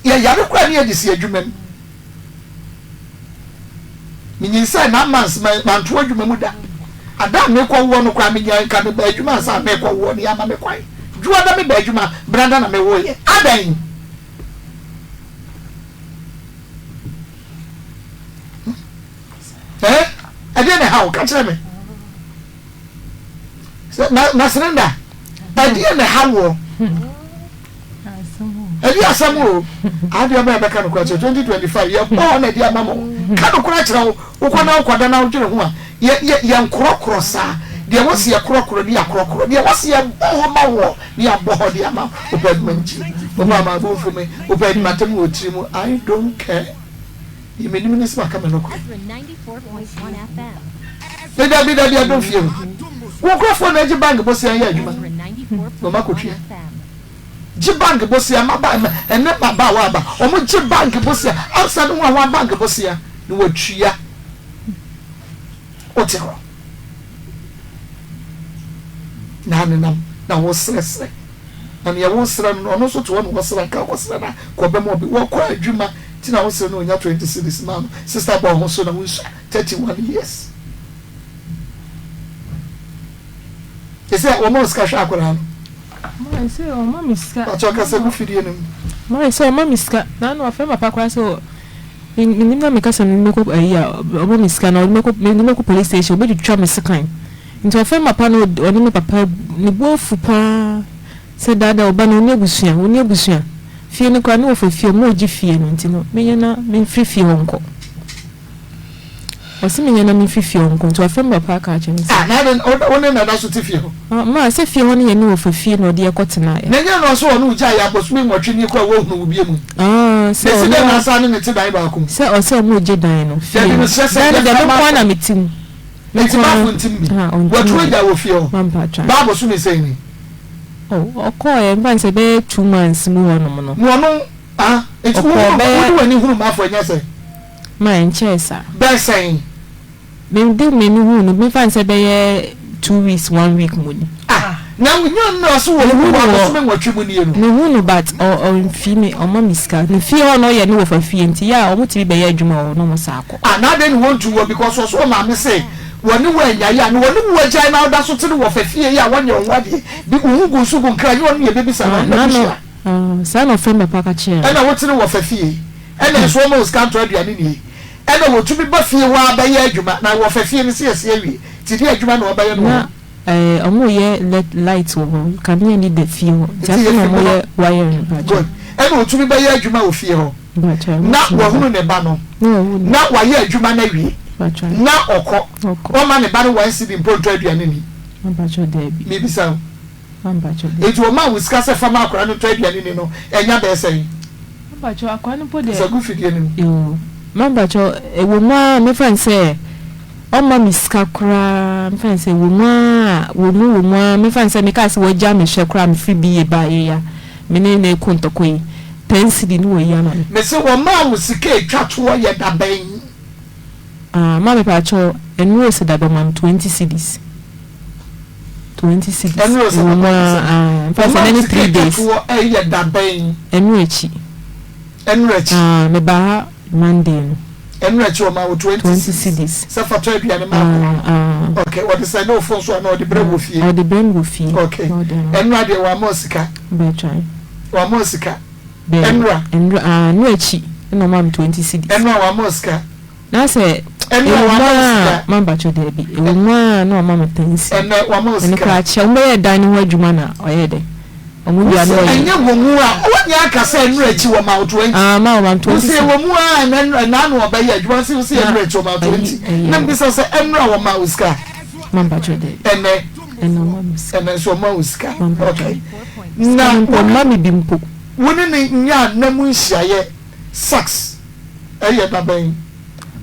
S1: Yɛyare koraa ne yɛde si adwuma mu. Menyinsɛn 9 months manto adwuma mu da. Ada a mekɔwoɔ no koraa menya nka meba adwuma ansa a mekɔwoɔ no yɛama me kwan. Dwoada meba adwuma, Brada na mewoeɛ. Adɛn? Eh? Ɛdeɛ na ɛha wo? Ka kyerɛ me. Na na Srinda, ɛdeɛ na ɛha woɔ? Ɛdi asɛm o. Adeɛ ɔbɛn bɛka no kora kyerɛ 2025 yɛ bɔ hɔ na ɛde ama mo. Ka no kora kyerɛ wo. Wokɔ na wokɔda na wodwene ho a yɛ yɛ yɛ nkorɔkorɔ saa. Deɛ wɔsi yɛ korɔkorɔ ne yɛ akorɔkorɔ. Deɛ wɔsi yɛ bɔ hɔ ma woɔ ne yɛ abɔ hɔ de ama wo. Wopɛ adwuma nkyi. Wopɛ ama bo mfu me. Wopɛ adwuma atam wɔ tiri mu. I don't care. Deɛ menim ne sɛ maka me nokorɛ. Me dabi dabi adom fie hɔ. Wo nkurɔfoɔ na agye bank bosea yɛ adwuma na wɔn akɔtua. Gye bank bosea ma ba ɛnɛ ma ba wa ba wɔn gye bank bosea ansa ne ho a wɔn bank bosea na wɔatua. Wote hɔ na anenam na wosrɛsrɛ na nea wosrɛ no ɔno nso te hɔ na wɔsrɛ nka wɔsrɛ na kɔbɛm ɔbi wɔkɔ adwuma ti na wosrɛ no onya 20 cedis ma no sister bɔ ho so na wonsua 31 years ɛsɛ wɔn a sika hwɛ akwadaa no.
S2: Maa sɛ ɔma me sika.
S1: Pàtó kasa gu fidie no mu.
S2: Maa sɛ ɔma me sika na ano afɛ papa koraa sɛ menim na meka sɛ mekɔ ayi a ɔma me sika na ɔde mekɔ mede mekɔ police station ɔbɛtwitwa me sekan nti ɔfɛ papa no ɔne me papa ne bo afu paa sɛ daadaa ɔba no ɔni abusua ɔni abusua fie no koraa ne wɔfa fie ɔmo ɔgye fie no nti no menyɛ na memfiri fie hɔ nkɔ. Ɔse menyɛ na memfiri fie hɔ nkɔ nti wafrɛ me papa aka akyerɛ me sɛ.
S1: Ah na adɛn wo ne nana so te fie hɔ?
S2: Ah ma sɛ fie hɔ no yɛ ne wɔfa fie na ɔde yɛ kɔ tenaeɛ.
S1: Na ɛnyɛ no ɔse ɔne wo gyaeɛ abosome nwɔtwe nie koraa woahunu wo biom yi?
S2: Ah sɛ
S1: Bɛsi dɛn na asan ne no te dan baako mu?
S2: Sɛ ɔse ɔmo regye dan no fie
S1: Dabi
S2: no
S1: mesrɛ sɛ
S2: dan no deɛ
S1: yɛmfa
S2: me nkoaa
S1: baafo
S2: na mete mu me
S1: Nti
S2: nkoaa
S1: baafo nte mu bi?
S2: ah ɔnte
S1: Watu
S2: mu bi
S1: agya wɔ fie hɔ?
S2: Ma mpakyɛ
S1: Baa bosome sɛn ni?
S2: Oh ɔkɔɔɛ mfa no sɛ bɛyɛ 2 months mu hɔ nom no.
S1: Na ɔno ah nti wo
S2: Ɔkɔɔ bɛyɛ.
S1: wode w'ani hunu baafo ɛnyɛ sɛn?
S2: Ma ɛnkyɛɛ saa.
S1: Bɛyɛ sɛn?
S2: Me de m'ani huu no, mefa no sɛ bɛyɛ 2 weeks, one week mu ni.
S1: Ah, na nyɛ nnora so wɔ
S2: Mehu
S1: wɔ
S2: no wɔ
S1: abosome 8 mu nie no.
S2: Mehu no but ɔ ɔmfi me, ɔmma me sika. Ne fie hɔ no ɔyɛ ne wɔfa fie nti yɛ a wɔtumi bɛyɛ adwuma wɔ hɔ na wɔsan akɔ.
S1: Ah, na adɛn ne wɔntu wɔ because ɔso wɔ maame se wɔne wo anyae a, na wɔne wo agyae na woda so te ne wɔfa fie yi a wɔnyɛ wo ho adeɛ bi, wo ho gu nso gu nkra, nyɛ ɔno na yɛbɛbisa no,
S2: Ah,
S1: ɔno na
S2: na no,
S1: ɛbɛhyia.
S2: ah, saa na ɔfrɛ me papa ka kyerɛɛ me.
S1: Ɛna wote ne wɔfa fie. Ɛna nso ɔma wo sika ntɔ aduane nie. Ɛna wɔtumi ba fie hɔ ara bɛyɛ adwuma na wɔfa fie no sɛ yɛse awie nti deɛ adwuma na wɔbɛyɛ no wɔ
S2: Na
S1: hɔ.
S2: ɛɛ ɔmo yɛ lɛ light wɔ hɔ kanea ni da fie hɔ nti
S1: Nti
S2: afei na
S1: yɛfi
S2: ɔmo
S1: mu no
S2: yɛ wiring mpakyɛw.
S1: good ɛna ɔtumi bɛyɛ adwuma wɔ fie hɔ
S2: Mpakyɛw
S1: na
S2: ɔmo tumi ba.
S1: wahunu ne ba no
S2: Na wahu ne.
S1: na wayɛ adwuma no awie
S2: Mpakyɛw.
S1: na ɔkɔ
S2: Ɔkɔ.
S1: ɔma ne ba no 1 cedi mpo ntɔ aduane ni.
S2: Mampakyɛw daabi.
S1: Mebisa wo.
S2: Mampakyɛw daabi.
S1: Enti wɔmaa wo sika sɛ fa ma akwadaa no ntɔ aduane ni no, ɛnya bɛyɛ sɛn?
S2: Mampakyɛw akwadaa no mpo deɛ.
S1: Sɛ gu fidie no mu.
S2: Yoo. Mampakyɛw ɛwɔ mu ara mɛfa no sɛ ɔmma me sika koraa mɛfa no sɛ ɛwɔ mu ara wɔ mu wɔ mu ara mɛfa no sɛ mekaa sɛ wagya me hwɛ koraa mefiri BA baeɛ yi a me ne no reko ntɔkwa yi ten cedi ne wayi ama me.
S1: Mese wɔmaa wo sika a ɛtwa toɔ yɛ da bɛn?
S2: Ah ma mepakyɛw ɛnuro sɛ da bɛma me 20 cedis 20 cedis
S1: Ɛnuro sɛ
S2: ɛwɔ mu aa ah mfa sɛ
S1: Wɔmaa
S2: ɛnɛ
S1: wo
S2: ne
S1: sika
S2: 3
S1: a ɛtwa
S2: days
S1: toɔ ɛyɛ da bɛn?
S2: Ɛnuro akyi.
S1: Ɛnuro akyi.
S2: Ah mebaa ha Monday no.
S1: Ɛnuro akyi wɔmaa wo 20
S2: 20
S1: cedis
S2: cedis
S1: sɛ fa tɔ aduane ma akwadaa no.
S2: Ah ah.
S1: Okay wɔde sɛnde wo phone so anaa wɔde brɛ wo wɔ fie?
S2: Ɔde brɛ me wɔ fie.
S1: Okay
S2: Na ɔde ama me.
S1: ɛnora deɛ wɔama wo sika?
S2: Bɛtwan.
S1: Wɔama wo sika?
S2: Bɛɛ
S1: Ɛnora.
S2: Ɛnora ah ɛnora akyi ɛna ɔmaa me 20 cedis.
S1: Ɛnora wɔama wo sika?
S2: Na sɛ
S1: Ɛnna
S2: ɛwɔ mu
S1: wama wo
S2: a
S1: sika.
S2: mampakyɛw daabi ɛwɔ mu a na wama me ten cedi
S1: Ɛnɛ wama wo
S2: ɛno
S1: sika.
S2: koraa kyɛ wɔn bɛyɛ dan no ho adwuma na ɔyɛɛ dɛ wɔn wia
S1: Wose
S2: na ɔyɛ.
S1: ɛnyɛ wɔ mu a wonya aka sɛ ɛnora akyi wɔma wo 20.
S2: Ah ma wɔma me 20
S1: Wose
S2: cedi.
S1: ɛwɔ mu a ɛnɛ ɛnaa na ɔbɛyɛ adwuma nti wose
S2: Na
S1: ɛnora akyi wɔma wo
S2: ayi
S1: 20.
S2: ɛyɛ
S1: Na mbisa sɛ ɛnora wɔma wo sika.
S2: Mampakyɛw daabi.
S1: Ɛnɛ.
S2: Ɛnɛ ɔma me sika.
S1: Ɛnɛ nso ɔma wo sika.
S2: Mampakyɛw.
S1: Okay.
S2: Sika
S1: Na
S2: no mpo ɔmma me bi mpo.
S1: Wo ne no nyaa nna mu nhyiaeɛ, sex. Ɛyɛ da bɛn?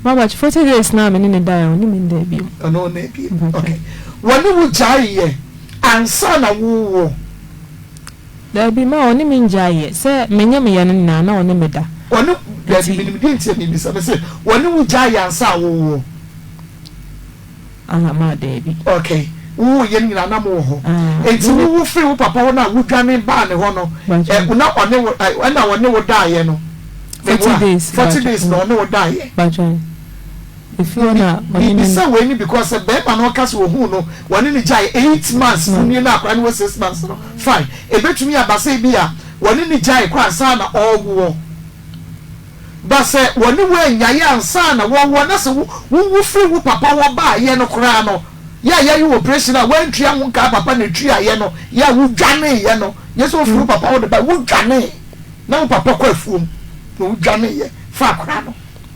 S2: Maba 40 days na me ne no daeɛ ɔne me ndaa bio.
S1: Ɔne wo ndaa bio ok. Wɔne wo gyaeɛ ansa na wo wɔ?
S2: Daabi ma ɔne me ngyaeɛ sɛ me nyɛ me yɛ no nyinaa na ɔne me da.
S1: Ɔne daabi menim deɛ nti a mebisa mese wɔne wo gyaeɛ ansa wo wɔ?
S2: Aha ma daabi.
S1: Ok wo yɛ no nyinaa na mo wɔ hɔ nti wo wo firi wo papa hɔ no a wo dwane baa ne hɔ no ɛ na ɔne wo ɛna ɔne wo daeɛ no
S2: 40 days
S1: 40 days na ɔne wo daeɛ.
S2: Efi hɔ na ɔne ne.
S1: Mibisa wei ni because sɛ bɛrima no ɔka sɛ ohuu no wɔne no gyae 8 months no nie na akwadaa no wɔ 6 months no fine ebetumi aba sɛ ebi a wɔne no gyae kɔ ansa na ɔrewoɔ. Ba sɛ wɔne wo annyaeɛ ansa na wɔrewoɔ na sɛ wowu firi wo papa hɔ baeɛ no koraa no, yɛ a yɛayɛ wo operation a woantua ho nkaa papa na ɛtuaeɛ no, yɛ a wodwaneeɛ no, nyɛ sɛ wofiri wo papa hɔ de baeɛ, wodwanee na wo papa kɔ afuom na wodwaneeɛ faa akwadaa no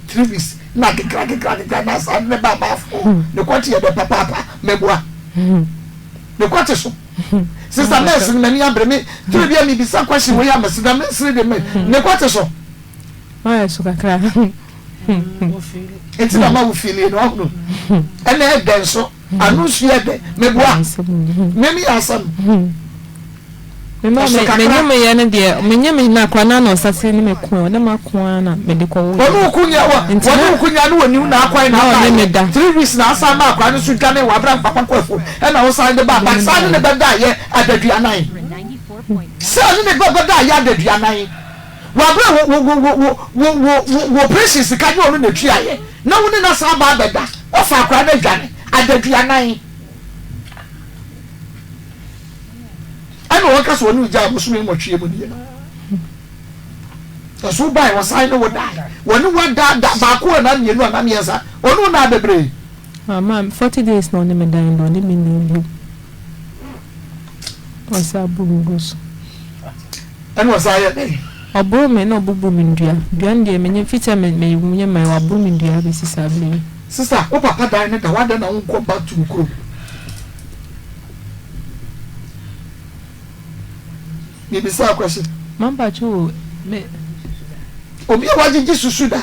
S1: 3 weeks na gekra gekra gekra na asan de ne ba abaafo ne kɔte yɛ dɛ papaapa mɛboa ne kɔte so. Sister Mercy no m'ani abere me tiri bi a mebisa question wei a mɛsi na mesere de me ne kɔte so.
S2: Mayɛ so kakra.
S1: Nti na ma wo filie no ɔhunu ɛna ɛdɛ nso ano nso yɛ dɛ meboa meme yɛ asɛm.
S2: Mema me me nye me yɛ no deɛ me nye me na akora na na ɔsase ne me ko na ma ko ara na me de kɔ wo.
S1: Wɔne wo ko nya wɔ wɔne wo ko nya ne wɔnim na akwan na aba yɛ 3 weeks na asan ma akora no so dwane wɔ abira papa kɔ afuom ɛna wosan de ba ba san ne ne bɛda yɛ adaduanan sɛ ne ne ba bɛda yɛ adaduanan wɔ abira wo wo wo wo wo wo wo wo operation sika nye ɔno na etua yɛ na wo ne na san ba abɛda wɔfa akora no adwane adaduanan. Ɛna wɔka sɛ wɔne wo gyae bosome nwɔtwe mu nie no, ɛso wobae wɔsan ne wo dae, wɔne wo ada da baako anaa mmienu anaa mmiɛnsa, wɔne wo naa bebree.
S2: Mama, 40 days na ɔne me dan do, ɔne me nni bio. Ɔsɛ aboro me gu so.
S1: Ɛna ɔsan yɛ dɛn?
S2: Ɔboro me na ɔbubu me ndua. Dua no deɛ menye fiti a me me nyɛ mmae waboro me ndua abɛsi saa bere yi.
S1: Sister, wo papa dan no da hɔ adɛn na wonkɔ back to wo kurom? Mebisa question.
S2: Mampacho o me.
S1: Obi a wagyegye susu da.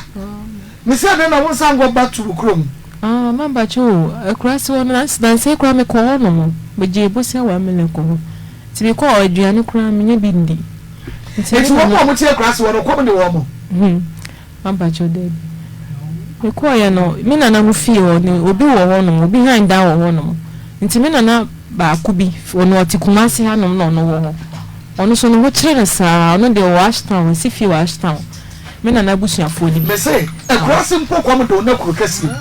S1: Mese adɛn na wo nsa nkɔ back to wo kurom?
S2: Ah mampacho o akurase hɔ no nansa yi koraa mekɔ hɔ nom megyee bosea 1 million kɔ hɔ nti mekɔ hɔ aduane koraa menya bi ndi.
S1: Nti wɔn a wɔte akurase hɔ no kɔm de wɔn?
S2: Hmm. Mampakyɛw dabi. Mekɔeɛ no, me nana mo fie hɔ no, obi wɔ hɔ nom, obi han dan wɔ hɔ nom. Nti me nana baako bi, ɔno ɔte Kumasi ha nom na ɔno wɔ hɔ. Ɔno nso ne ho kyere no saa, ɔno deɛ ɔwɔ Ashtown, wasi fie wɔ Ashtown. Me nana abusuafoɔ no bi.
S1: Mese, akurase mpo kɔm de wo na kuro kɛseɛ mu.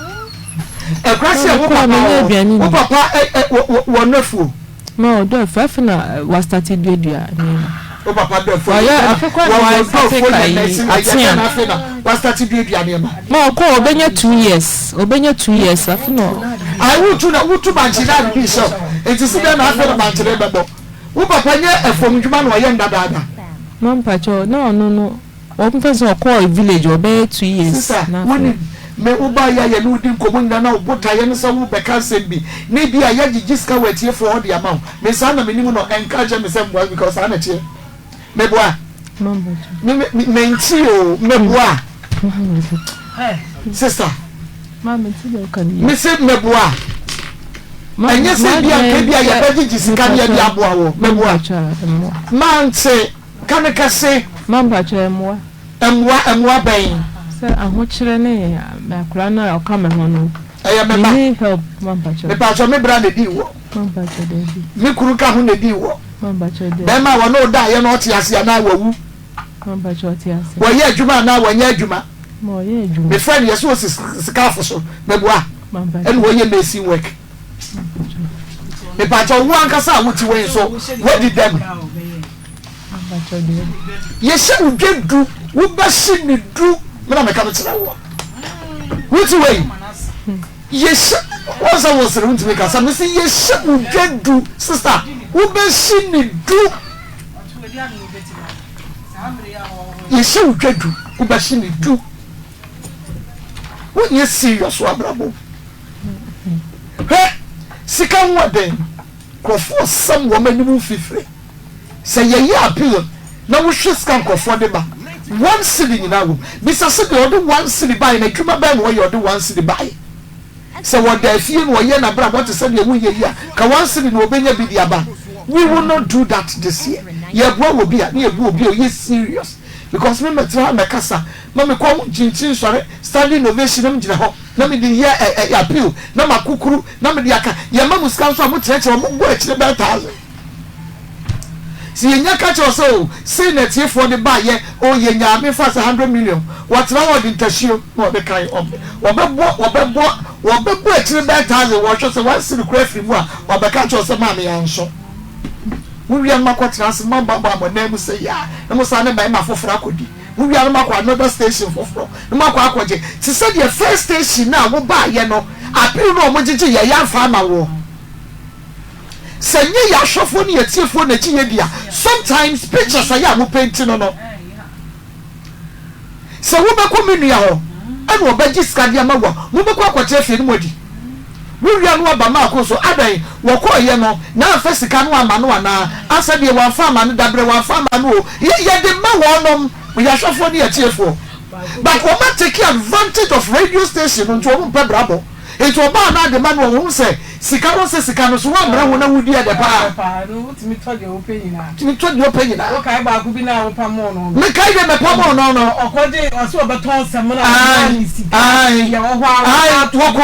S1: Akurase a wo papa wɔ, wo papa wɔ n'afuo.
S2: Ma ɔdɔ afu afei na wa start duadua nneɛma.
S1: Wo papa dɔ afu
S2: Wayɛ afe koraa na wa start ka yi atea.
S1: Na afei na wa start duadua nneɛma.
S2: Ma ɔkɔ ɔbɛnya 2 years ɔbɛnya 2 years afei na.
S1: Ayi wotu na wotu bankye na ade bi hyɛ nti si dɛn na afei na bankye ne bɛbɔ. Wo papa nyɛ afuom dwuma na ɔyɛ ndadaada.
S2: Ma mpakyɛw na ɔno no wɔn fɛ sɛ ɔkɔɔ village ɔbɛyɛ 2 years.
S1: Sister wonim. Me wo baeɛ a yɛne wo di nkɔmmɔ nyinaa na wo botaeɛ ne sɛ worebɛka asɛm bi na ebia yɛagyegye sika wɔ atiefoɔ hɔ de ama wo. Me saa na menim no, ɛnka nkyerɛ me sɛ mboa because saa na ɛteɛ. Meboa? Me me mente o, meboa? Sister, me se meboa? Ɛnyɛ sɛ ebia nka ebia yɛbɛgyegye sika ne yɛde aboa wo, meboa? Mante. Ka no kɛse.
S2: Ma mpakyɛw mmoa.
S1: Mmoa mmoa bɛn?
S2: Sɛ ahokyerɛ ne akwadaa no a ɔka me ho no.
S1: Ɛyɛ me ba.
S2: Me need help ma mpakyɛw.
S1: Mepakyɛw me bra na edii wɔ.
S2: Ma mpakyɛw dabi.
S1: Me kunu ka ho na edii wɔ.
S2: Ma mpakyɛw dabi.
S1: Bɛrima a wɔne wo daeɛ no ɔte ase anaa wawu?
S2: Ma mpakyɛw ɔte ase.
S1: Wɔyɛ adwuma anaa wɔnyɛ adwuma?
S2: Ma ɔyɛ adwuma.
S1: Me frɛ no yɛsɛ ɔsi sikaafo so meboa ɛna ɔyɛ mason work. Mepakyɛw wo ankasa a wote wei nso wadi dɛm. Yɛhyɛ wo dwa du, wobɛhye ne du. Me na meka mekyerɛ wo. Wote wei? Yɛhyɛ wɔn sɛ wɔsere wontumi kasa. Mese yɛhyɛ wo dwa du, sista, wobɛhye ne du. Yɛhyɛ wo dwa du, wobɛhye ne du. Wonyɛ serious wɔ abrabɔ mu. Hwɛ, sika ho ɔden, nkurɔfoɔ resam wɔn anim mfifire. Sɛ yɛyɛ appeal na wohwɛ sika nkurɔfoɔ de ba, one cedi nyinaa wom. Bisa sɛ deɛ ɔde one cedi baeɛ no, adwuma bɛn na ɔyɛ ɔde one cedi baeɛ? Sɛ wɔda afie na ɔyɛ n'abrabɔ te sɛ deɛ woyɛ yi a, ka one cedi na ɔbɛnya bi de aba. We will not do that this year. Yɛboa wɔ bi a, na yɛboa obi a ɔyɛ serious. Because me mɛtena ha mɛkasa ma me kɔn ho nkyinkyin nsɔre, standing ovation na megyina hɔ. Na mede yɛ ɛ ɛ appeal na makukuru na mede aka yɛma mo sika nso a mo kyerɛkyerɛ wɔn bɔ akyire bɛyɛ thousand sɛ yɛnya ka kyerɛ sɛ o sei na atiefoɔ de ba yɛ o yɛnya mefa sɛ hundred million wɔtena hɔ ɔde ntasuo na ɔde kan wɔbɛbɔ wɔbɛbɔ wɔbɛbɔ akyire bɛyɛ thousand wɔhwɛ sɛ wɔn siri kura afiri mu a wɔbɛka kyerɛ sɛ maame yɛn nso mo wia no makɔtena ase ma bɔ abɔ nan mu sɛ yɛ a na mo saa ne mmarima foforɔ akɔdi Mo wia no moakɔ another station foforɔ na moakɔ akɔgye te sɛ deɛ first station no a wobaayɛ no appeal no a wɔgyegye yɛ yɛamfa ama woɔ. Sɛ nyɛ yɛ ahwɛfoɔ ne yɛ atiefoɔ na gye yɛ di a sometimes pictures a yɛ a mo painti no no sɛ wobɛkɔ me nua hɔ ɛna ɔbɛgye sika de ama wo a mobɛkɔ akɔkyerɛ fie no mo adi. Wo wia no aba maako so adɛn wɔkɔɔyɛ no na amfa sika no amma no anaa ansa deɛ wamfa amma no dabrɛ wamfa amma no o yɛ yɛde ma wɔnom yɛahwɛfoɔ ne yɛtiefoɔ but wɔn a take advantage of radio station no nti wɔn mpɛ brabɔ nti ɔbaa no ade ma no wɔn sɛ sika no sɛ sika no so wɔn ho na wodi ɛdɛ paa
S5: wotumi tɔ deɛ wopɛ nyinaa
S1: tumi tɔ deɛ wopɛ nyinaa
S5: wokae baako bi na wopamoo no
S1: mekae deɛ mɛpamoo no no
S5: ɔkɔgye ɔsɛ ɔbɛtɔn sɛmina ɔmaa ne sika yɛ wɔ hɔ a
S1: wɔkɔ.